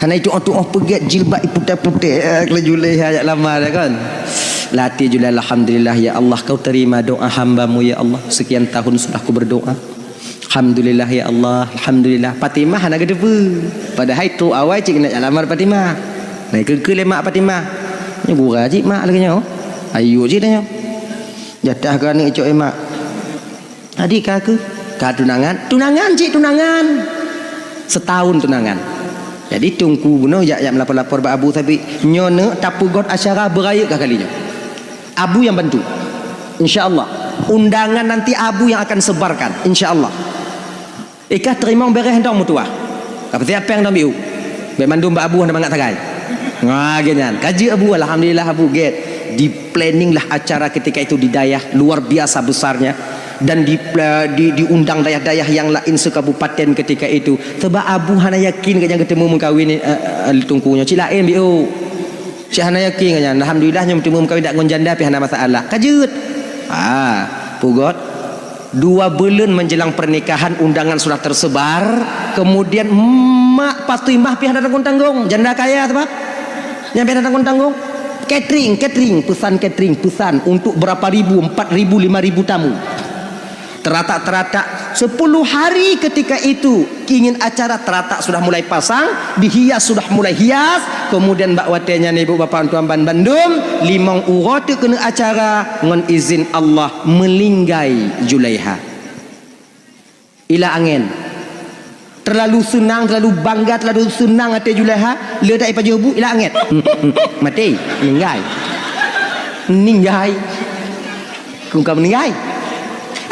Hana itu'oh-tu'oh peugèt jilbab iputéh-putéh, eh, laju lé jak lamar, ya kan? Lam até Julaiha, "Alhamdulillah, ya Allah, kau terima doa hamba-Mu, ya Allah. Sekian tahun sudah ku berdoa. Alhamdulillah, ya Allah, alhamdulillah." Fatimah hana geuteupeue. Padahai trok awai cit keuneuk jak lamar Fatimah. Nah, keu-keu lé mak Fatimah. Nyoe gura cit mak lagèe nyoe. Ayo cit tanyoe. Jatah keu aneuk icok, eh, mak. Jadi ka keuh, ka tunangan, tunangan cit tunangan. Setahun tunangan. Jadi teungku bunoe jak, jak meulapor-lapor bak Abu Thabit. Nyoe neuk tapeugöt acara beurayeuk ka kali nyoe. Abu nyang bantu. Insya Allah. Undangan nanti Abu yang akan sebarkan. Insya Allah. Ikah teurimong bèrèh dong meutuah. Ka peusiap péng dong biu. Bèk mandum bak Abu hana mangat sagai. Wah, geuh nyan. Ka jeuet Abu, alhamdulillah Abu gèt. Di-planning lah acara ketika itu di dayah luar biasa besarnya. Dan di, di, diundang dayah-dayah yang lain sekabupaten ketika itu. Sebab Abu hana yakin geuh nyan geuteumu meukawen, eh, eh, teungku nyoe. Cit laén biu. Cit hana yakin geuh nyan. Alhamdulillah nyoe meuteumé meukawen dak ngon janda pih hana masalah. Ka jeuet. Ha, peugöt. Dua buleuen menjelang pernikahan undangan sudah tersebar, kemudian mak Fatimah pih hana tanggong-tanggong, janda kaya sebab. Nyan pih hana tanggong-tanggong. Catering, catering, pesan catering, pesan untuk berapa ribu, empat ribu, lima ribu tamu. Teratak-teratak, sepuluh hari ketika itu ingin acara, teratak sudah mulai pasang, dihias sudah mulai hias, kemudian bak watèe nyan ibu bapa tuan ban bandum, limong uroe teuk keuneuk acara, ngon izin Allah meuninggai Julaiha. Ila angén. Terlalu seunang, terlalu bangga, terlalu seunang até Julaiha, le dak ipajoh bu, ila angén. Maté, meuninggai. Meuninggai. Keu ka meuninggai.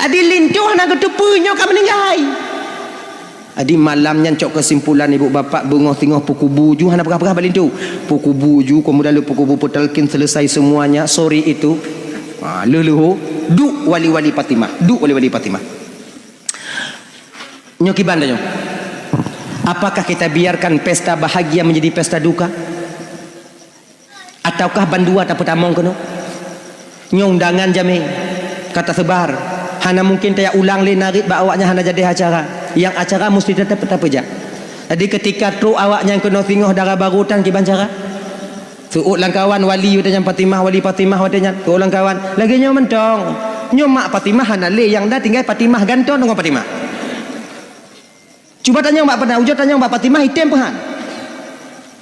Adi linto hana geuteupeue nyoe ka meuninggai. Adi malam nyan cok keusimpulan ibu bapak beungoh singoh peukubu ju hana peugah-peugah bak linto. Peukubu ju, kemudian lé peukubu peutalkin selesai semuanya sore itu. Ha, leuh-leuh duek wali-wali Fatimah, duek wali-wali Fatimah. Nyoe kiban tanyoe. Apakah kita biarkan pesta bahagia menjadi pesta duka? Ataukah bandua tapeutamong keunoe? Nyoe undangan jamé ka taseubar. Hana mungken tajak ulang lé narit bak awaknyan hana jadi acara. Nyang acara musti teutap tapeujak. Jadi ketika trok awaknyan keunoe singoh dara barô tan kiban cara? Seuôt lam kawan wali watèe nyan Fatimah, wali Fatimah watèe nyan. Seuôt lam kawan. Lagèe nyoe mantong. Nyoe mak Fatimah hana lé nyang na tinggai Fatimah gantoe deungon Fatimah. Cuba tanyong bak Fatimah, ujoe tanyong bak Fatimah, item peuhan.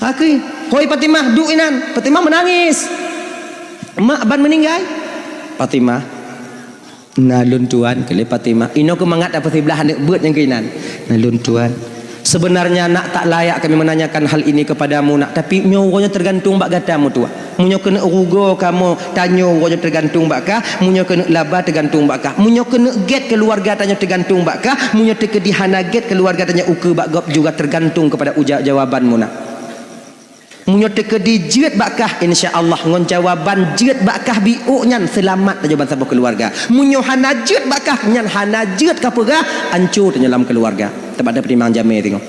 Hakui, hoi Fatimah, duek inan. Fatimah meunangis. Mak ban meuninggai. Fatimah, na lôn tuan, keu lé Fatimah. Inoe keuh mangat tapeusiblah aneuk beuet nyang keuinan. Na lôn tuan. Sebenarnya, nak, tak layak kami menanyakan hal ini kepadamu, nak, tapi nyoe uroe nyoe tergantung bak gata meutuah. Meunyoe keuneuk rugoe kamoe, tanyoe uroe nyoe tergantung bak kah, meunyoe keuneuk laba tergantung bak kah, meunyoe keuneuk gét keuluwarga tanyoe tergantung bak kah, meunyoe teukeudi hana gét keuluwarga tanyoe ukeue bak gob juga tergantung kepada uja-, jawabanmu, nak. Meunyoe teukeudi jeuet bak kah, insya Allah ngon jawaban jeuet bak kah biôk nyan seulamat tanyoe bansaboh keuluwarga. Meunyoe hana jeuet bak kah, nyan hana jeuet ka peugah, anco tanyoe lam keuluwarga. Teuma ada peutimang jamé teungoh.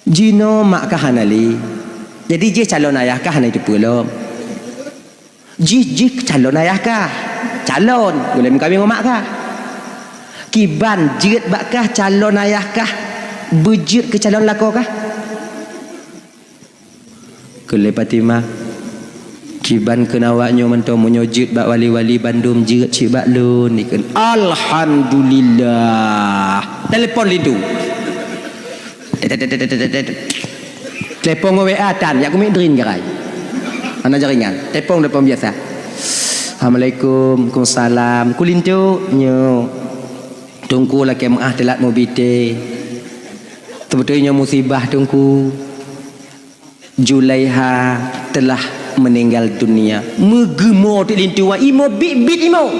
Jinoe mak kah hana lé. Jadi jih calon ayah kah hana jiteupeue lom. Jih, jih calon ayah kah. Calon, ulée meukawen ngon mak kah. Kiban jeuet bak kah calon ayah kah, beujeuet keu calon lakoe kah? Kheun lé Fatimah, "Kiban kheun awak nyoe mantong, meunyoe jeuet bak wali-wali bandum jeuet cit bak lôn," dikheun. Alhamdulillah. Telepon linto. Telepon ngon W A tan, jak keumiet drin garai. Hana jaringan. Telepon, telepon biasa. Assalamualaikum, waalaikumsalam. Kheun linto, nyoe. Teungku lakée meu'ah teulat meubi thé. Teubeutôi nyoe musibah, Teungku. Julaiha telah meninggal dunia. Meugeumo teuk linto, imo biet-biet imo.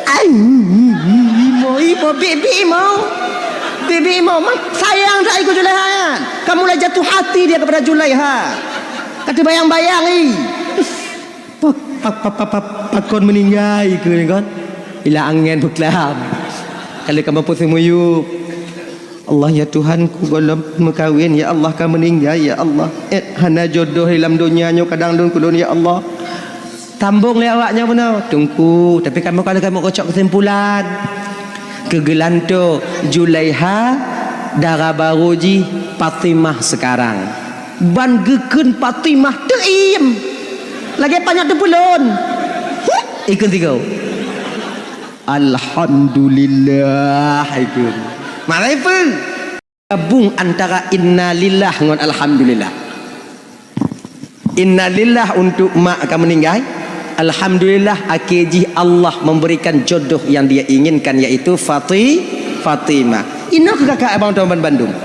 Ai, imo, imo biet-biet imo. Biet-biet imo. Memang sayang that keu Julaiha nyan. Ka mulai jatuh hati dia kepada Julaiha. Ka teubayang-bayang, ih. Pa-, pa-, pa-, pa-, pa-, pakon meuninggai keu nyan kan? Ila angén beuklam. Ka lheueh ka mampu seumuyueb. Allah, ya Tuhanku, gohlom meukawen, ya Allah, ka meuninggai, ya Allah. Eh, hana jodoh lam donya nyoe kadang lôn keu lôn, ya Allah. Sambong lé awak nyan bunoe, Teungku, tapi kamoe ka lheueh kamoe keucok keusimpulan. Keu geulantoe Julaiha, dara barô jih Fatimah sekarang. Ban geukheun Fatimah teuiem. Lagée panyöt teupeulon. Ikheun sigoe. Alhamdulillah, ikheun. Marai peue? Gabung antara innalillah ngon alhamdulillah. Innalillah untuk mak ka meuninggai. Alhamdulillah, akhé jih Allah memberikan jodoh yang Dia inginkan, yaitu Fati-, Fatimah. Inoe keu kakak abang tuan ban bandum.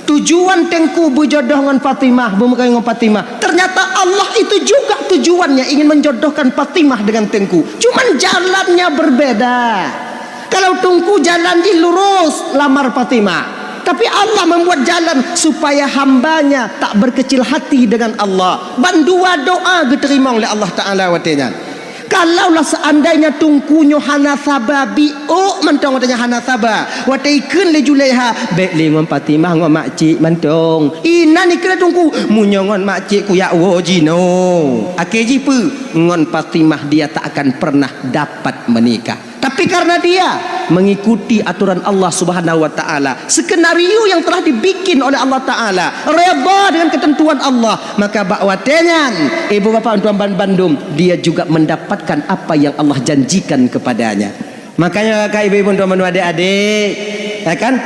Tujuan Teungku beujodoh ngon Fatimah, beumeukawen ngon Fatimah. Ternyata Allah itu juga tujuannya ingin menjodohkan Fatimah dengan Teungku. Cuman jalannya berbeda. Kalau Teungku jalan jih lurus, lamar Fatimah. Tapi Allah membuat jalan supaya hamba-Nya tak berkecil hati dengan Allah. Ban dua doa geuteurimong lé Allah Taala watée nyan. Kalaulah seandainya Teungku nyoe hana saba, biôk mantong watée nyan hana saba, watée ikheun lé Julaiha, "Bék lé ngon Fatimah, ngon makcik mantong." Inan ikheun lé Teungku, "Meunyoe ngon makcik kujak woe jinoe." Akhé jih peue? Ngon Fatimah dia tak akan pernah dapat menikah. Tapi karena dia mengikuti aturan Allah Subhanahu wa Taala, skenario yang telah dibikin oleh Allah Taala, redha dengan ketentuan Allah, maka bak watée nyan, ibu bapak tuan ban bandum, dia juga mendapatkan apa yang Allah janjikan kepadanya. Makanya, kakak, ibu-ibu, tuan ban adik-adik, ya kan?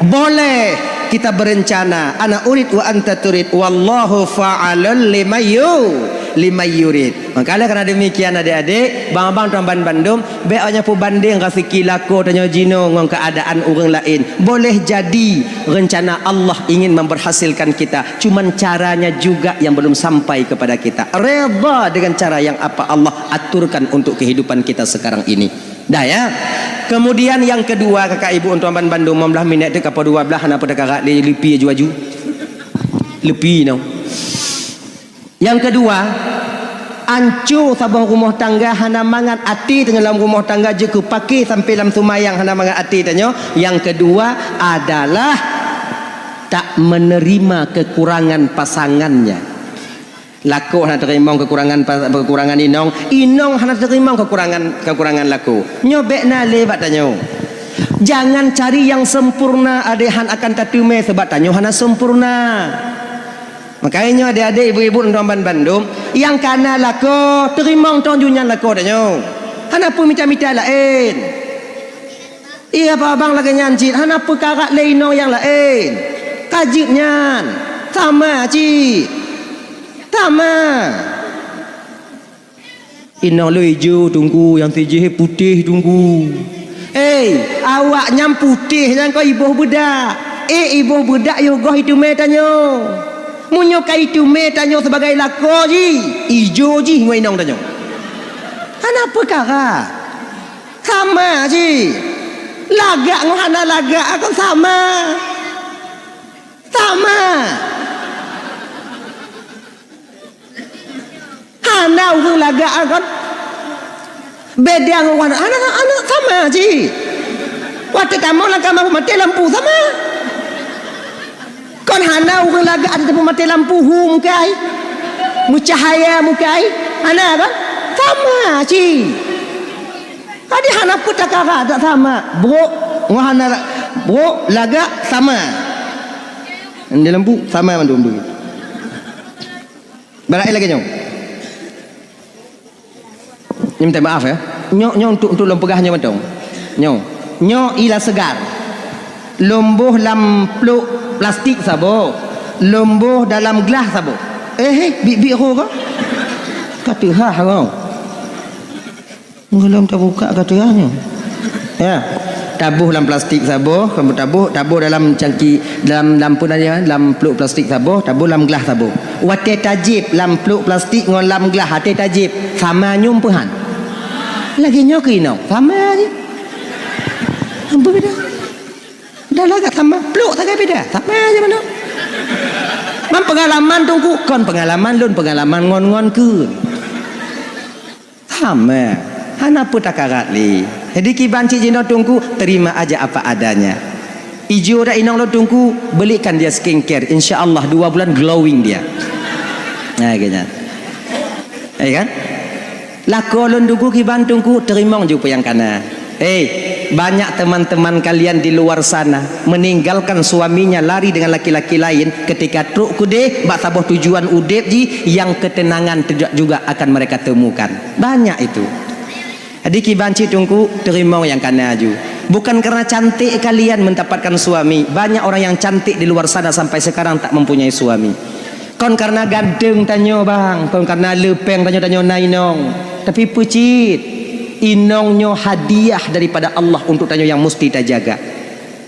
Boleh kita berencana, ana urid wa anta turid, wallahu fa'alul limayyu-, limayyurid. Maka, oleh karena demikian, adik-adik, bang-abang tuan ban bandum, bék awak nyan peubandeng raseuki lakoe tanyoe jinoe ngon keuadaan ureuëng laén. Boleh jadi rencana Allah ingin memberhasilkan kita, cuman caranya juga yang belum sampai kepada kita. Redha dengan cara yang apa Allah aturkan untuk kehidupan kita sekarang ini. Dah ya. Kemudian yang kedua, kakak ibu tuan ban bandum, lima belas minit teuka po dua belas, hana peue takarak lé, leupi aju-aju. Leupi nyoe. Nyang keudua, anco saboh rumoh tangga hana mangat até tanyoe lam rumoh tangga jeuet keu paké sampai lam seumayang hana mangat até tanyoe. Nyang keudua adalah tak menerima kekurangan pasangannya. Lakoe hana teurimong kekurangan pa-, kekurangan inong, inong hana teurimong kekurangan, kekurangan lakoe. Nyoe bék na lé bak tanyoe. Jangan cari yang sempurna, adéh han akan tateumé, sabab tanyoe hana sempurna. Makajih nyoe adék-adék, ibu-ibu, lôn tuan ban bandum, nyang kana lakoe, teurimong tong ju nyan lakoe tanyoe. Hana peue mita-mita laén. Iya, abang lagée nyan cit, hana peue karak lé inong nyang laén. Ka jeuet nyan. Sama cit. Sama. Inong lôn ijo teungku, nyang sijih putéh teungku. Hei, awak nyan putéh nyan kon iboh beudak. Eh, iboh beudak yoh goh iteumé tanyoe. Meunyoe ka iteumé tanyoe sibagai lakoe jih, ijo jih ngon inong tanyoe. Hana peukara. Sama jih. Lagak ngon hana lagak kon sama. Sama. Hana ureuëng lagak kon. Beda ngon hana, hana, hana sama jih. Watée tamong lam kama maté lampu sama. Kon hana ureuëng lagak ada teupeu maté lampu hu mukai. Meucahaya mukai. Hana kon? Sama jih. Jadi hana peutakara tak sama. Brok ngon hana brok lagak sama. Di lampu sama mandum tu. Barak lagée nyoe. Ni minta maaf ya. Nyoe, nyoe untuk, untuk lôn peugah nyoe mantong. Nyoe. Nyoe ila segar. Lôn boh lam plôk plastik saboh. Lôn boh dalam glah saboh. Eh, eh, bit-bit ho ko? Ka teuhah ko. Gohlom tabuka ka teuh nyoe. Ya. Taboh lam plastik saboh, kamoe taboh, taboh dalam cangki, dalam, dalam peue nan ya, dalam plôk plastik saboh, taboh lam glah saboh. Watée tajéb lam plôk plastik ngon lam glah, watée tajéb, sama nyoe peuhan. Lagée nyoe keuh inong, sama jih. Ampun beda. Dah lagak sama, plôk sagai beda, sama aja mana. Man pengalaman Teungku, kon pengalaman lôn, pengalaman ngon-ngon keuh. Sama. Hana peutakarat lé. Jadi kiban cit jinoe Teungku, terima aja apa adanya. Ijo dak inong lôn Teungku, belikan dia skincare. Insya Allah dua bulan glowing dia. Nah, gitu. Ya kan? Lakoe lôn Teungku kiban Teungku, teurimong ju peue nyang kana. Hei, banyak teman-teman kalian di luar sana meninggalkan suaminya lari dengan laki-laki lain ketika trok keudeh bak saboh tujuan udeb jih yang ketenangan tidak juga akan mereka temukan. Banyak itu. Jadi kiban cit Teungku, teurimong nyang kana ju. Bukan karena cantik kalian mendapatkan suami. Banyak orang yang cantik di luar sana sampai sekarang tak mempunyai suami. Kon karena ganteng tanyoe bang, kon karena leupeng tanyoe, tanyoe na inong. Tapi peue cit, inong nyoe hadiah daripada Allah untuk tanyoe yang mesti tajaga.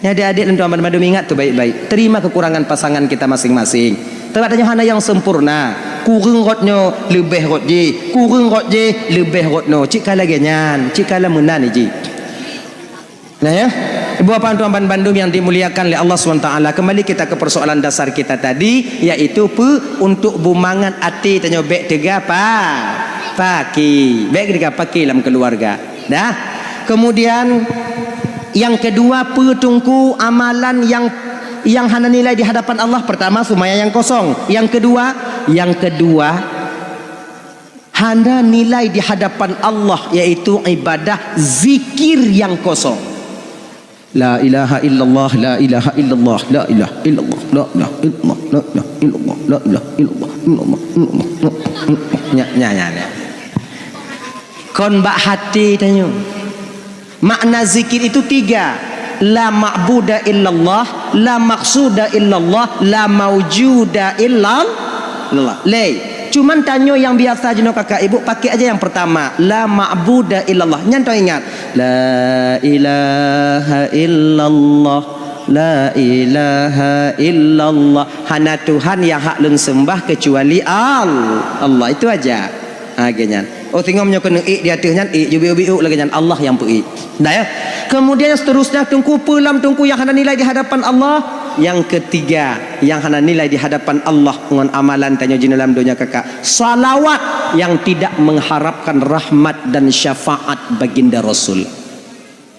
Nyan adik-adik lôn tuan bandum ingat tu baik-baik. Terima kekurangan pasangan kita masing-masing. Sebab tanyoe hana nyang sempurna. Kureueng rot nyoe leubeh rot jih, kureueng rot jih leubeh rot nyoe. Cit ka lagée nyan, cit ka lam meunan jih. Nah ya, ibu bapa tuan bandum yang dimuliakan oleh Allah subhanahu wa taala, kembali kita ke persoalan dasar kita tadi, yaitu pe untuk bumangat até tanyoe bék teuga pa, paki, bék teuga paki lam keluarga. Dah. Kemudian yang kedua, pe Teungku amalan yang, yang hana nilai di hadapan Allah? Pertama, sumaya yang kosong. Yang kedua, yang kedua, hana nilai di hadapan Allah, yaitu ibadah zikir yang kosong. La ilaha illallah, la ilaha illallah, la ilaha illallah, la ilaha illallah, la ilaha illallah, la ilaha illallah, illallah, illallah, illallah. Nya, nya, nya, nya. Kon bak hati tanyoe. Makna zikir itu tiga. La ma'buda illallah, la maqsuda illallah, la maujuda illallah. Lé. Cuman tanyoe nyang biasa jinoe kakak ibu pakai aja yang pertama. La ma'buda illallah. Nyan tau ingat. La ilaha illallah. La ilaha illallah. Hana Tuhan yang hak lôn sembah kecuali Al-, Allah. Itu aja. Ha, lagée nyan. Oh, singoh nyoe keuneuk ék di ateueh nyan, ék ju biuk-biuk lagée nyan, Allah nyang peu-ék. Dah ya. Kemudian seterusnya Teungku, pe lam Teungku yang hana nilai di hadapan Allah? Yang ketiga, yang hana nilai di hadapan Allah ngon amalan tanyoe jinoe lam donya kakak, salawat yang tidak mengharapkan rahmat dan syafaat baginda Rasul.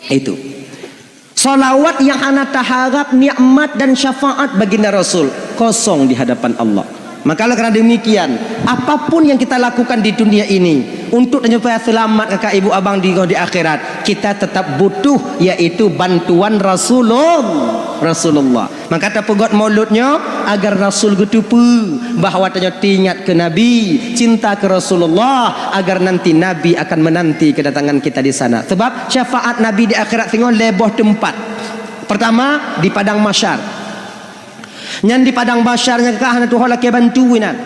Itu. Salawat yang hana taharap nikmat dan syafaat baginda Rasul, kosong di hadapan Allah. Maka oleh karena demikian, apapun yang kita lakukan di dunia ini untuk supaya selamat kakak ibu abang di, di akhirat, kita tetap butuh yaitu bantuan Rasulullah. Rasulullah. Maka tapeugét maulud nyoe agar Rasul geuteupeue bahwa tanyoe teuingat keu Nabi, cinta keu Rasulullah, agar nanti Nabi akan menanti kedatangan kita di sana. Sebab syafaat Nabi di akhirat singoh lhée boh teumpat. Pertama, di padang mahsyar. Nyan di padang mahsyar nyan ka hana tuho lakée bantu inan.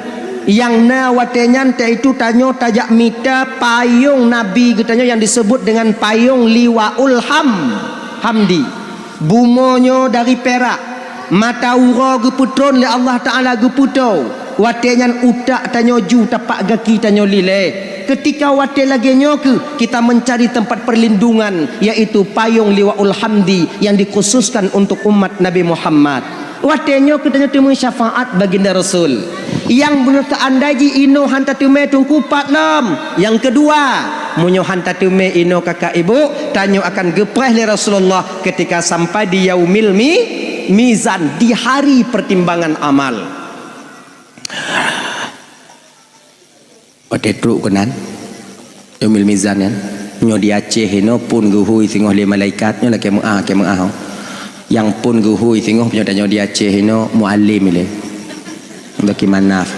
Nyang na watée nyan teuitu tanyoe tajak mita payong Nabi geutanyoe nyang disebut dengan payong Liwaul Ham-, Hamdi. Bumoe nyoe dari pirak. Mata uroe geupeutron lé Allah Taala geupeutoe. Watée nyan utak tanyoe ju, tapak gaki tanyoe lilée. Keutika watée lagée nyoe kheueh kita meucari teumpat peurlindungan, yaitu payong Liwaul Hamdi nyang dikhususkan untuk umat Nabi Muhammad. Watée nyoe kheueh tanyoe teumé syafaat baginda Rasul. Nyang beuneuh teuandai jih inoe han tateumé teungku pat lom. Nyang keudua, meunyoe han tateumé inoe kakak ibu, tanyoe akan geupreh lé Rasulullah keutika sampai di yaumil mi-, mizan, di hari pertimbangan amal. Watée trok keunan, yaumil mizan nyan, nyoe di Aceh inoe phon geuhôi singoh lé malaikat, nyoe lakée meu'ah, lakée meu'ah. Nyang phon geuhôi singoh nyoe tanyoe di Aceh inoe Mualem ilée. Muzakir Manaf.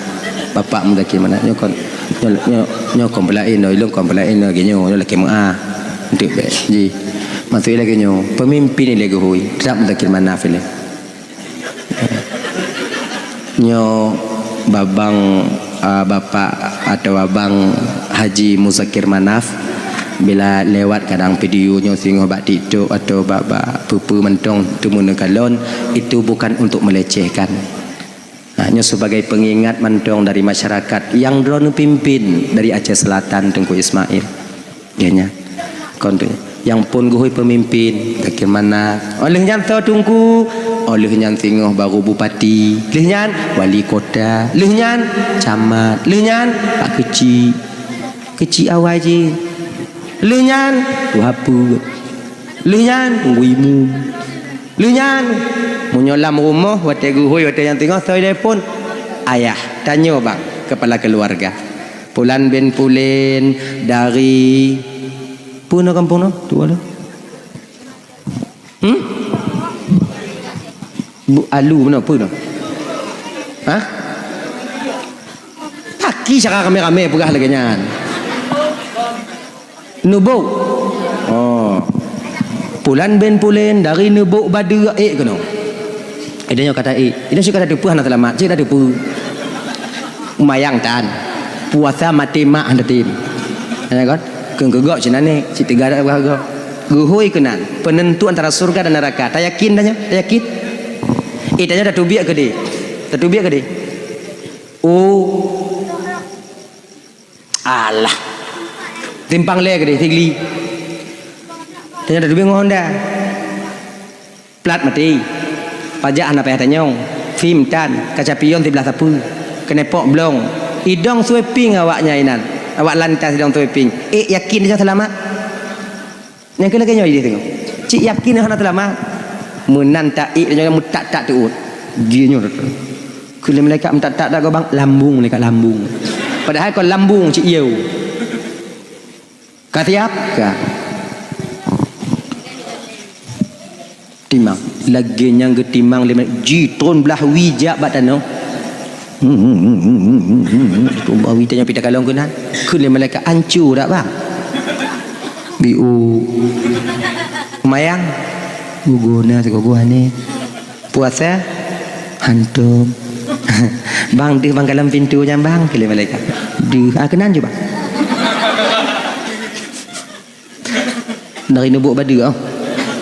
Bapak Muzakir Manaf. Nyoe kon, nyoe, nyoe, nyoe kon peulaén, nyoe ilong kon peulaén, nyoe lagée nyoe, nyoe lakée meu'ah. Enteuk bék. Ji. Maksud lagée nyoe, peumimpin ilée geuhôi, teutap Muzakir Manaf ilée. Nyoe babang, a, bapak atawa abang Haji Muzakir Manaf, bila lewat kadang video nyoe singoh bak TikTok atau bak, bak peue-peue mantong teumeuneuk kalon, itu bukan untuk melecehkan. Nah, nyoe sebagai pengingat mantong dari masyarakat nyang droeneuh pimpin dari Aceh Selatan, Teungku Ismail. Geuhnyan. Kon tu. Nyang phon geuhôi peumimpin, bagaimana? Óh lheueh nyan soe teungku? Óh lheueh nyan singoh baru bupati. Lheueh nyan wali kota. Lheueh nyan camat. Lheueh nyan pak keuchik. Keuchik awai jih. Lheueh nyan tuha peuet. Lheueh nyan teungku imum. Lheueh nyan, meunyoe lam rumoh, watée geuhôi, watée nyang teungoh, soe telepon? Ayah, tanyoe bang, kepala keluarga. Pulan bin Pulen dari, peue na kampung nyoe? Tuwoe lôn. Hmm? Bu, alu meunoe, peue nyoe? Hah? Paki cara ramé-ramé peugah lagée nyan. Neubok. Oh. Pulan bin Pulen dari Neubok Badeue ék keunoe. Eh, tanyoe kata ék. Tanyoe cit ka tateupeue hana seulamat, cit tateupeue. Mayang tan. Puasa maté mak hana tem. Ya kan? Keu geugok cit aneuk, cit teuga dak geuh. Geuhôi keunan, penentu antara surga dan neraka. Tayakin tanyoe? Tayakin? Eh, tanyoe tateubiet keudeh. Tateubiet keudeh. Oh. Alah. Simpang lé keudeh, Sigli. Tanyoe tateubiet ngon Honda. Plat maté. Pajak hana payah tanyong. Fim tan, kaca pion siblah sapeue. Keunepok blong. Idong sweeping awaknyan inan. Awak lantas idong sweeping. Eh, yakin tanyoe seulamat? Nyang keu lagée nyoe jih teungoh. Cit yakin hana seulamat. Meunan taék tanyoe meutak-tak teuôt. Jih nyoe. Keu lé malaikat meutak-tak dak gobang, lambung malaikat lambung. Padahai kon lambung cit yeu. Ka siap? Ka. Timang. Lagée nyang geutimang lé malaikat, jitron blah wie jak bak tanoh. Tron blah wie tanyoe pih takalon keunan. Kheun lé malaikat, "Ancu dak, Bang?" "Biu." "Mayang?" "Guguna sigoe-goe nyoe." "Puasa?" "Hantom." "Bang, deuh bang kalon pintoe nyan, Bang," kheun lé malaikat. "Deuh." "Ah, keunan ju, Bang." Dari Neubok Badeue, oh.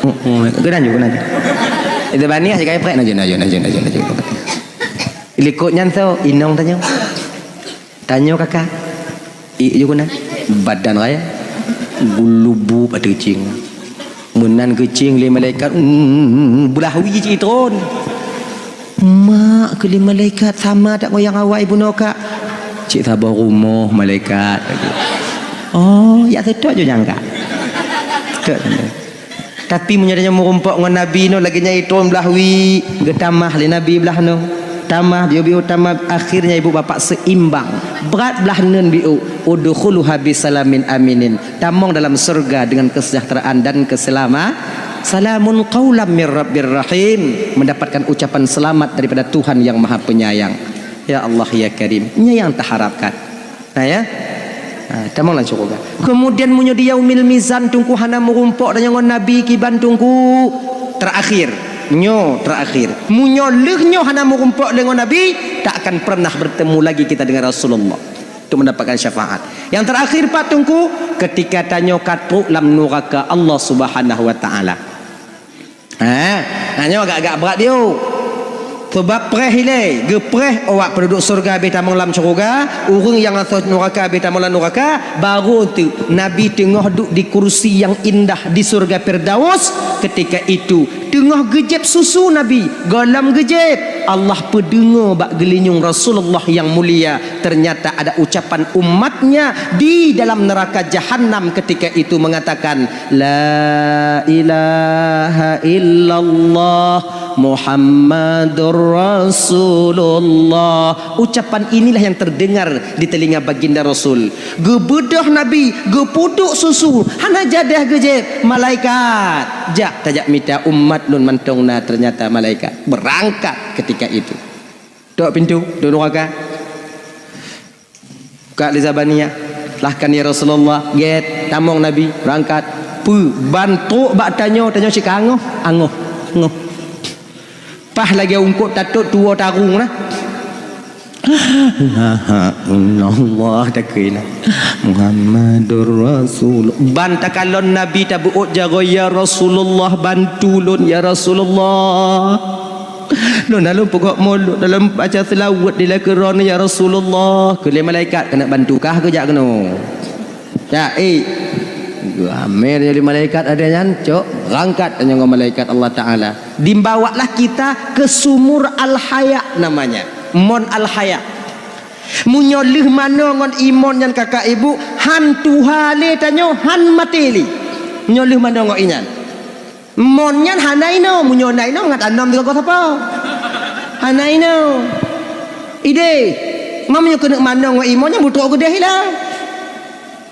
Oh, oh, keunan ju, keunan ju. Itu bani aja kai prek, naju, naju, naju, naju, naju. Likot nyan soe, inong tanyoe. Tanyoe kakak. Ék ju keunan. Badan raya. Gulubu bak teucing. Meunan keucing lé malaikat, mm, blah wie jitron. Mak, kheun lé malaikat, sama that ngon nyang awai bunoe, Kak? Cit saboh rumoh malaikat. Oh, jak seutôt ju nyang, Kak. Seutôt. Tapi meunyoe tanyoe meurumpok ngon Nabi nyoe lagée nyan itron blah wie, geutamah lé Nabi blah nyoe. Tamah, biu-biu tamah, akhirnya ibu bapak seimbang. Brat blah neun biu, udkhuluha bisalamin aminin. Tamong dalam surga dengan kesejahteraan dan keselama-, salamun qaulam mir rabbir rahim, mendapatkan ucapan selamat daripada Tuhan yang Maha Penyayang. Ya Allah, ya Karim, nyan nyang taharapkan. Nah, ya. Nah, tamong lam syurga. Kemudian meunyoe di yaumil mizan teungku hana meurumpok tanyoe ngon Nabi kiban teungku, terakhir. Nyoe terakhir. Meunyoe lheueh nyoe hana meurumpok lé ngon Nabi, tak akan pernah bertemu lagi kita dengan Rasulullah. Untuk mendapatkan syafaat. Yang terakhir, Pak Teungku, ketika tanyoe ka trok lam nuraka Allah Subhanahu wa Taala. Ha, nah, nyoe agak-agak brat diu. Sabab preh ilée, geupreh awak peududuek syeuruga beh tamong lam syeuruga, ureuëng nyang asoe nuraka beh tamong lam nuraka, barô teuk Nabi teungoh duek di kursi nyang indah di syeuruga Firdaus. Ketika itu, teungoh geujép susu Nabi, gohlom geujép, Allah peudeungoe bak geulinyueng Rasulullah nyang mulia. Ternyata ada ucapan umatnya di dalam neraka Jahannam ketika itu mengatakan, "La ilaha illallah Muhammadur Rasulullah." Ucapan inilah yang terdengar di telinga baginda Rasul. Geubeudôh Nabi, geupeuduek susu, hana jadah geujép, malaikat, "Jak, tajak mita umat lôn mantong na." Ternyata malaikat berangkat ketika itu. Tok pintu, tok nuraka. Kak Liza Bania, lahkan ya Rasulullah, gét, tamong Nabi, berangkat. Pu, ban trok bak tanyoe, tanyoe cit ka angoh, angoh, angoh. Paih lagée ungkot tatot tuwoe tarung na. Allah takui na. Muhammadur Rasul. Ban takalon Nabi tabeuôt jaroe, "Ya Rasulullah, bantu lôn, ya Rasulullah." Lôn dalam pokok mulut, dalam baca selawat di lakeue droeneuh, "Ya Rasulullah, keu lé malaikat keuneuk bantu kah geujak keunoe." Ya, eh. Amé jadi malaikat ada nyan, cok, rangkat nyoe ngon malaikat Allah Taala. Dibawalah kita ke sumur Al-Haya namanya. Mon Al-Haya. Meunyoe lheueh manoe ngon imon nyan kakak ibu, han tuha lé tanyoe, han maté lé. Meunyoe lheueh manoe ngon inyan. Mon nyan hana inoe, meunyoe na inoe mangat anom teugogoh sapo. Hana inoe. Ideh, ma meunyoe keuneuk manoe ngon imoe nyan beutrok keudeh ila.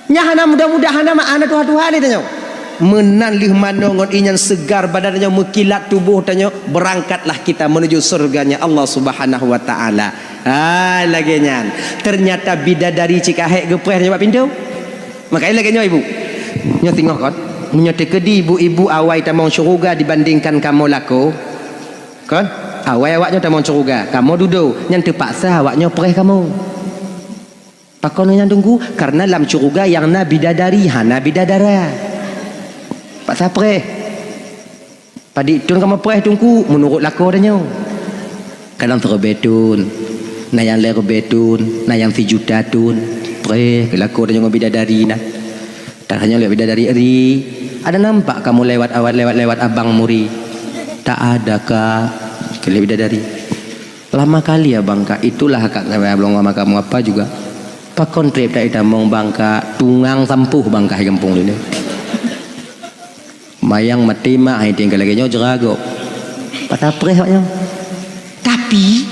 Nyan hana mudah-mudah, hana ma-, hana tuha-tuha lé tanyoe. Meunan lheueh manoe ngon inyan seugar badan tanyoe, meukilat tuboh tanyoe, berangkatlah kita menuju surganya Allah Subhanahu wa Taala. Ha, lagée nyan. Ternyata bidadari cit ka hék geupreh tanyoe bak pintoe. Makanya lagée nyoe ibu. Nyoe singoh kon. Meunyoe teukeudi ibu-ibu awai tamong syeuruga dibandingkan kamoe lakoe, kon? Awai awaknyoe tamong syeuruga, kamoe dudoe, nyan teupaksa awaknyoe preh kamoe. Pakon nyan Teungku? Karena lam syeuruga nyang na bidadari, hana bidadara. Paksa preh. Padit thon kamoe preh Teungku, meunurot lakoe tanyoe. Kadang siribèe thon, na nyang lhèe ribèe thon, na nyang sijuta thon. Preh keu lakoe tanyoe ngon bidadari na. Tanyoe lé bidadari ri, ada nampak kamu lewat awat, lewat-lewat abang muri? Tak ada, Kak, keu lé bidadari. Lama kali abang, Kak. Itulah, Kak, kami belum lama kamu apa juga. Pakon trép tak itamong bang, Kak, tungang sampoh bang, Kak, di gampông lé. Mayang maté mak, hai tinggal lagèe nyoe jerago. Patah preh awak nyoe. Tapi,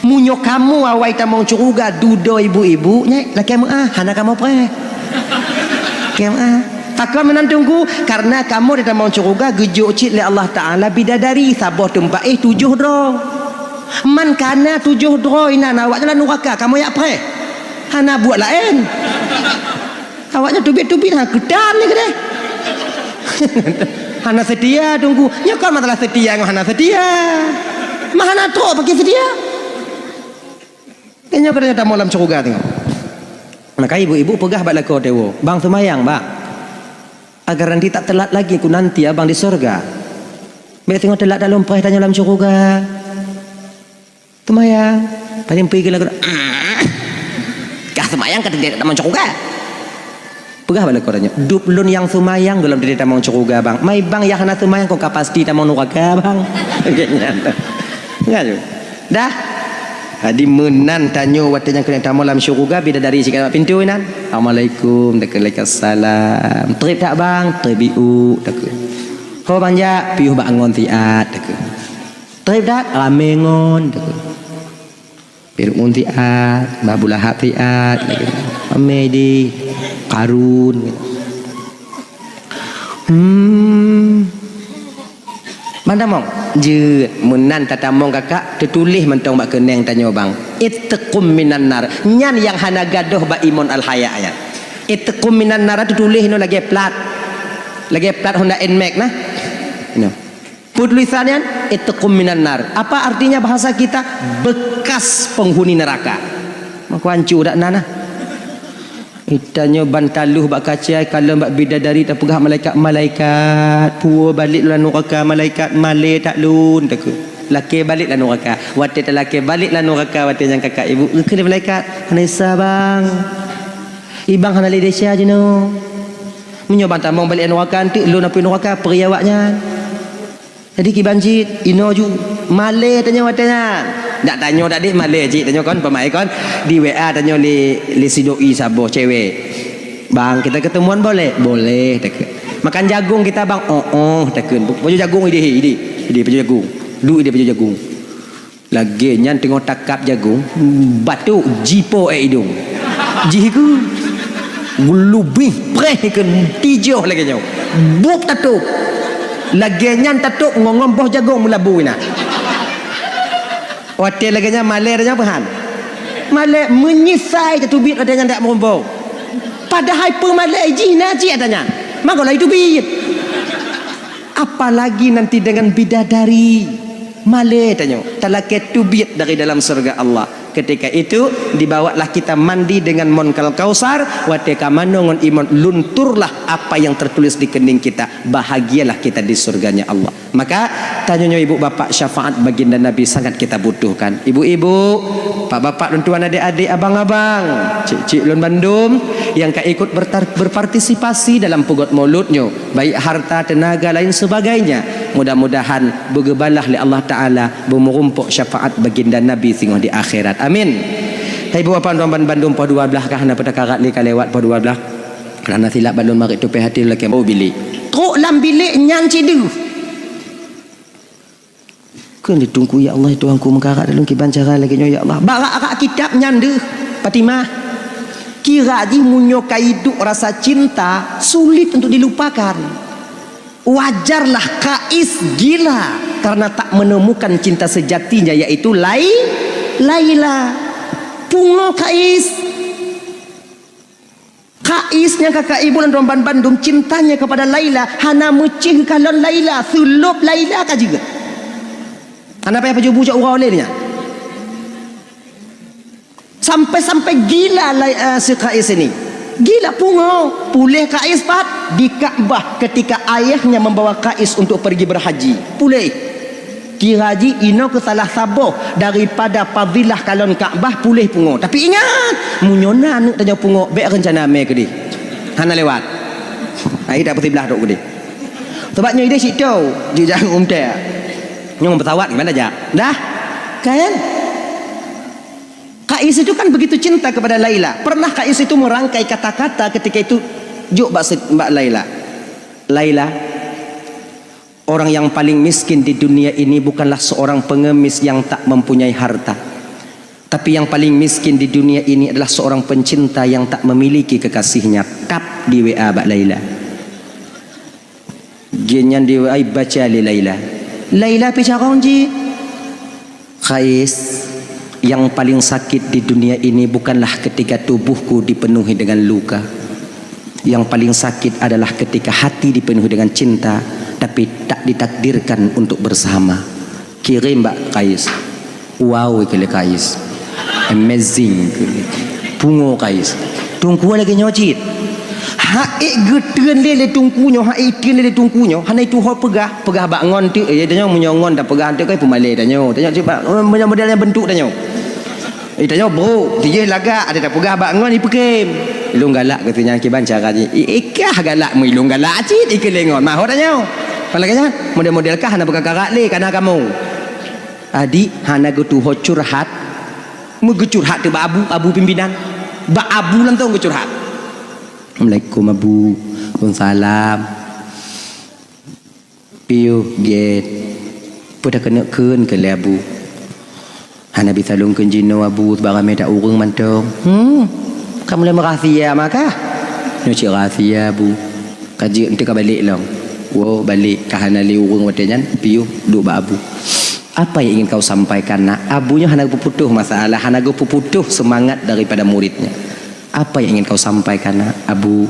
meunyoe kamoe awai tamong syeuruga dudoe ibu-ibu, nyan lakèe meu'ah, hana kamoe preh. Lakèe meu'ah. Pakon meunan Teungku? Karena kamoe di tamong syeuruga geujok cit lé Allah Taala bidadari, saboh teumpat éh tujoh droe. Man kana tujoh droe inan awak nyan lam nuraka, kamoe jak preh. Hana buet laén. Awak nyan teubiet-teubiet, ha, keutan ni keudeh. Hana seutia Teungku. Nyoe kon masalah seutia ngon hana seutia. Mah hana trok pakri seutia. Nyoe keudeh tamong lam syeuruga teungoh. Maka ibu-ibu peugah bak lakoe teuwoe, "Bang seumayang, Bang. Agar nanti tak telat lagi ku nanti abang di syeuruga." Bèk teungoh telat dalam preh tanyoe lam syeuruga. Seumayang. Paling pui keu lagu, "Kah seumayang ka teuntèe tamong syeuruga?" Peugah bak lakoe tanyoe, "Dub lôn nyang seumayang gohlom teuntèe tamong syeuruga, Bang. Mai bang nyang hana seumayang kon ka pasti tamong nuraka, Bang." Nyan. Nyan tu. Dah. Jadi meunan tanyoe watèe nyang keuneuk tamong lam syeuruga, bidadari sikat bak pintoe inan. "Assalamualaikum." Takheun, "Waalaikumsalam." "Trép tak, Bang?" "Trép iuk," takheun. "Ho bang jak?" "Piôh bak ngon siat," takheun. "Trép that?" "Ramé ngon," takheun. Fir'aun siat, Abu Lahab siat, ramé di Qarun. Hmm. Ban tamong? Jeuet, meunan tatamong kakak, teutuléh mantong bak keuneng tanyoe bang. Itqum minan nar. Nyan nyang hana gadôh bak imon al-haya nyan. Itqum minan nar teutuléh nyoe lagèe plat. Lagèe plat Honda Nmax nah. Inoe. Peue tulisan nyan? Itqum minan nar. Apa artinya bahasa kita? Bekas penghuni neraka. Maka ancu dak na nah. Itanyoe ban taloh bak kaca, kalon bak bidadari tapeugah malaikat, "Malaikat, puwoe balék lôn nuraka, malaikat, malèe that lôn," takheun. Lakée balek lam nuraka. Watée talakée balek lam nuraka, watée nyan kakak ibu, geukheun lé malaikat, "Hana desya, Bang. Ibang hana lé desya jinoe. Meunyoe Bang tamong balek lam nuraka, eunteuk lôn apui nuraka, peuri awaknyan." Jadi kiban cit, inoe ju, malée tanyoe watée nyan. Dak tanyoe dak dek malée cit, tanyoe kon peumaén kon. Di W A tanyoe lé, lé si doi saboh cewek. "Bang, kita ketemuan boleh?" "Boleh," takheun. "Makan jagung kita, Bang?" "Oh, oh," takheun. Pajoh jagung idéh, idéh. Idéh pajoh jagung. Duek idéh pajoh jagung. Lagée nyan teungoh takab jagung, batuk jipo ék idong. Jih keu gulubih preh keu tijoh lagée nyoe. Bup tatôb. Lagée nyan tatôb ngon, ngon boh jagung meulabu inan. Watée lagée nyan malée tanyoe peuhan. Malée meunyeusai tateubiet watée nyan dak meurumpok. Padahai peumalée jih na cit ata nyan. Maka laju teubiet. Apalagi nanti dengan bidadari. Malée tanyoe, talakée teubiet dari dalam syurga Allah. Ketika itu, dibawalah kita mandi dengan mon kal kausar, watée ka manoe ngon imon, lunturlah apa yang tertulis di kening kita. Bahagialah kita di surganya Allah. Maka, tanyoe nyoe ibu bapak, syafaat baginda Nabi sangat kita butuhkan. Ibu-ibu, bapak-bapak, lôn tuan, adik-adik, abang-abang, cik-cik lôn bandum, nyang ka ikut bertar-, berpartisipasi dalam peugöt maulud nyoe, baik harta, tenaga, lain sebagainya, mudah-mudahan beugeubalaih lé Allah Taala, beumeurumpok syafaat baginda Nabi singoh di akhirat. Amin. Hai ibu bapak, lôn tuan, ban-, bandum poh dua blaih kah, na peutakarat lé ka lewat poh dua blaih. Karena silap ban lôn marit tupée hati lakée bak bilék. Trok lam bilék nyan cit deuh. Kheun di Teungku, "Ya Allah, ya Tuhanku, meukarat lôn kiban cara lagée nyoe, ya Allah." Bak rak-rak kitab nyan deuh, Fatimah. Kira jih meunyoe ka iduek rasa cinta, sulit untuk dilupakan. Wajarlah Kais gila karena tak menemukan cinta sejatinya, yaitu Lai-, Laila. Pungo Kais. Kais nyang kakak ibu lôn tuan ban-, bandum cintanya kepada Laila, hana meucéh kalon Laila, seulôb Laila ka jeuet. Hana payah pajoh bu cok uroe lé nyan. Sampai-sampai gila Lai-, eh, si Kais ini. Gila pungo, puléh Kais pat di Ka'bah ketika ayahnya membawa Kais untuk pergi berhaji. Puléh. Kira jih inoe keu salah saboh daripada fadilah kalon Ka'bah puléh pungo. Tapi ingat, meunyoe na aneuk tanyoe pungo, bék reuncana mé keudeh. Hana lewat. Ai dak beusiblah trok keudeh. Sebab nyoe idéh situ, jijak umtée. Nyoe pesawat gimana jak? Dah? Kan? Kais itu kan begitu cinta kepada Laila. Pernah Kais itu merangkai kata-kata ketika itu jok bak se-, bak Laila. Laila, orang yang paling miskin di dunia ini bukanlah seorang pengemis yang tak mempunyai harta. Tapi yang paling miskin di dunia ini adalah seorang pencinta yang tak memiliki kekasihnya. Tap di W A bak Laila. Geuh nyan di W A baca lé Laila. Laila pi carông jih. Kais, yang paling sakit di dunia ini bukanlah ketika tubuhku dipenuhi dengan luka. Yang paling sakit adalah ketika hati dipenuhi dengan cinta, tapi tak ditakdirkan untuk bersama. Kirém bak Kais. Wow, kheun lé Kais. Amazing. Pungo Kais. Teungku lagée nyoe cit. Hai geutreun lé, lé teungku nyoe, hai treun lé, lé teungku nyoe, hana itu ho peugah, peugah bak ngon teuk, eh, tanyoe meunyoe ngon tapeugah teuk kan peumalée tanyoe. Tanyoe cit bak, eh, model-model nyang bentuk tanyoe. Eh, tanyoe brok, tijih lagak, ada tapeugah bak ngon ipeukém. Ilôn galak keu si nyan kiban cara jih. I, i kah galak meu ilôn galak cit, ikheun lé ngon. Mahot tanyoe. Pan lagée nyan, model-model kah hana peugah karak lé, kana kamoe. Adik hana geutuho curhat. Meugeucurhat teuk bak abu, abu pimpinan. Bak abu langsong geucurhat. "Assalamualaikum, Abu." "Waalaikumsalam." "Piôh gét. Peue takeuneuk kheun keu lé Abu?" "Hana bisa lôn kheun jinoe, Abu, sabab ramé that ureuëng mantong." "Hmm, ka mulai meurahsia maka?" "Nyoe cit rahsia, Abu. Ka jeuet, eunteuk ka balek lom." "Woe, balek, ka hana lé ureuëng watée nyan, piôh duek bak Abu." "Apa yang ingin kau sampaikan, Nak?" Abu nyoe hana geupeuputoh masalah, hana geupeuputoh seumangat daripada muridnya. "Apa yang ingin kau sampaikan, Nak?" "Abu,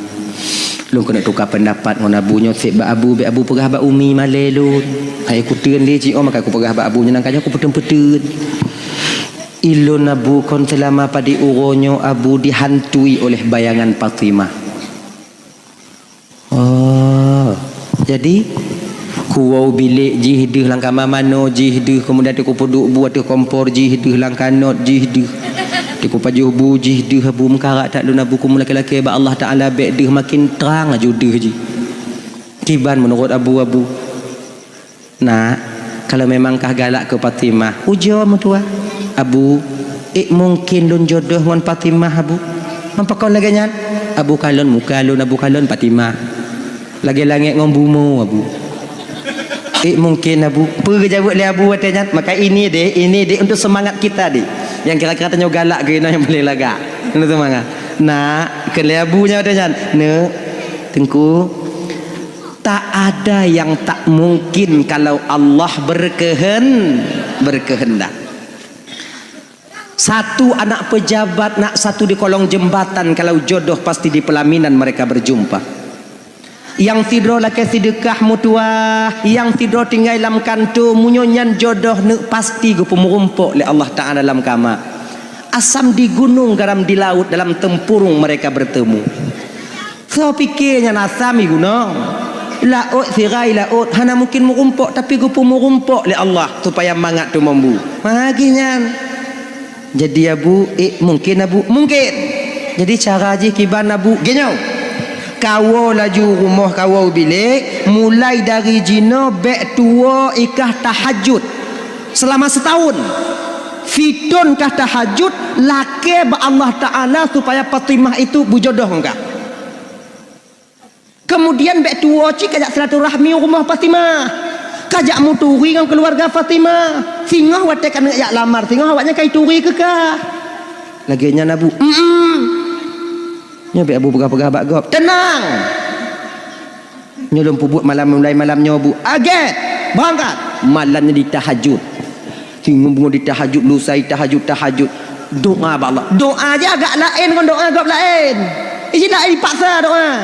lôn keuneuk tuka peundapat ngon Abu nyoe, seb bak Abu, bék Abu peugah bak umi malée lôn. Hai kutreun lé jiôh, maka kupeugah bak Abu nyoe, nangka nyoe kupeuteun-peuteun. Ilôn, Abu, kon seulama padub uroe nyoe Abu dihantui oleh bayangan Fatimah." "Oh, jadi?" Kuwoe u bilék jih deuh, lam kama manoe jih deuh, keumudian teukupeuduek bu ateueh kompor jih deuh, lam kanot jih deuh. Teukupajoh bu jih deuh, Abu, meukarat that lôn, Abu, kumulakée-lakée bak Allah Taala bék deuh, makin trang laju deuh jih. Kiban meunurot Abu, Abu? Nak, kalau memang kah galak keu Fatimah, ujoe meutuah. Abu, ék mungken lôn jodoh ngon Fatimah, Abu? Man pakon lagée nyan? Abu, kalon muka lôn, Abu, kalon Fatimah. Lagée langét ngon bumoe, Abu. Ék mungken, Abu? Peue geujaweueb lé Abu watée nyan? Maka ini deh, ini deh untuk semangat kita deh. Nyang kira-kira tanyoe galak keu inoe nyang paléng lagak. Untuk semangat. Nak, keu lé Abu nyan watée nyan. Neuk, Teungku, tak ada yang tak mungkin kalau Allah berkehen-, berkehendak. Satu anak pejabat, nak satu di kolong jembatan, kalau jodoh pasti di pelaminan mereka berjumpa. Nyang sidroe lakée sideukah meutuah, nyang sidroe tinggai lam kantô, meunyoe nyan jodoh neuk pasti geupeumeurumpok lé Allah Taala lam kama. Asam di gunong, garam di laut, dalam tempurung mereka bertemu. Soe pike nyan asam i gunong, laôt sira i laôt, hana mungken meurumpok, tapi geupeumeurumpok lé Allah supaya mangat teumambu. Magih nyan. Jadi Abu, ék mungken Abu? Mungken. Jadi cara jih kiban Abu? Geunyoe. Kawoe laju rumoh kawoe u bilék, mulai dari jinoe bék tuwoe i kah tahajud selama setahun. Sithon kah tahajud, lakée bak Allah Taala supaya Fatimah itu beujodoh ngon kah. Keumudian bék tuwoe cit kajak silaturahmi u rumoh Fatimah. Kajak meuturi ngon keuluwarga Fatimah. Singoh watée keuneuk jak lamar, singoh awaknyan ka ituri keu kah. Lagée nyan Abu. Mm-mm. Nyoe bék Abu peugah-peugah bak gob. Teunang! Nyoe lôn peubuet malam, mulai malam nyoe, Bu. Agét! Beurangkat! Malam nyoe ditahajud. Singoh beungoh ditahajud, lusa itahajud, tahajud. Doá bak Allah. Doá jih agak laén ngon doá gob laén. Iji laén ipaksa doá.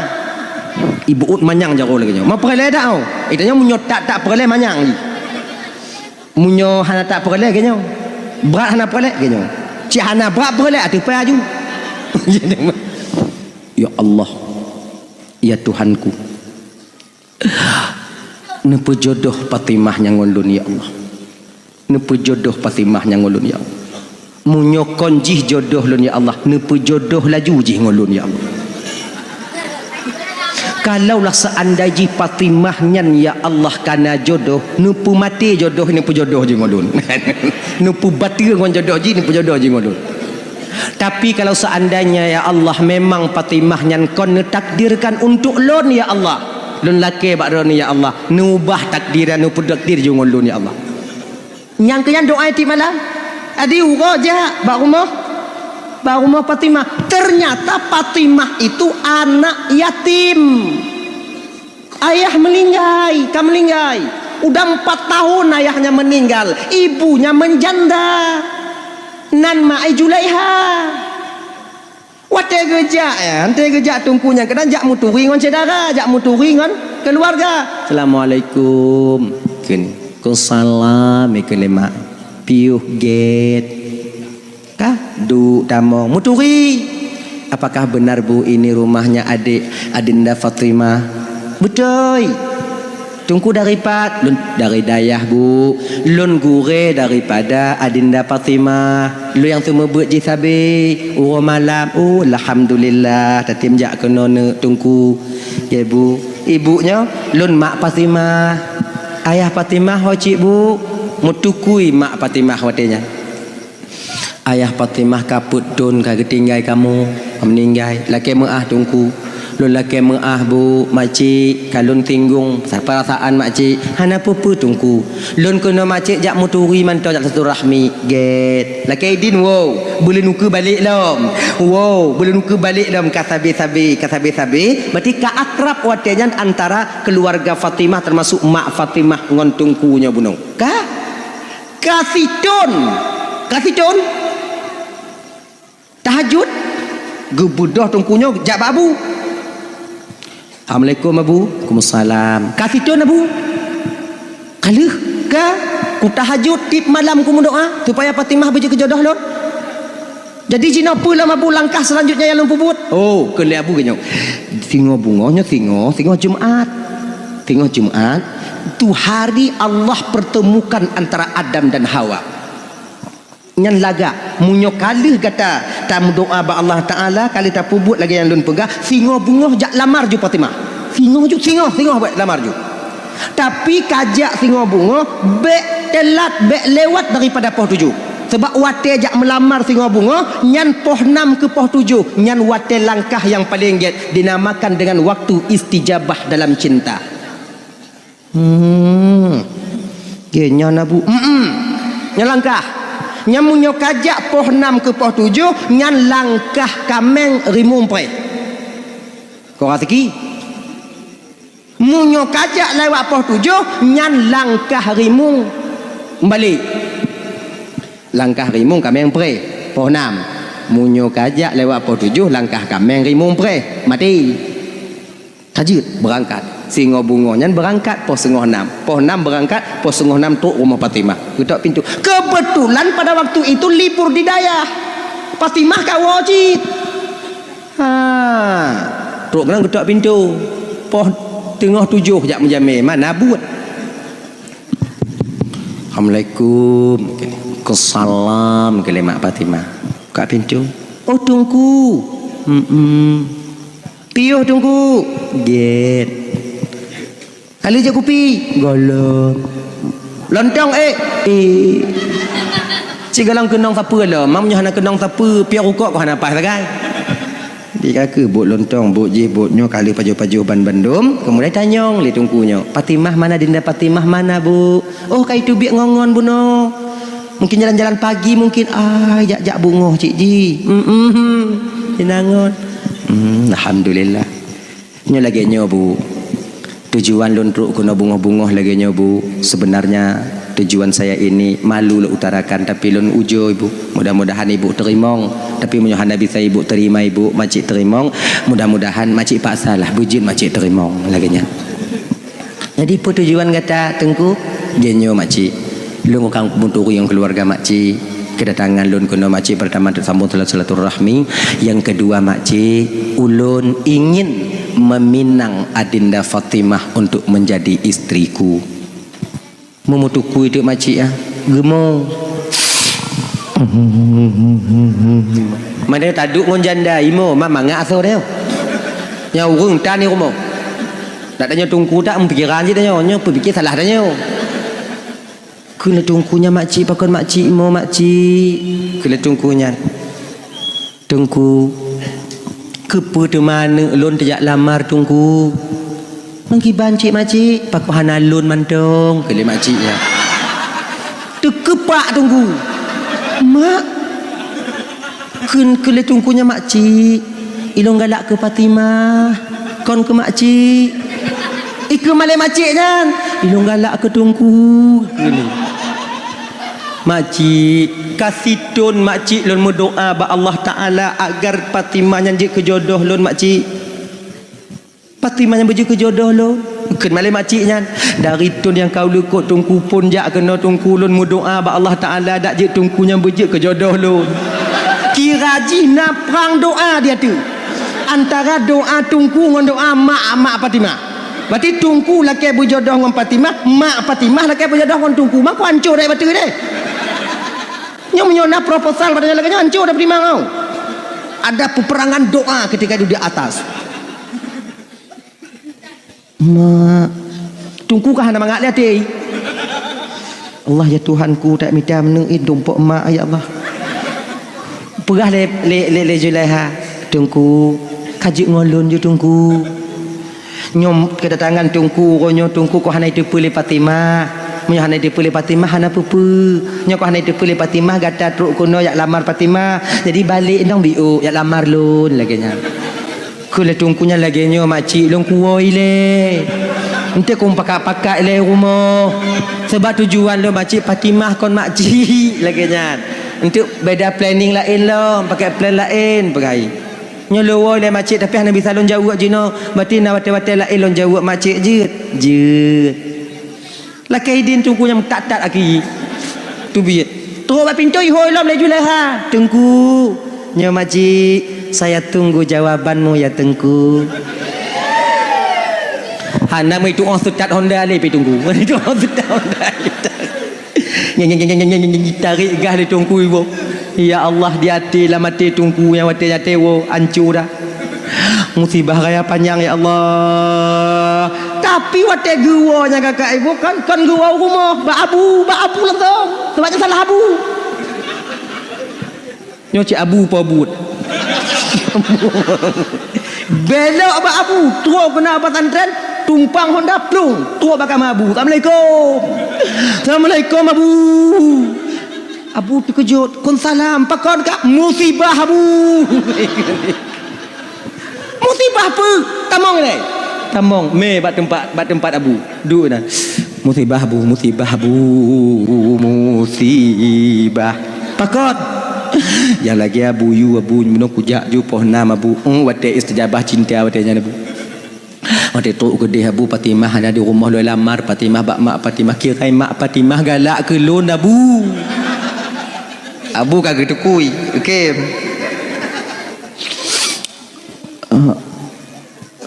Ibuet manyang jaroe lagée nyoe. Meupeureulee dak, oh? Ita nyoe meunyoe tak-tak peureulee manyang jih. Meunyoe hana tak peureulee lagée nyoe. Brat hana peureulee lagée nyoe. Cit hana brat peureulee ateueh pai aju. Ya Allah. Ya Tuhanku. Neupeujodoh Fatimah nyan ngon lôn, ya Allah. Neupeujodoh Fatimah nyan ngon lôn, ya Allah. Meunyoe kon jih jodoh lôn, ya Allah, neupeujodoh laju jih ngon lôn, ya Allah. Kalaulah seandai jih Fatimah nyan, ya Allah, kana jodoh, neupeumaté jodoh, neupeujodoh jih ngon lôn. Neupeubateue ngon jodoh jih, neupeujodoh jih ngon lôn. Tapi kalau seandainya, ya Allah, memang Fatimah nyan kon neutakdirkan untuk lôn, ya Allah, lôn lakée bak droeneuh, ya Allah, neuubah takdir, neupeutakdir jih ngon lôn, ya Allah. Nyang keu nyan doá tiep malam. Adi uroe jak bak rumoh, bak rumoh Fatimah. Ternyata Fatimah itu anak yatim. Ayah meuninggai, ka meuninggai. Udah empat tahun ayahnya meninggal, ibunya menjanda. Nan ma ai Julaiha. Watée geujak, ya, watée geujak teungku nyan keunan jak meuturi ngon syedara, jak meuturi ngon keuluwarga. "Assalamualaikum." Kheun, "Waalaikumsalam," ikheun lé mak. "Piôh gét." Ka duek tamong meuturi. "Apakah benar, Bu, ini rumahnya adik Adinda Fatimah?" "Beutôi." "Teungku dari pat?" "Lôn dari dayah, Bu. Lôn gurée daripada Adinda Fatimah. Lôn nyang seumeubeuet jih sabe uroe malam." "Oh, alhamdulillah, tatem jak keunoe neuk, Teungku." "Ya, Bu." "Ibu nyoe?" "Lôn mak Fatimah." "Ayah Fatimah ho cit, Bu?" Meutukui mak Fatimah watée nyan. "Ayah Fatimah ka peuet thon ka geutinggai kamoe, ka meuninggai. Lakée meuáh, Teungku." "Lôn lakée meuáh, Bu, makcik ka lôn singgong perasaan makcik." "Hana peue-peue, Teungku. Lôn keunoe makcik jak meuturi mantong, jak silaturahmi." "Gét. Lakée idin, woe, beulôn ukeue balek lom. Woe, beulôn ukeue balek lom, ka sabe-sabe, ka sabe-sabe." Berarti ka akrab watée nyan antara keuluwarga Fatimah, teumasuk mak Fatimah ngon Teungku nyoe bunoe. Ka? Ka sithon, ka sithon tahajud, geubeudôh Teungku nyoe jak bak Abu. "Assalamualaikum, Abu." "Waalaikumsalam." "Ka sithon, Abu?" "Ka lheueh, ka. Kutahajud tiep malam kumeudoá supaya Fatimah beujeuet keu jodoh lôn. Jadi jinoe peue lom, Abu, langkah seulanjutnya nyang lôn peubuet?" "Oh," kheun lé Abu geuh nyoe, "singoh beungoh nyoe singoh, singoh Jumat. Singoh Jumat, Tu hari Allah pertemukan antara Adam dan Hawa. Nyan lagak, meunyoe ka lheueh gata tameudoa bak Allah Taala, ka lheueh tapeubuet lagée nyang lôn peugah, singoh beungoh jak lamar ju Fatimah. Singoh ju, singoh, singoh buet lamar ju. Tapi ka jak singoh beungoh, bék teulat, bék lewat daripada poh tujoh. Sebab watée jak meulamar singoh beungoh, nyan poh nam keu poh tujoh, nyan watée langkah nyang paleng gét, dinamakan dengan waktu istijabah dalam cinta. Hmm. Oke, nyan Abu. Hmm. Nyan langkah. Nyan meunyoe ka jak poh nam keu poh tujoh, nyan langkah kaméng rimueng preh. Kok raseuki? Meunyoe ka jak lewat poh tujoh, nyan langkah rimueng balek. Langkah rimueng kaméng preh, poh nam. Meunyoe ka jak lewat poh tujoh, langkah kaméng rimueng preh. Maté. Ka jeuet beurangkat. Singoh beungoh nyan beurangkat poh singoh nam. Poh nam beurangkat, poh singoh nam trok rumoh Fatimah. Geutok pintoe. Kebetulan pada waktu itu libur di dayah. Fatimah ka woe cit. Ha. Trok keunan geutok pintoe. Poh teungoh tujoh jak meujamé. Mana buet? "Assalamualaikum." "Waalaikumsalam," kheun lé mak Fatimah. Buka pintoe. "Oh, Teungku." "Mm-mm." "Piôh, Teungku." "Gét." "Ka lheueh jép kupi?" "Gohlom." "Lontong, ék?" "Ék." "Cit gohlom keunong sapeue lom, meunyoe hana keunong sapeue, piôh rukok kok hana paih sagai." Di ka keuh buet lontong, buet jih, buet nyoe, ka lheueh pajoh-pajoh ban bandum, keumudian tanyong lé Teungku nyoe, "Fatimah mana, Dinda Fatimah mana, Bu?" "Oh, ka iteubiet ngon-ngon bunoe. Mungkin jalan-jalan pagi mungkin." "Ah, jak-jak beungoh cit jih." "Hmm, hmm, hmm. Inangon." "Hmm, alhamdulillah." Nyoe lagée nyoe, Bu. Tujuan lôn trok keunoe beungoh-beungoh lagée nyoe, Bu. Sebenarnya tujuan saya ini malu lôn utarakan, tapi lôn ujoe, Bu. Mudah-mudahan Ibu teurimong. Tapi meunyoe hana bisa Ibu terima, Ibu, macik teurimong. Mudah-mudahan macik paksalah beujeuet macik teurimong lagée nyan. Jadi, peue tujuan gata, Teungku? Lagée nyoe, macik. Lôn ka meuturi ngon keuluwarga makcik. Kedatangan lôn keunoe makcik, pertama, untuk sambung silaturahmi. Yang kedua, makcik, ulôn ingin meminang Adinda Fatimah untuk menjadi istriku. Meumutukui teuk makcik, ah. Geumo. Mana taduek ngon janda, imo, ma mangat asoe nyoe. Nyan ureuëng tan di rumoh. Nak tanyoe Teungku tak, meupikiran cit tanyoe, nyoe peupikir salah tanyoe. Kheun lé Teungku nyan, "Makcik, pakon makcik imo, makcik?" Kheun lé Teungku nyan. "Teungku, keupeue teuma aneuëk lôn teujak lamar, Teungku?" "Meukiban cit, makcik?" "Pakon hana lôn mantong?" kheun lé makcik nyan. Teukeupak Teungku. "Mak," kheun, kheun lé Teungku nyan, "Makcik, ilôn galak keu Fatimah, kon keu makcik." Ikheun malée makcik nyan, "Ilôn galak keu Teungku," kheun lé. "Makcik, ka sithon makcik lôn meudoá bak Allah Taala agar Fatimah nyan jeuet keu jodoh lôn, makcik." "Fatimah nyan beujeuet keu jodoh lôn?" Kheun malée makcik nyan, "Dari thon nyang ka ulukot Teungku phon jak keunoe Teungku, lôn meudoá bak Allah Taala dak jeuet Teungku nyan beujeuet keu jodoh lôn." Kira jih na prang doá di ateueh antara doá Teungku ngon doá mak, mak Fatimah. Berarti Teungku lakée beujodoh ngon Fatimah, mak Fatimah lakée beujodoh ngon Teungku. Mako hancô deh bateue deh. Nyoe meunyoe na proposal pada nyoe lagée nyoe, hancô deh Fatimah nyoe. Ada peperangan doa ketika itu di atas. "Mak, Teungku ka hana mangat lé até." "Allah, ya Tuhanku, tak mita meuneuk id dumpok mak, ya Allah." Peugah lé, lé, lé, lé Zulaiha, "Teungku, ka jeuet ngon lôn ju, Teungku." Nyoe kedatangan Teungku, uroe nyoe Teungku kok hana jiteupeue lé Fatimah. Meunyoe hana jiteupeue lé Fatimah, hana peue-peue. Nyoe kok hana jiteupeue lé Fatimah, gata trok keunoe jak lamar Fatimah. Jadi balek inong biôk jak lamar lôn, lagée nyan. Kheun lé Teungku nyan lagée nyoe, "Makcik, lôn kuwoe ilée. Eunteuk kong pakat-pakat ilée rumoh. Sebab tujuan lôn makcik Fatimah kon makcik," lagée nyan. "Eunteuk beda planning laén lom, pakai plan laén," peugah. "Nyoe lôn woe ilée makcik, tapi hana bisa lôn jaweueb jinoe. Berarti na watée-watée laén lôn jaweueb makcik jeuet." Jeuet. Lakée idin Teungku nyang that-that aki. Teubiet. Trok bak pintoe ihôi lom lé Zulaiha. "Teungku, nyoe makcik, saya tunggu jawabanmu ya, Teungku." Hana meutu'oh seutat Honda lé pi Teungku. Meutu'oh seutat Honda. Nyeng, nyeng, nyeng, nyeng, nyeng, nyeng, tarék gas lé Teungku iboh. Ya Allah, di até, lam até Teungku nyang watèe nyan teuwoe, ancô dah. Musibah raya panyang, ya Allah. Tapi watèe geuwoe nyan kakak iboh kan, kon geuwoe u rumoh, bak Abu, bak Abu langsông. Sebab nyan salah Abu. Nyoe cit Abu po buet. Belok bak Abu, trok keunan pesantren, tumpang Honda, plung, trok bak kama Abu. "Assalamualaikum." "Assalamualaikum, Abu." Abu teukeujot, "Kon salam, pakon kah?" "Musibah, Abu." "Musibah peue?" "Tamong ilèe." Tamong, mé bak teumpat, bak teumpat Abu. Duek na. "Musibah, Bu, musibah, Bu, musibah." "Pakon?" "Nyang lagèe Abu yue, Abu, bunoe kujak ju poh nam, Abu." Oh, watèe istijabah cinta watèe nyan, Abu. Watèe trok keudéh Abu, Fatimah hana di rumoh, lôn lamar Fatimah bak mak Fatimah. Kirai mak Fatimah galak keu lôn, Abu. Abu ka geutukui. Oke. Ah,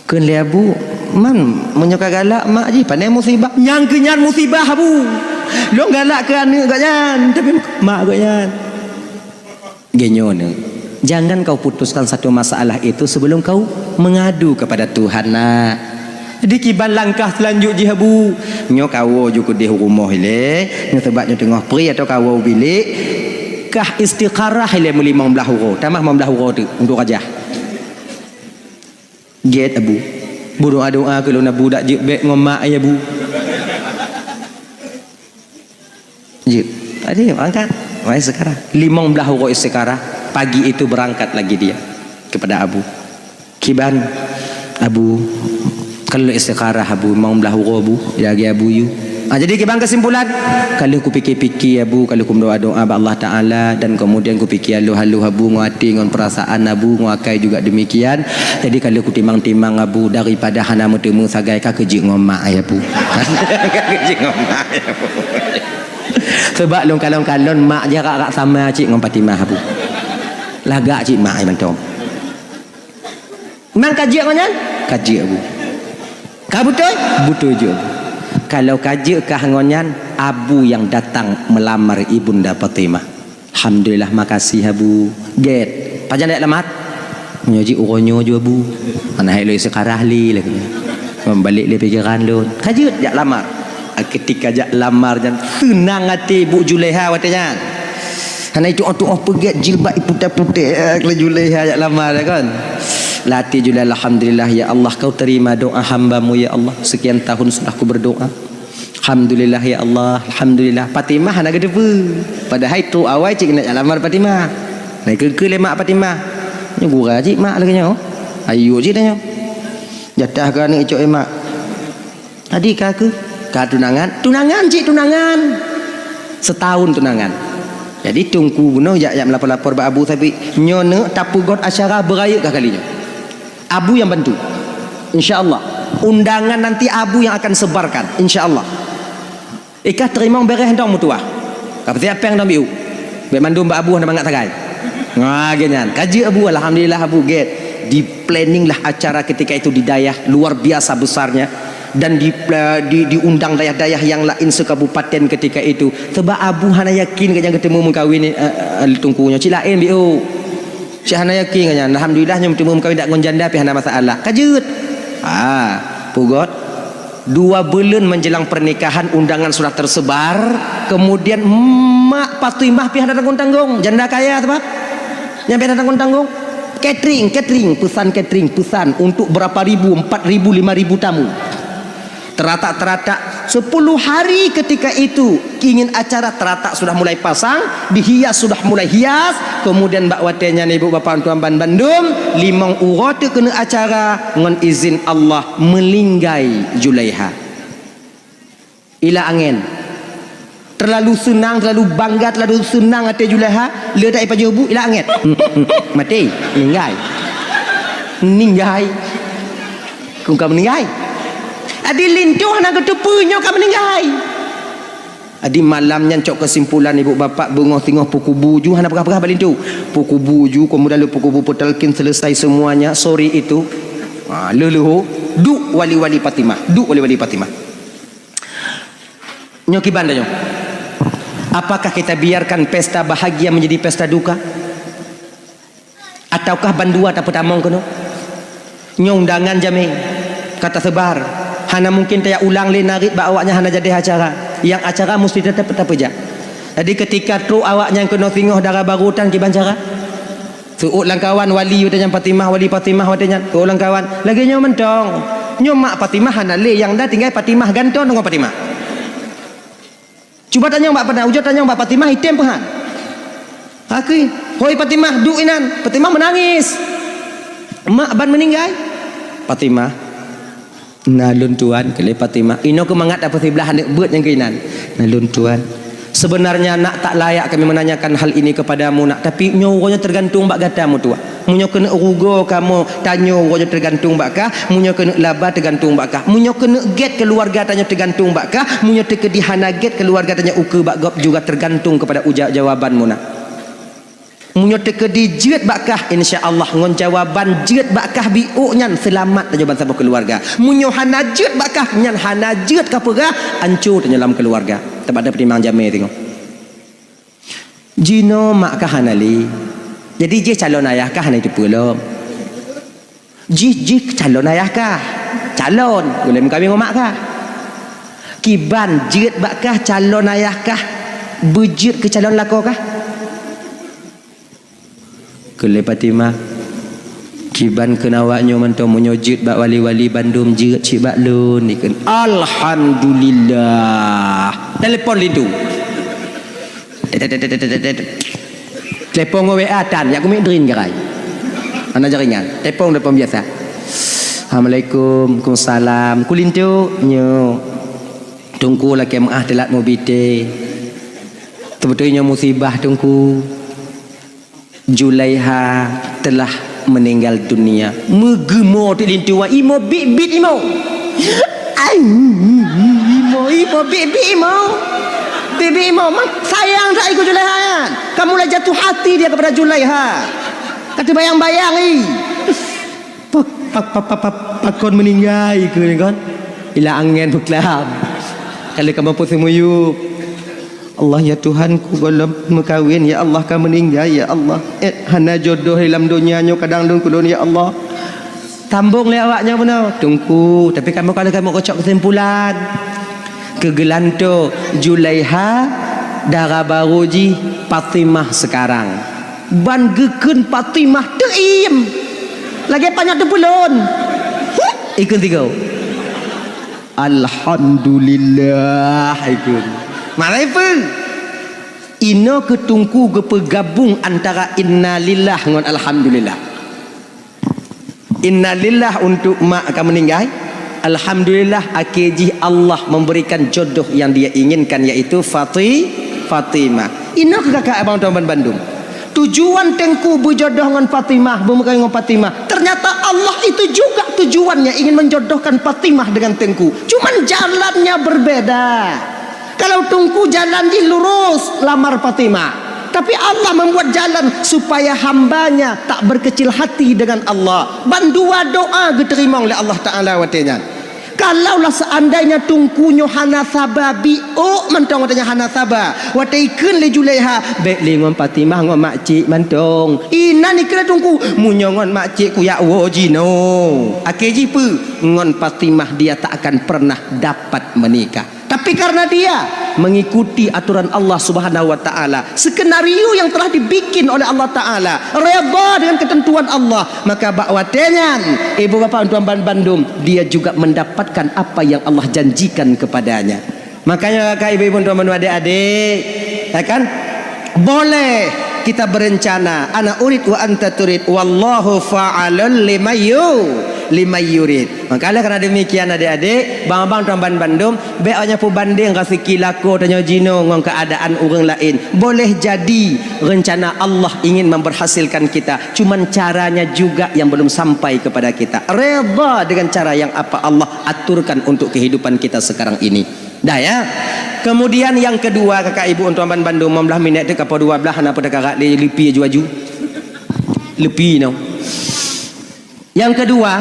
kheun lé Abu, "Man, meunyoe ka galak mak jih, pane musibah?" "Nyang keu nyan musibah, Abu. Lôn galak keu aneuk gobnyan, tapi mak gobnyan." Geutanyoe, jangan kau putuskan satu masalah itu sebelum kau mengadu kepada Tuhan, nak. Jadi kiban langkah seulanjut jih, Abu? Nyoe kawoe ju keudéh u rumoh ilèe, nyoe sabab nyoe teungoh pri atau kawoe u bilék, kah istikharah ilèe meulimong blaih uroe, tamah limong blaih uroe teuk untuk rajah. Gét, Abu. Beudoa-doa keu lôn, Abu, dak jeuet bèk ngon mak, ya, Bu. Jeuet. Ade, angkat. Mai istikharah. Limong blaih uroe istikharah, pagi itu berangkat lagi dia kepada Abu. Kiban, Abu, ka lôn istikharah, Abu, limong blaih uroe, Bu, lagèe Abu yue. Ah, jadi kiban kesimpulan, ka lheueh kupike-pike, Abu, ka lheueh kumeudoa-doa bak Allah Taala, dan kemudian kupike haloh-haloh, Abu, ngon até, ngon perasaan, Abu, ngon akai juga demikian. Jadi ka lheueh kutimang-timang, Abu, daripada hana meuteumé sagai, ka keujeuet ngon mak, ya, Bu. Ka keujeuet ngon mak, ya, Bu. Sebab lôn kalon-kalon mak jarak-jarak sama cit ngon Fatimah, Abu. Lagak cit mak, ya, mantong. Memang ka jeuet ngon nyan? Ka jeuet, Abu. Ka beutôi? Beutôi jeuet, Abu. Kalau ka jeuet kah ngon nyan, Abu nyang datang meulamar Ibunda Fatimah. Alhamdulillah, makasih, Abu. Gét. Pajan jak lamar? Meunyoe jeuet uroe nyoe ju, Abu. Hana hai lôn istikharah lé lagèe nyan. Membalék lé pikeran lôn. Ka jeuet jak lamar. Ah, ketika jak lamar nyan, seunang até Ibu Julaiha watèe nyan. Hana itu'oh-tu'oh peugèt jilbab iputéh-putéh, eh, laju lé jak lamar, ya kan? Lam até Julaiha, "Alhamdulillah, ya Allah, kau terima doa hamba-Mu, ya Allah. Sekian tahun sudah ku berdoa. Alhamdulillah, ya Allah, alhamdulillah." Fatimah hana geuteupeue. Padahai trok awai cit keuneuk jak lamar Fatimah. Nah, keu-keu lé mak Fatimah. Nyoe gura cit mak lagèe nyoe. Ayo cit tanyoe. Jatah keu aneuk icok, eh, mak. Jadi ka keuh, ka tunangan, tunangan cit tunangan. Setahun tunangan. Jadi Teungku bunoe jak, jak meulapor-lapor bak Abu Sabit. Nyoe neuk tapeugöt acara beurayeuk kah kali nyoe. Abu nyang bantu. Insya Allah. Undangan nanti Abu yang akan sebarkan. Insya Allah. Ikah teurimong bèrèh dong meutuah. Ka peusiap péng dong biu. Bèk mandum bak Abu hana mangat sagai. Nah, lagèe nyan. Ka jeuet Abu, alhamdulillah Abu gét. Di-planning lah acara ketika itu di dayah luar biasa besarnya. Dan di, di, diundang dayah-dayah yang lain sekabupaten ketika itu. Sebab Abu hana yakin gobnyan geuteumu meukawin, eh, eh, Teungku nyoe. Cit laén biu. Cit hana yakin gobnyan. Alhamdulillah nyoe meuteumé meukawen dak ngon janda pih hana masalah. Ka jeuet. Ha, peugöt. Dua buleuen menjelang pernikahan, undangan sudah tersebar. Kemudian mak Fatimah pih hana tanggong-tanggong. Janda kaya sebab. Nyan pih hana tanggong-tanggong. Catering, catering, pesan catering, pesan untuk berapa ribu, empat ribu, lima ribu tamu. Teratak-teratak, sepuluh hari ketika itu ingin acara, teratak sudah mulai pasang, dihias sudah mulai hias, kemudian bak watèe nyan ibu bapa tuan ban bandum, limong uroe teuk keuneuk acara, ngon izin Allah meulinggai Julaiha. Ila angén. Terlalu seunang, terlalu bangga, terlalu seunang até Julaiha, le dak ipajoh bu, ila angén. Maté, ninggai. Ninggai. Kong ka meuninggai. Adi linto hana geuteupeue nyoe ka meuninggai. Adi malam nyan cok kesimpulan ibu bapak beungoh singoh peukubu ju hana peugah-peugah bak linto. Peukubu ju, kemudian lé peukubu peutalkin selesai semuanya. Sore itu, Ha, leuh-leuh, duek wali-wali Fatimah, duek wali-wali Fatimah. Nyoe kiban tanyoe. Apakah kita biarkan pesta bahagia menjadi pesta duka? Ataukah bandua tapeutamong keunoe? Nyoe undangan jamé ka taseubar. Hana mungkin tajak ulang lé narit bak awaknyan hana jadi acara. Nyang acara musti teutap tapeujak. Jadi ketika trok awaknyan keunoe singoh dara barô tan kiban cara? Seuôt lam kawan wali watée nyan Fatimah, wali Fatimah watée nyan. Seuôt lam kawan. Lagée nyoe mantong. Nyoe mak Fatimah hana lé, nyang na tinggai Fatimah gantoe ngon Fatimah. Cuba tanyong bak Fatimah, ujoe tanyong bak Fatimah, item peuhan. Hakui, "Hoi Fatimah, duek inan." Fatimah meunangis. "Mak ban meuninggai?" Fatimah, "Na lôn tuan," kheun lé Fatimah. Inoe keuh mangat tapeusiblah aneuk beuet nyang keuinan. "Na lôn tuan. Sebenarnya nak tak layak kami menanyakan hal ini kepadamu nak, tapi nyoe uroe nyoe tergantung bak gata meutuah. Meunyoe keuneuk rugoe kamoe tanyoe uroe nyoe tergantung bak kah, meunyoe keuneuk laba tergantung bak kah. Meunyoe keuneuk gét keuluwarga tanyoe tergantung bak kah, meunyoe teukeudi hana gét keuluwarga tanyoe ukeue bak gob juga tergantung kepada uja-, jawaban mu nak. Meunyoe teukeudi jeuet bak kah, insya Allah ngon jawaban jeuet bak kah biôk nyan seulamat tanyoe bansaboh keuluwarga. Meunyoe hana jeuet bak kah, nyan hana jeuet ka peugah, anco tanyoe lam keuluwarga." Teuma tapeutimang jamé singoh. Jinoe mak kah hana lé. Jadi jih calon ayah kah hana jiteupeue lom. Jih, jih calon ayah kah. Calon, ulée meukawen ngon mak kah. Kiban jeuet bak kah calon ayah kah, beujeuet keu calon lakoe kah? Kheun lé Fatimah, "Kiban kheun awak nyoe mantong, meunyoe jeuet bak wali-wali bandum jeuet cit bak lôn," ikheun. "Alhamdulillah." Telepon linto. Telepon ngon W A tan, jak keumiet drin garai. Hana jaringan. Telepon, telepon biasa. "Assalamualaikum." "Waalaikumsalam." "Keu linto?" "Nyoe. Teungku lakée meuáh teulat meubi thé. Teubeutôi nyoe musibah, Teungku. Julaiha telah meninggal dunia." Meugeumô teuk linto, imoe biet-biet imoe. Ai, imoe, imoe, biet-biet imoe. Biet-biet imoe. Mang sayang that keu Julaiha nyan. Ka mulai jatuh hati dia kepada Julaiha. Ka teubayang-bayang, ih. Pak, pak, pak, pak, pak, pakon meuninggai keu nyan kon? Ila angén beuklam. Ka lheueh ka mampu seumuyueb. Allah, ya Tuhanku, gohlom meukawen, ya Allah, ka meuninggai, ya Allah. Eh, hana jodoh lam donya nyoe kadang lôn keu lôn, ya Allah. Sambong lé awak nyan bunoe, Teungku, tapi kamoe ka lheueh kamoe keucok keusimpulan. Keu geulantoe Julaiha, dara barô jih Fatimah sekarang. Ban geukheun Fatimah teuiem. Lagée panyöt teupeulon. Huh, ikheun sigoe. Alhamdulillah, ikheun. Marai peue? Inoe keuh Teungku geupeugabong antara innalillah ngon alhamdulillah. Innalillah untuk mak ka meuninggai. Alhamdulillah, akhé jih Allah memberikan jodoh yang Dia inginkan, yaitu Fati-, Fatimah. Inoe keuh kakak abang tuan bandum. Tujuan Teungku beujodoh ngon Fatimah, beumeukawen ngon Fatimah. Ternyata Allah itu juga tujuannya ingin menjodohkan Fatimah dengan Teungku. Cuman jalannya berbeda. Kalau Teungku jalan jih lurus, lamar Fatimah. Tapi Allah membuat jalan supaya hamba-Nya tak berkecil hati dengan Allah. Ban dua doa geuteurimong lé Allah Taala watée nyan. Kalaulah seandainya Teungku nyoe hana saba, biôk mantong watée nyan hana saba. Watée ikheun lé Julaiha, "Bék lé ngon Fatimah, ngon makcik mantong." Inan ikheun lé Teungku, "Meunyoe ngon makcik kuyak woe jinoe." Akhé jih peue? Ngon Fatimah dia tak akan pernah dapat menikah. Tapi karena dia mengikuti aturan Allah Subhanahu wa Taala, skenario yang telah dibikin oleh Allah Taala, redha dengan ketentuan Allah, maka bak watée nyan, ibu bapa tuan ban bandum, dia juga mendapatkan apa yang Allah janjikan kepadanya. Makanya kakak ibu-ibu tuan bandum adik-adik, ya kan? Boleh kita berencana, ana urid wa anta turid, wallahu fa'alul limayyu-, limayyurid. Maka oleh karena demikian adik-adik, bang-bang tuan ban bandum, bék awak nyan peubandeng raseuki lakoe tanyoe jinoe ngon keuadaan ureuëng laén. Boleh jadi rencana Allah ingin memberhasilkan kita, cuman caranya juga yang belum sampai kepada kita. Redha dengan cara yang apa Allah aturkan untuk kehidupan kita sekarang ini. Dah ya. Kemudian yang kedua, kakak ibu tuan ban bandum, lima belas minit tu kapal dua belas, hana peue takarat lé, leupie aju-aju. Leupie no. Yang kedua,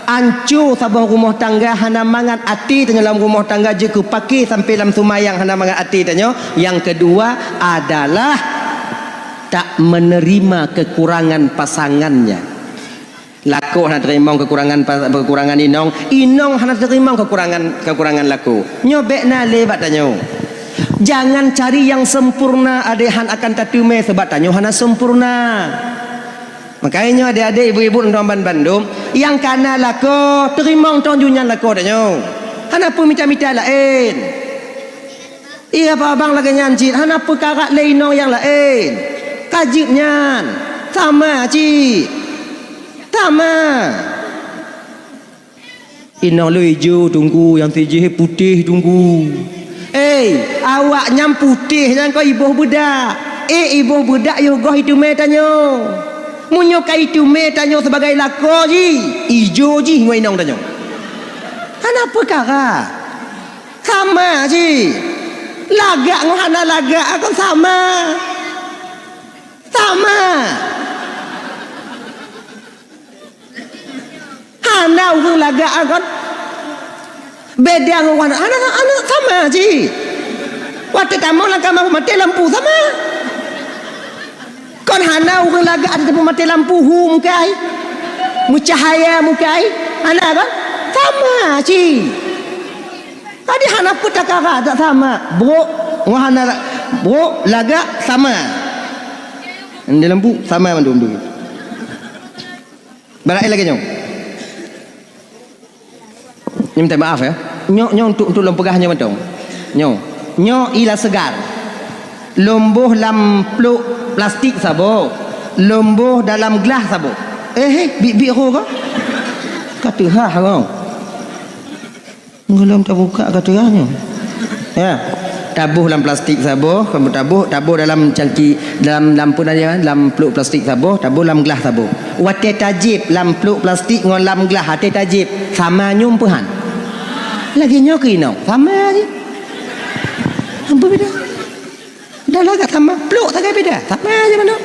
Anco saboh rumoh tangga hana mangat até tanyoe lam rumoh tangga jeuet keu paké sampai lam seumayang hana mangat até tanyoe. Nyang keudua adalah tak menerima kekurangan pasangannya. Lakoe hana teurimong kekurangan pa-, kekurangan inong, inong hana teurimong kekurangan, kekurangan lakoe. Nyoe bék na lé bak tanyoe. Jangan cari yang sempurna, adéh han akan tateumé, sabab tanyoe hana sempurna. Makajih nyoe adék-adék, ibu-ibu, ngon bandum, nyang kana lakoe, teurimong tong ju nyan lakoe tanyoe. Hana peue mita-mita laén. Iya, abang lagée nyan cit, hana peue karat lé inong nyang laén. Ka jeuet nyan. Sama cit. Sama. Inong lôn ijo, Teungku, nyang sijih putéh, Teungku. Eh, awak nyan putéh nyan kon iboh beudak. Eh, iboh beudak yoh goh iteumé tanyoe. Meunyoe ka iteumé tanyoe sibagai lakoe jih, ijo jih ngon inong tanyoe. Hana peukara. Sama jih. Lagak ngon hana lagak kon sama. Sama. Hana ureuëng lagak kon beda ngon hana, hana, hana sama jih. Watée tamong lam kama maté lampu sama. Kon hana ureuëng lagak ada teupeu maté lampu hu mukai. Meucahaya mukai. Hana kon? Sama jih. Tadi hana peutakara tak sama. Brok ngon hana brok lagak sama. Di lampu sama mandum tu. Barang lagée nyoe. Nyoe minta maaf ya. Nyoe, nyoe untuk, untuk lôn peugah nyoe mantong. Nyoe. Nyoe ila seugar. Lôn boh lam plôk plastik saboh. Lôn boh dalam glah saboh. Eh, eh, bit-bit ho ka? Ka teuhah ka? Gohlom tabuka ka teuhah nyoe. Ya. Taboh lam plastik saboh, kamu taboh, taboh dalam cangki, dalam, dalam peue nan nyan, dalam plôk plastik saboh, taboh lam glah saboh. Watée tajép lam plôk plastik ngon lam glah, watée tajép, sama nyoe peuhan. Lagée nyoe keu inong, sama jih. Apa beda? Dah lagak sama, plôk sagai beda, sama aja mana.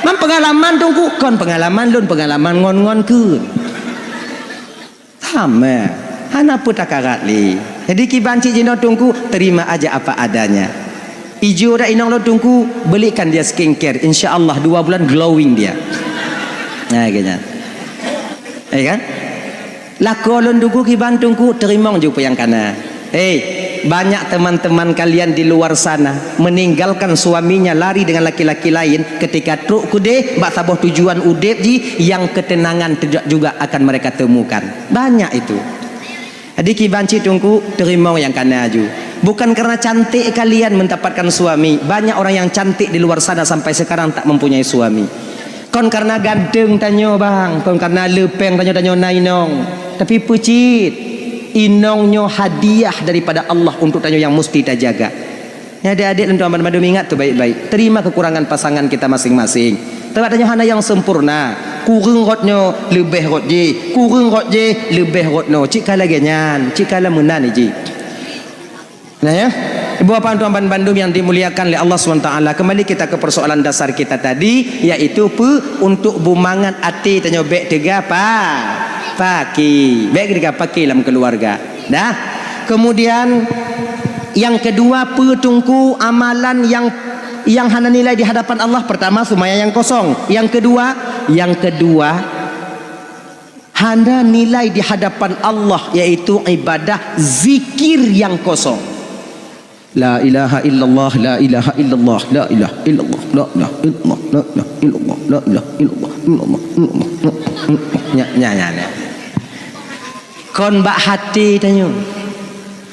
Man pengalaman Teungku, kon pengalaman lôn, pengalaman ngon-ngon keu. Sama. Hana peue takarat lé. Jadi kiban cit jinoe Teungku, terima aja apa adanya. Ijo dak inong lôn Teungku, belikan dia skincare. Insya Allah dua bulan glowing dia. Nah, kayaknya. Ya kan? Lakoe lôn Teungku kiban Teungku, teurimong ju peue nyang kana. Hei, banyak teman-teman kalian di luar sana meninggalkan suaminya lari dengan laki-laki lain ketika trok keudeh bak saboh tujuan udeb jih yang ketenangan tidak juga akan mereka temukan. Banyak itu. Jadi kiban cit Teungku, teurimong nyang kana ju. Bukan karena cantik kalian mendapatkan suami. Banyak orang yang cantik di luar sana sampai sekarang tak mempunyai suami. Kon karena ganteng tanyoe bang, kon karena leupeng tanyoe, tanyoe na inong. Tapi peue cit, inong nyoe hadiah daripada Allah untuk tanyoe yang mesti tajaga. Nyan adek-adek lôn tuan banmandum ingat tu baik-baik. Terima kekurangan pasangan kita masing-masing. Sebab tanyoe hana nyang sempurna. Kureueng rot nyoe, leubeh rot jih. Kureueng rot jih, leubeh rot nyoe. Cit ka lagée nyan, cit ka lam meunan jih. Nah ya, ibu bapak tuan banmandum yang dimuliakan oleh Allah subhanahu wa taala, kembali kita ke persoalan dasar kita tadi, yaitu pe untuk bumangat até tanyoe bék teuga pa, paki, bék teuga paki lam keluarga. Dah. Kemudian yang kedua, pe Teungku amalan yang, yang hana nilai di hadapan Allah? Pertama, seumayang yang kosong. Yang kedua, yang kedua, hana nilai di hadapan Allah, yaitu ibadah zikir yang kosong. La ilaha illallah, la ilaha illallah, la ilaha illallah, la ilaha illallah, la ilaha illallah, la ilaha illallah, illallah, illallah. Nya, nya, nya, nya. Kon bak hati tanyoe.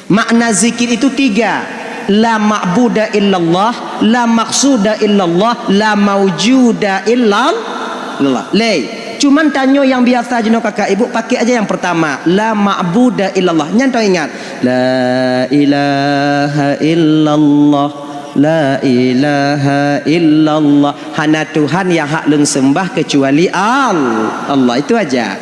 Makna zikir itu tiga. La ma'buda illallah, la maqsuda illallah, la maujuda illallah. Lé. Cuman tanyoe nyang biasa jinoe kakak ibu pakai aja yang pertama, la ma'buda illallah. Nyan tau ingat. La ilaha illallah, la ilaha illallah. Hana Tuhan yang hak lôn sembah kecuali Al-, Allah. Itu aja.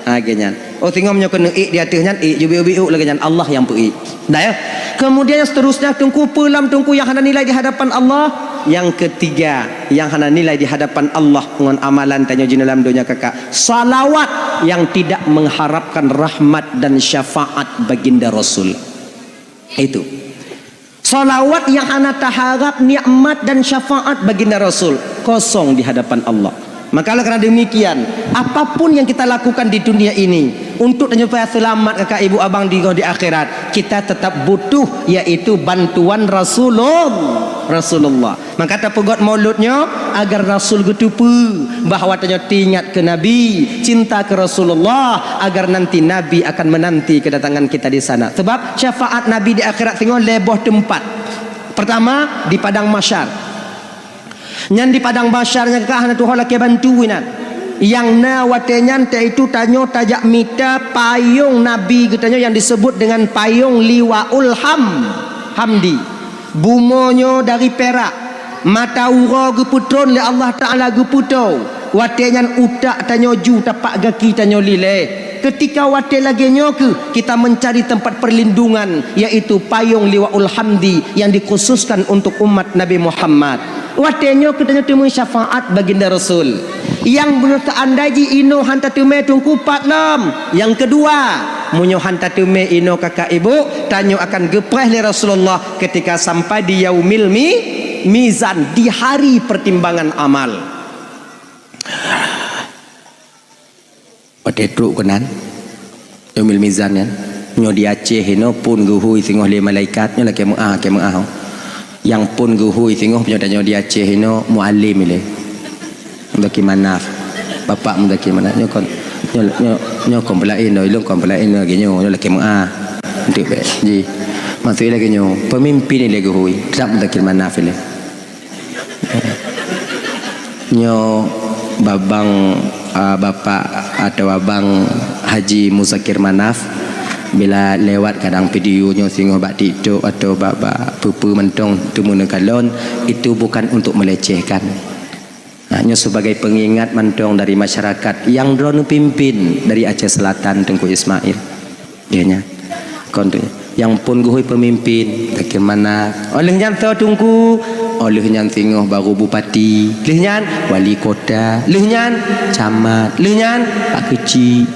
Ha, geuh nyan. Oh, singoh meunyoe keuneuk ék di ateueh nyan, ék, jiubit-ubit lagée nyan, Allah nyang peu-ék. Dah, ya? Kemudian yang seterusnya, Teungku, peue lom, Teungku, nyang hana nilai di hadapan Allah? Yang ketiga, nyang hana nilai di hadapan Allah ngon amalan tanyoe jinoe lam donya, kakak, salawat yang tidak mengharapkan rahmat dan syafaat baginda Rasul. Itu. Salawat yang hana taharap nikmat dan syafaat baginda Rasul, kosong di hadapan Allah. Maka oleh karena demikian, apapun yang kita lakukan di dunia ini, untuk supaya selamat, kakak, ibu, abang, di, di akhirat, kita tetap butuh, yaitu bantuan Rasulul-, Rasulullah. Maka tapeugot maulud nyoe agar Rasul geuteupeue bahwa tanyoe teuingat keu Nabi, cinta keu Rasulullah, agar nanti Nabi akan menanti kedatangan kita di sana. Sebab syafaat Nabi di akhirat singoh lhée boh teumpat. Pertama, di padang mahsyar. Nyan di padang mahsyar nyan ka hana tuho lakée bantu inan. Nyang na watée nyan, yaitu tanyoe tajak mita payong Nabi geutanyoe nyang disebut dengan payong Liwaul Ham-, Hamdi. Bumoe nyoe dari pirak, mata uroe geupeutron lé Allah Taala geupeutoe, watée nyan utak tanyoe ju tapak gaki tanyoe lilée. Keutika watée lagée nyoe kheueh kita mencari tempat perlindungan, yaitu payong Liwaul Hamdi yang dikhususkan untuk umat Nabi Muhammad. Watée nyoe kheueh tanyoe teumé syafaat baginda Rasul. Nyang beuneuh teuandai jih inoe han tateumé, Teungku, pat lom. Nyang keudua, meunyoe han tateumé inoe, kakak, ibu, tanyoe akan geupreh lé Rasulullah ketika sampai di yaumil mi-, mizan, di hari pertimbangan amal. Watée trok keunan, yaumil mizan nyan, nyoe di Aceh inoe phon geuhôi singoh lé malaikat, nyoe lakée meu'ah, lakée meu'ah. Nyang phon geuhôi singoh nyoe tanyoe di Aceh inoe mualim ilée. Muzakir Manaf. Bapak Muzakir Manaf. Nyoe kon, nyoe, nyoe, nyoe kon peulaén, nyoe ilong kon peulaén, nyoe lagée nyoe, nyoe lakée meu'ah. Enteuk bék. Ji. Maksud lagée nyoe, peumimpin ilée geuhôi, trap Muzakir Manaf ilée. Nyoe babang, ah, bapak atau abang Haji Muzakir Manaf, bila lewat kadang video nyoe singoh bak TikTok atau bak, bak peue-peue mantong teumeuneuk kalon, itu bukan untuk melecehkan. Nah, nyoe sebagai pengingat mantong dari masyarakat nyang droeneuh pimpin dari Aceh Selatan, Teungku Ismail. Iya nyan. Kon tu. Nyang phon geuhôi peumimpin, bagaimana? Óh lheueh nyan soe, Teungku? Óh lheueh nyan singoh baru bupati. Lheueh nyan wali kota. Lheueh nyan camat. Lheueh nyan pak keuchik.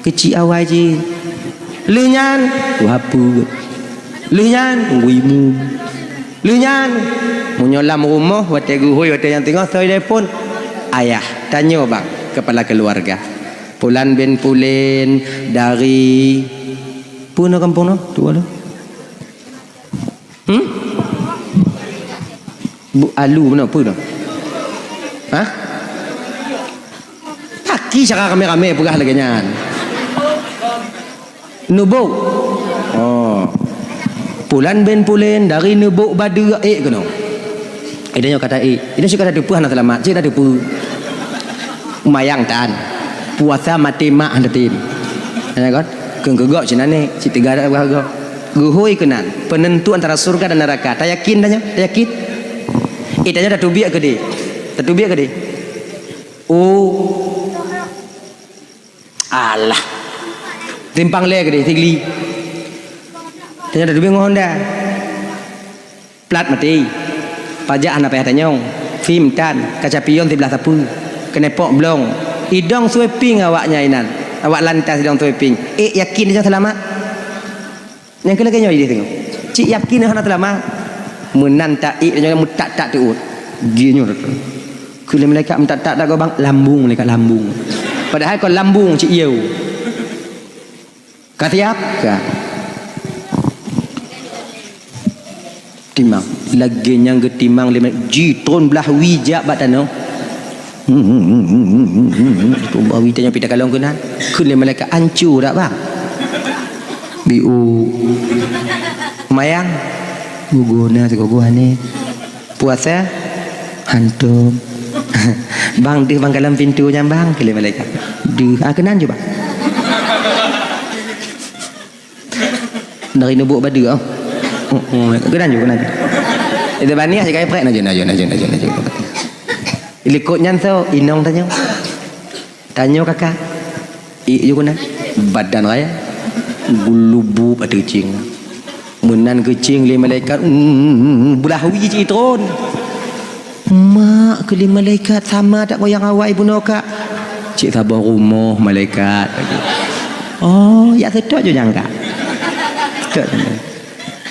Keuchik awai jih. Lheueh nyan tuha peuet. Lheueh nyan teunggu imum. Lheueh nyan, meunyoe lam rumoh, watée geuhôi, watée nyang teungoh, soe telepon? Ayah, tanyoe bang, kepala keluarga. Pulan bin Pulen dari, peue nyoe kampung nyoe? Tuwoe lôn. Hmm? Bu, alu meunoe, peue nyoe? Hah? Pakri cara ramé-ramé peugah lagée nyan. Neubok. Oh. Pulan bin Pulen dari Neubok Badeue ék keunoe. Ida nyoe kata ék. Ida syok kata teupeue hana seulamat, cit na teupeue. Mayang tan. Puasa maté mak hana tem. Hana kon? Keu keugok cit na nek, cit teuga dak gok. Geuhôi keunan, penentu antara surga dan neraka. Tayakin tanyoe? Tayakin? Eh, tanyoe tateubiet keudeh. Tateubiet keudeh. Oh. Alah. Simpang lé keudeh, Sigli. Tanyoe tateubiet ngon Honda. Plat maté. Pajak hana payah tanyong. Fim tan, kaca pion siblah sapeue. Keunepok blong. Idong sweeping awaknyan inan. Awak lantas idong sweeping. Eh, yakin tanyoe seulamat? Nyang keu lagée nyoe jih teungoh. Cit yakin hana teulama. Meunan taék nyoe meutak-tak teuôt. Di nyoe. Keu lé malaikat meutak-tak dak gobang, lambung malaikat lambung. Padahai kon lambung cit yeu. Ka siap? Ka. Timang. Lagée nyang geutimang lé malaikat, jitron blah wie jak bak tanoh. Tron blah wie tanyoe pih takalon keunan. Keu lé malaikat, ancu dak bang? Biu. Mayang. Gugoe na sigoe-goe aneuk. Puasa. Hantom. Bang deuh bang kalon pintoe nyan bang, keu lé malaikat. Deuh, ah, keunan ju bang. Dari Neubok Badeue, oh. Oh, oh, keunan ju, keunan ju. Itu baniah je kai prek, naju, naju, naju, naju, naju. Likot nyan soe, inong tanyoe. Tanyoe kaka. Ih, ju keunan. Badan raya geulubu bak teucing. Meunan geucing lé malaikat, mm, beulahwi cit tron. Mak keu lé malaikat sama that ngon nyang awai bunoe kak. Cit saboh rumoh malaikat. Oh, yak seutôt jo nyang kak. Seutôt.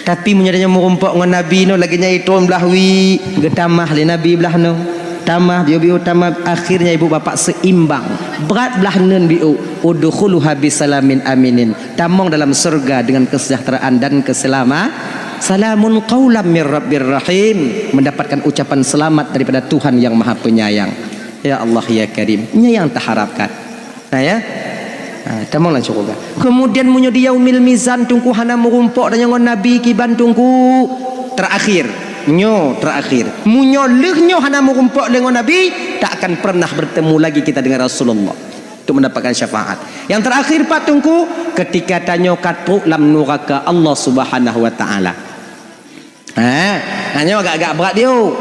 Tapi meunyoe tanyoe meurumpok ngon Nabi nyoe lagée nyan itron blah wie, geutamah lé Nabi blah nyoe. Tamah, biôh-biôh tamah, akhirnya ibu bapak seimbang. Brat blah neun biôh, udkhuluha bisalamin aminin. Tamong dalam surga dengan kesejahteraan dan keselama-, salamun qaulam mir rabbir rahim. Mendapatkan ucapan selamat daripada Tuhan yang Maha Penyayang. Ya Allah, ya Karim. Nyan nyang taharapkan. Nah, ya. Ha, tamong lam syeuruga. Kemudian meunyoe di yaumil mizan Teungku hana meurumpok tanyoe ngon Nabi kiban Teungku, terakhir. Nyoe terakhir. Meunyoe lheueh nyoe hana meurumpok lé ngon Nabi, tak akan pernah bertemu lagi kita dengan Rasulullah untuk mendapatkan syafaat. Yang terakhir Pak Teungku, ketika tanyoe ka trok lam nuraka Allah Subhanahu wa Taala. Ha, nyoe agak-agak brat diuk.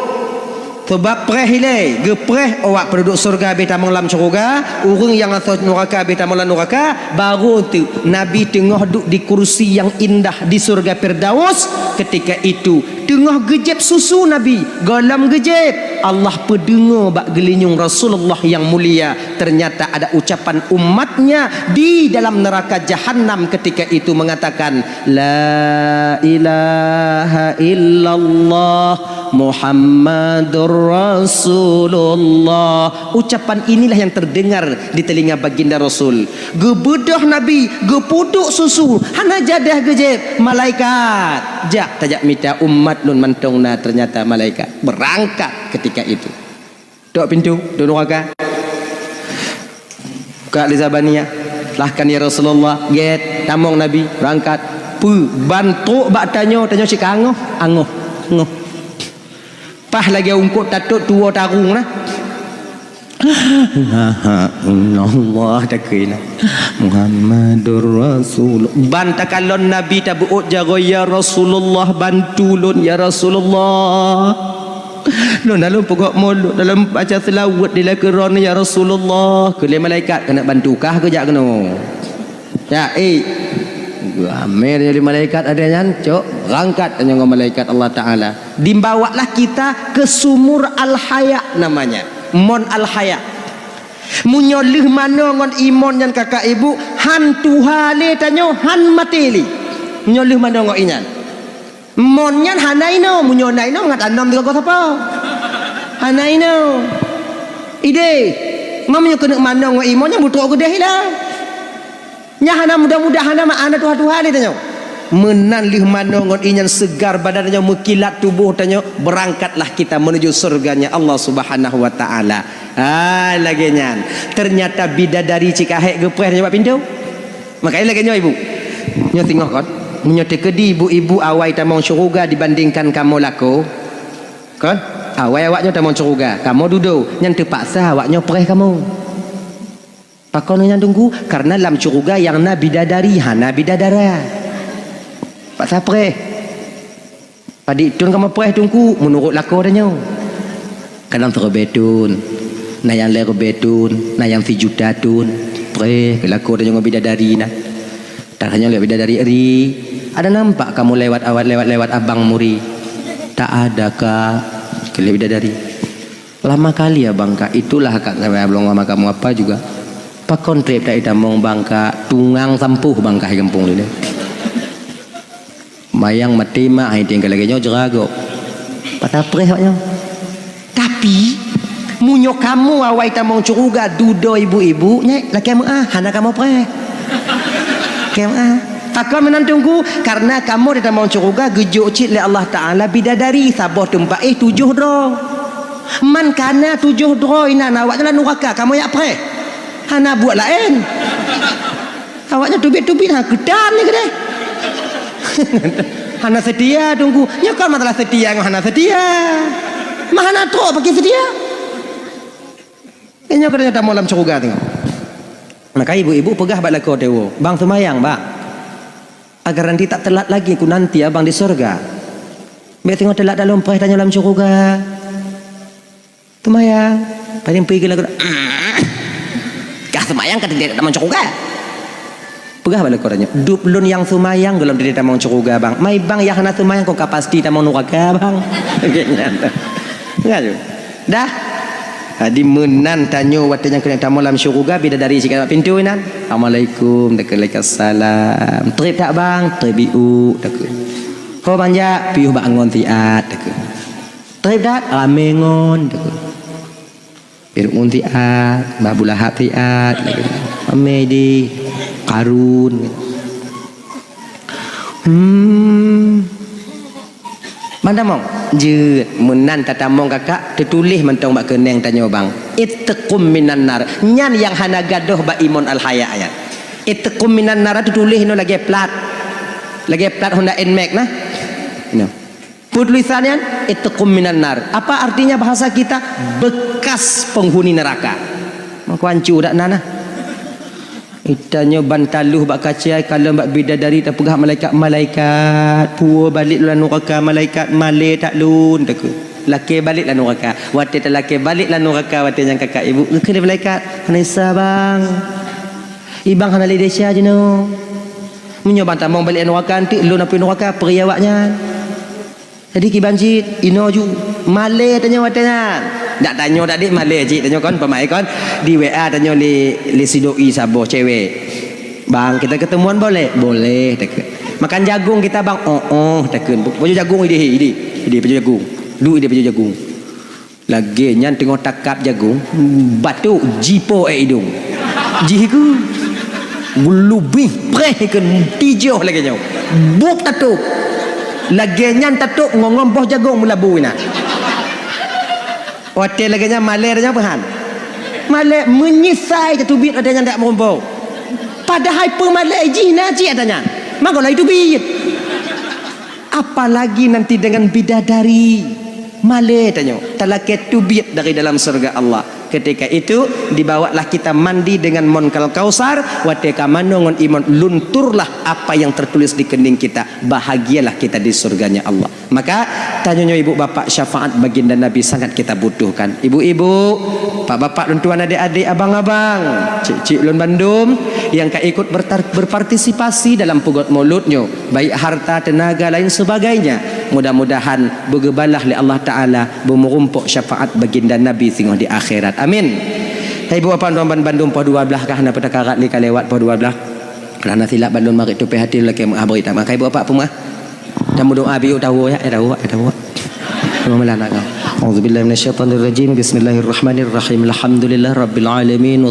Sebab preh ilée, geupreh awak penduduk syeuruga habéh tamong lam syeuruga, ureuëng nyang asoe nuraka habéh tamong lam nuraka, baru tu Nabi teungoh duek di kursi nyang indah di syeuruga Firdaus. Ketika itu, teungoh geujép susu Nabi, gohlom geujép, Allah peudeungoe bak geulinyueng Rasulullah nyang mulia. Ternyata ada ucapan umatnya di dalam neraka Jahannam ketika itu mengatakan, "La ilaha illallah Muhammadur Rasulullah." Ucapan inilah yang terdengar di telinga baginda Rasul. Geubeudoh Nabi, geupuduk susu, hana jadah geujép, malaikat. Jak tajak mita umat lôn mantong na, ternyata malaikat. Berangkat ketika itu. Tok pintu, tok nuraka. Buka lé Zabaniah. Lahkan ya Rasulullah, gét, tamong Nabi, berangkat. Peu, ban trok bak tanyoe, tanyoe cit ka angoh, angoh, angoh. Paih lagée ungkot tatot tuwoe tarung na. Allah takui na. Muhammadur Rasul. Ban takalon Nabi tabeuôt jaroe, "Ya Rasulullah, bantu lôn, ya Rasulullah." Lôn dalam peugot mulod, dalam baca seulaweuet di lakoe droeneuh, "Ya Rasulullah," keu lé malaikat, "Keuneuk bantu kah geujak keunoe?" Ya, eh. Ramé lé malaikat ada nyan, cok, berangkat tanyoe ngon malaikat Allah Taala. Dibawalah kita ke sumur Al-Haya namanya, Mon Al-Haya. Meunyoe lheueh manoe ngon imon nyan kakak ibu, han tuha lé tanyoe, han maté lé. Meunyoe lheueh manoe ngon inyan. Mon nyan hana inoe, meunyoe na inoe mangat anom teuka sapo. Hana inoe. Ideh, meunyoe keuneuk manoe ngon imon nyan beutrok keudeh ilang. Nyan hana mudah-mudah, hana ma-, hana tuha-tuha lé tanyoe. Meunan lheueh manoe ngon inyan seugar badan tanyoe, meukilat tuboh tanyoe, berangkatlah kita menuju surganya Allah Subhanahu wa Taala. Ah, lagée nyan. Ternyata bidadari cit ka hék geupreh tanyoe bak pintoe. Makanya lagée nyoe ibu. Nyoe singoh kon. Meunyoe teukeudi ibu-ibu awai tamong syeuruga dibandingkan kamoe lakoe. Kon? Awai awaknyoe tamong syeuruga, kamoe dudoe, nyan teupaksa awaknyoe preh kamoe. Pakon nyan Teungku? Karena lam syeuruga nyang na bidadari, hana bidadara. Paksa preh. Padit thon kamoe preh Teungku, meunurot lakoe tanyoe. Kadang siribèe thon, na nyang lhèe ribèe thon, na nyang sijuta thon. Preh keu lakoe tanyoe ngon bidadari na. Tanyoe lé bidadari ri, ada nampak kamoe lewat awat, lewat, lewat abang muri? Tak ada, Kak, keu lé bidadari. Lama kali abang, Kak. Itulah, Kak, sampai abang lama kamu apa juga. Pakon trép tak itamong bang, Kak. Tungang sampôh bang, Kak, di gampông ni. Mayang maté mak hai tinggai lagèe nyoe jerago. Patah preh awaknyoe. Tapi meunyoe kamoe awai tamong syeuruga dudoe ibu-ibu, nyan lakèe meu'ah, hana kamoe preh. Lakèe meu'ah. Pakon meunan Teungku? Karena kamoe di tamong syeuruga geujok cit lé Allah Taala bidadari saboh teumpat éh tujoh droe. Man kana tujoh droe inan awaknyan lam nuraka, kamoe jak preh. Hana buet laén. Awaknyan teubiet-teubiet ha keutan ni keudeh. Hana seutia Teungku. Nyoe kon masalah seutia ngon hana seutia. Mah hana trok pakon seutia. Nyoe keuneuk tamong lam syeuruga teungoh. Maka ibu-ibu peugah bak lakoe teuwoe, "Bang seumayang, Bang. Agar nanti tak telat lagi ku nanti abang di syeuruga. Bèk teungoh telat dalam preh tanyoe lam syeuruga." Seumayang. Paling pui keu lakoe, "Kah seumayang ka teudiek tamong syeuruga?" Peugah bak lakoe tanyoe, "Dub lôn nyang seumayang gohlom teudeh tamong syeuruga, bang. Mai bang nyang hana seumayang kon ka pasti tamong nuraka, bang." Nyan. Nyan. Dah. Jadi meunan tanyoe watée nyang keuneuk tamong lam syeuruga, bidadari sikat bak pintoe nan. "Assalamualaikum," takheun, "Waalaikumsalam." "Treb that, bang?" "Treb iuk," takheun. "Ho bang jak?" "Piôh bak ngon siat," takheun. "Treb that?" "Ramé ngon," takheun. Fir'aun siat, Abu Lahab siat, ramé di Karun. Hmm. Ban tamong, jeuet, meunan tatamong kakak, teutuléh mantong bak keuneng tanyoe bang. Itqum minan nar. Nyan nyang hana gadôh bak Imon Al-Haya nyan. Itqum minan nar teutuléh nyoe lagée plat. Lagée plat Honda Nmax nah. Nyoe. Peue tulisan nyan? Itqum minan nar. Apa artinya bahasa kita? Bekas penghuni neraka. Maka ancu dak nana. Itanyoe ban taluh bak kaca, kalon bak bidadari tapeugah malaikat, "Malaikat, puwoe balek lôn lam nuraka, malaikat, malée that lôn," takheun. Lakée balek lam nuraka. Watée talakée balek lam nuraka, watée nyang kakak ibu, geukheun lé malaikat, "Hana desya, bang. Ibang hana lé desya jinoe. Meunyoe ban tamong balek lam nuraka, anteuk lôn apui nuraka, peuri awak nyan." Jadi kiban cit, inoe ju, malée tanyoe watée nyan. Dak tanyoe tadi malée cit, tanyoe kon peumaén kon. Di W A tanyoe lé, lé si doi saboh cewek. "Bang, kita ketemuan boleh?" "Boleh," takheun. "Makan jagung kita, bang?" "Oh, oh," takheun. Pajoh jagung idéh, idéh. Idéh pajoh jagung. Duek idéh pajoh jagung. Lagée nyan teungoh takab jagung, batuk jipo ék idong. Jih ku. Geulubih preh keu tijoh lagée nyoe. Bup tatôb. Lagée nyan tatôb ngongom boh jagung meulabu inan. Watée lagée nyan malée tanyoe peuhan. Malée meunyeusai tateubiet watée nyan dak meurumpok. Padahai peumalée jih na cit ata nyan. Maka laju teubiet. Apalagi nanti dengan bidadari. Malée tanyoe, talakée teubiet dari dalam syurga Allah. Ketika itu, dibawalah kita mandi dengan mon Kal-, Kausar, watée ka manoe ngon imon, lunturlah apa yang tertulis di kening kita. Bahagialah kita di surganya Allah. Maka, tanyoe nyoe ibu bapak, syafaat baginda Nabi sangat kita butuhkan. Ibu-ibu, bapak-bapak, lôn tuan, adik-adik, abang-abang, cik-cik lôn bandum yang ka ikut bertar-, berpartisipasi dalam peugöt maulud nyoe. Baik harta, tenaga, lain sebagainya. Mudah-mudahan beugeubalah lé Allah Taala, beumeurumpok syafaat baginda Nabi singoh di akhirat. Amin. Hai ibu bapak, tuan ban-, bandum, poh dua blah kah na peutakarat lé ka lewat poh dua blah. Karena silap bandum marit tupéh hati lakée meuah bri tamah. Hai ibu bapak peumah. Dan meudoa biu tahu ya, ya tahu, ya tahu. Peumah malam nak kau. Auzubillahi minasyaitonirrajim. Bismillahirrahmanirrahim. Alhamdulillah rabbil alamin.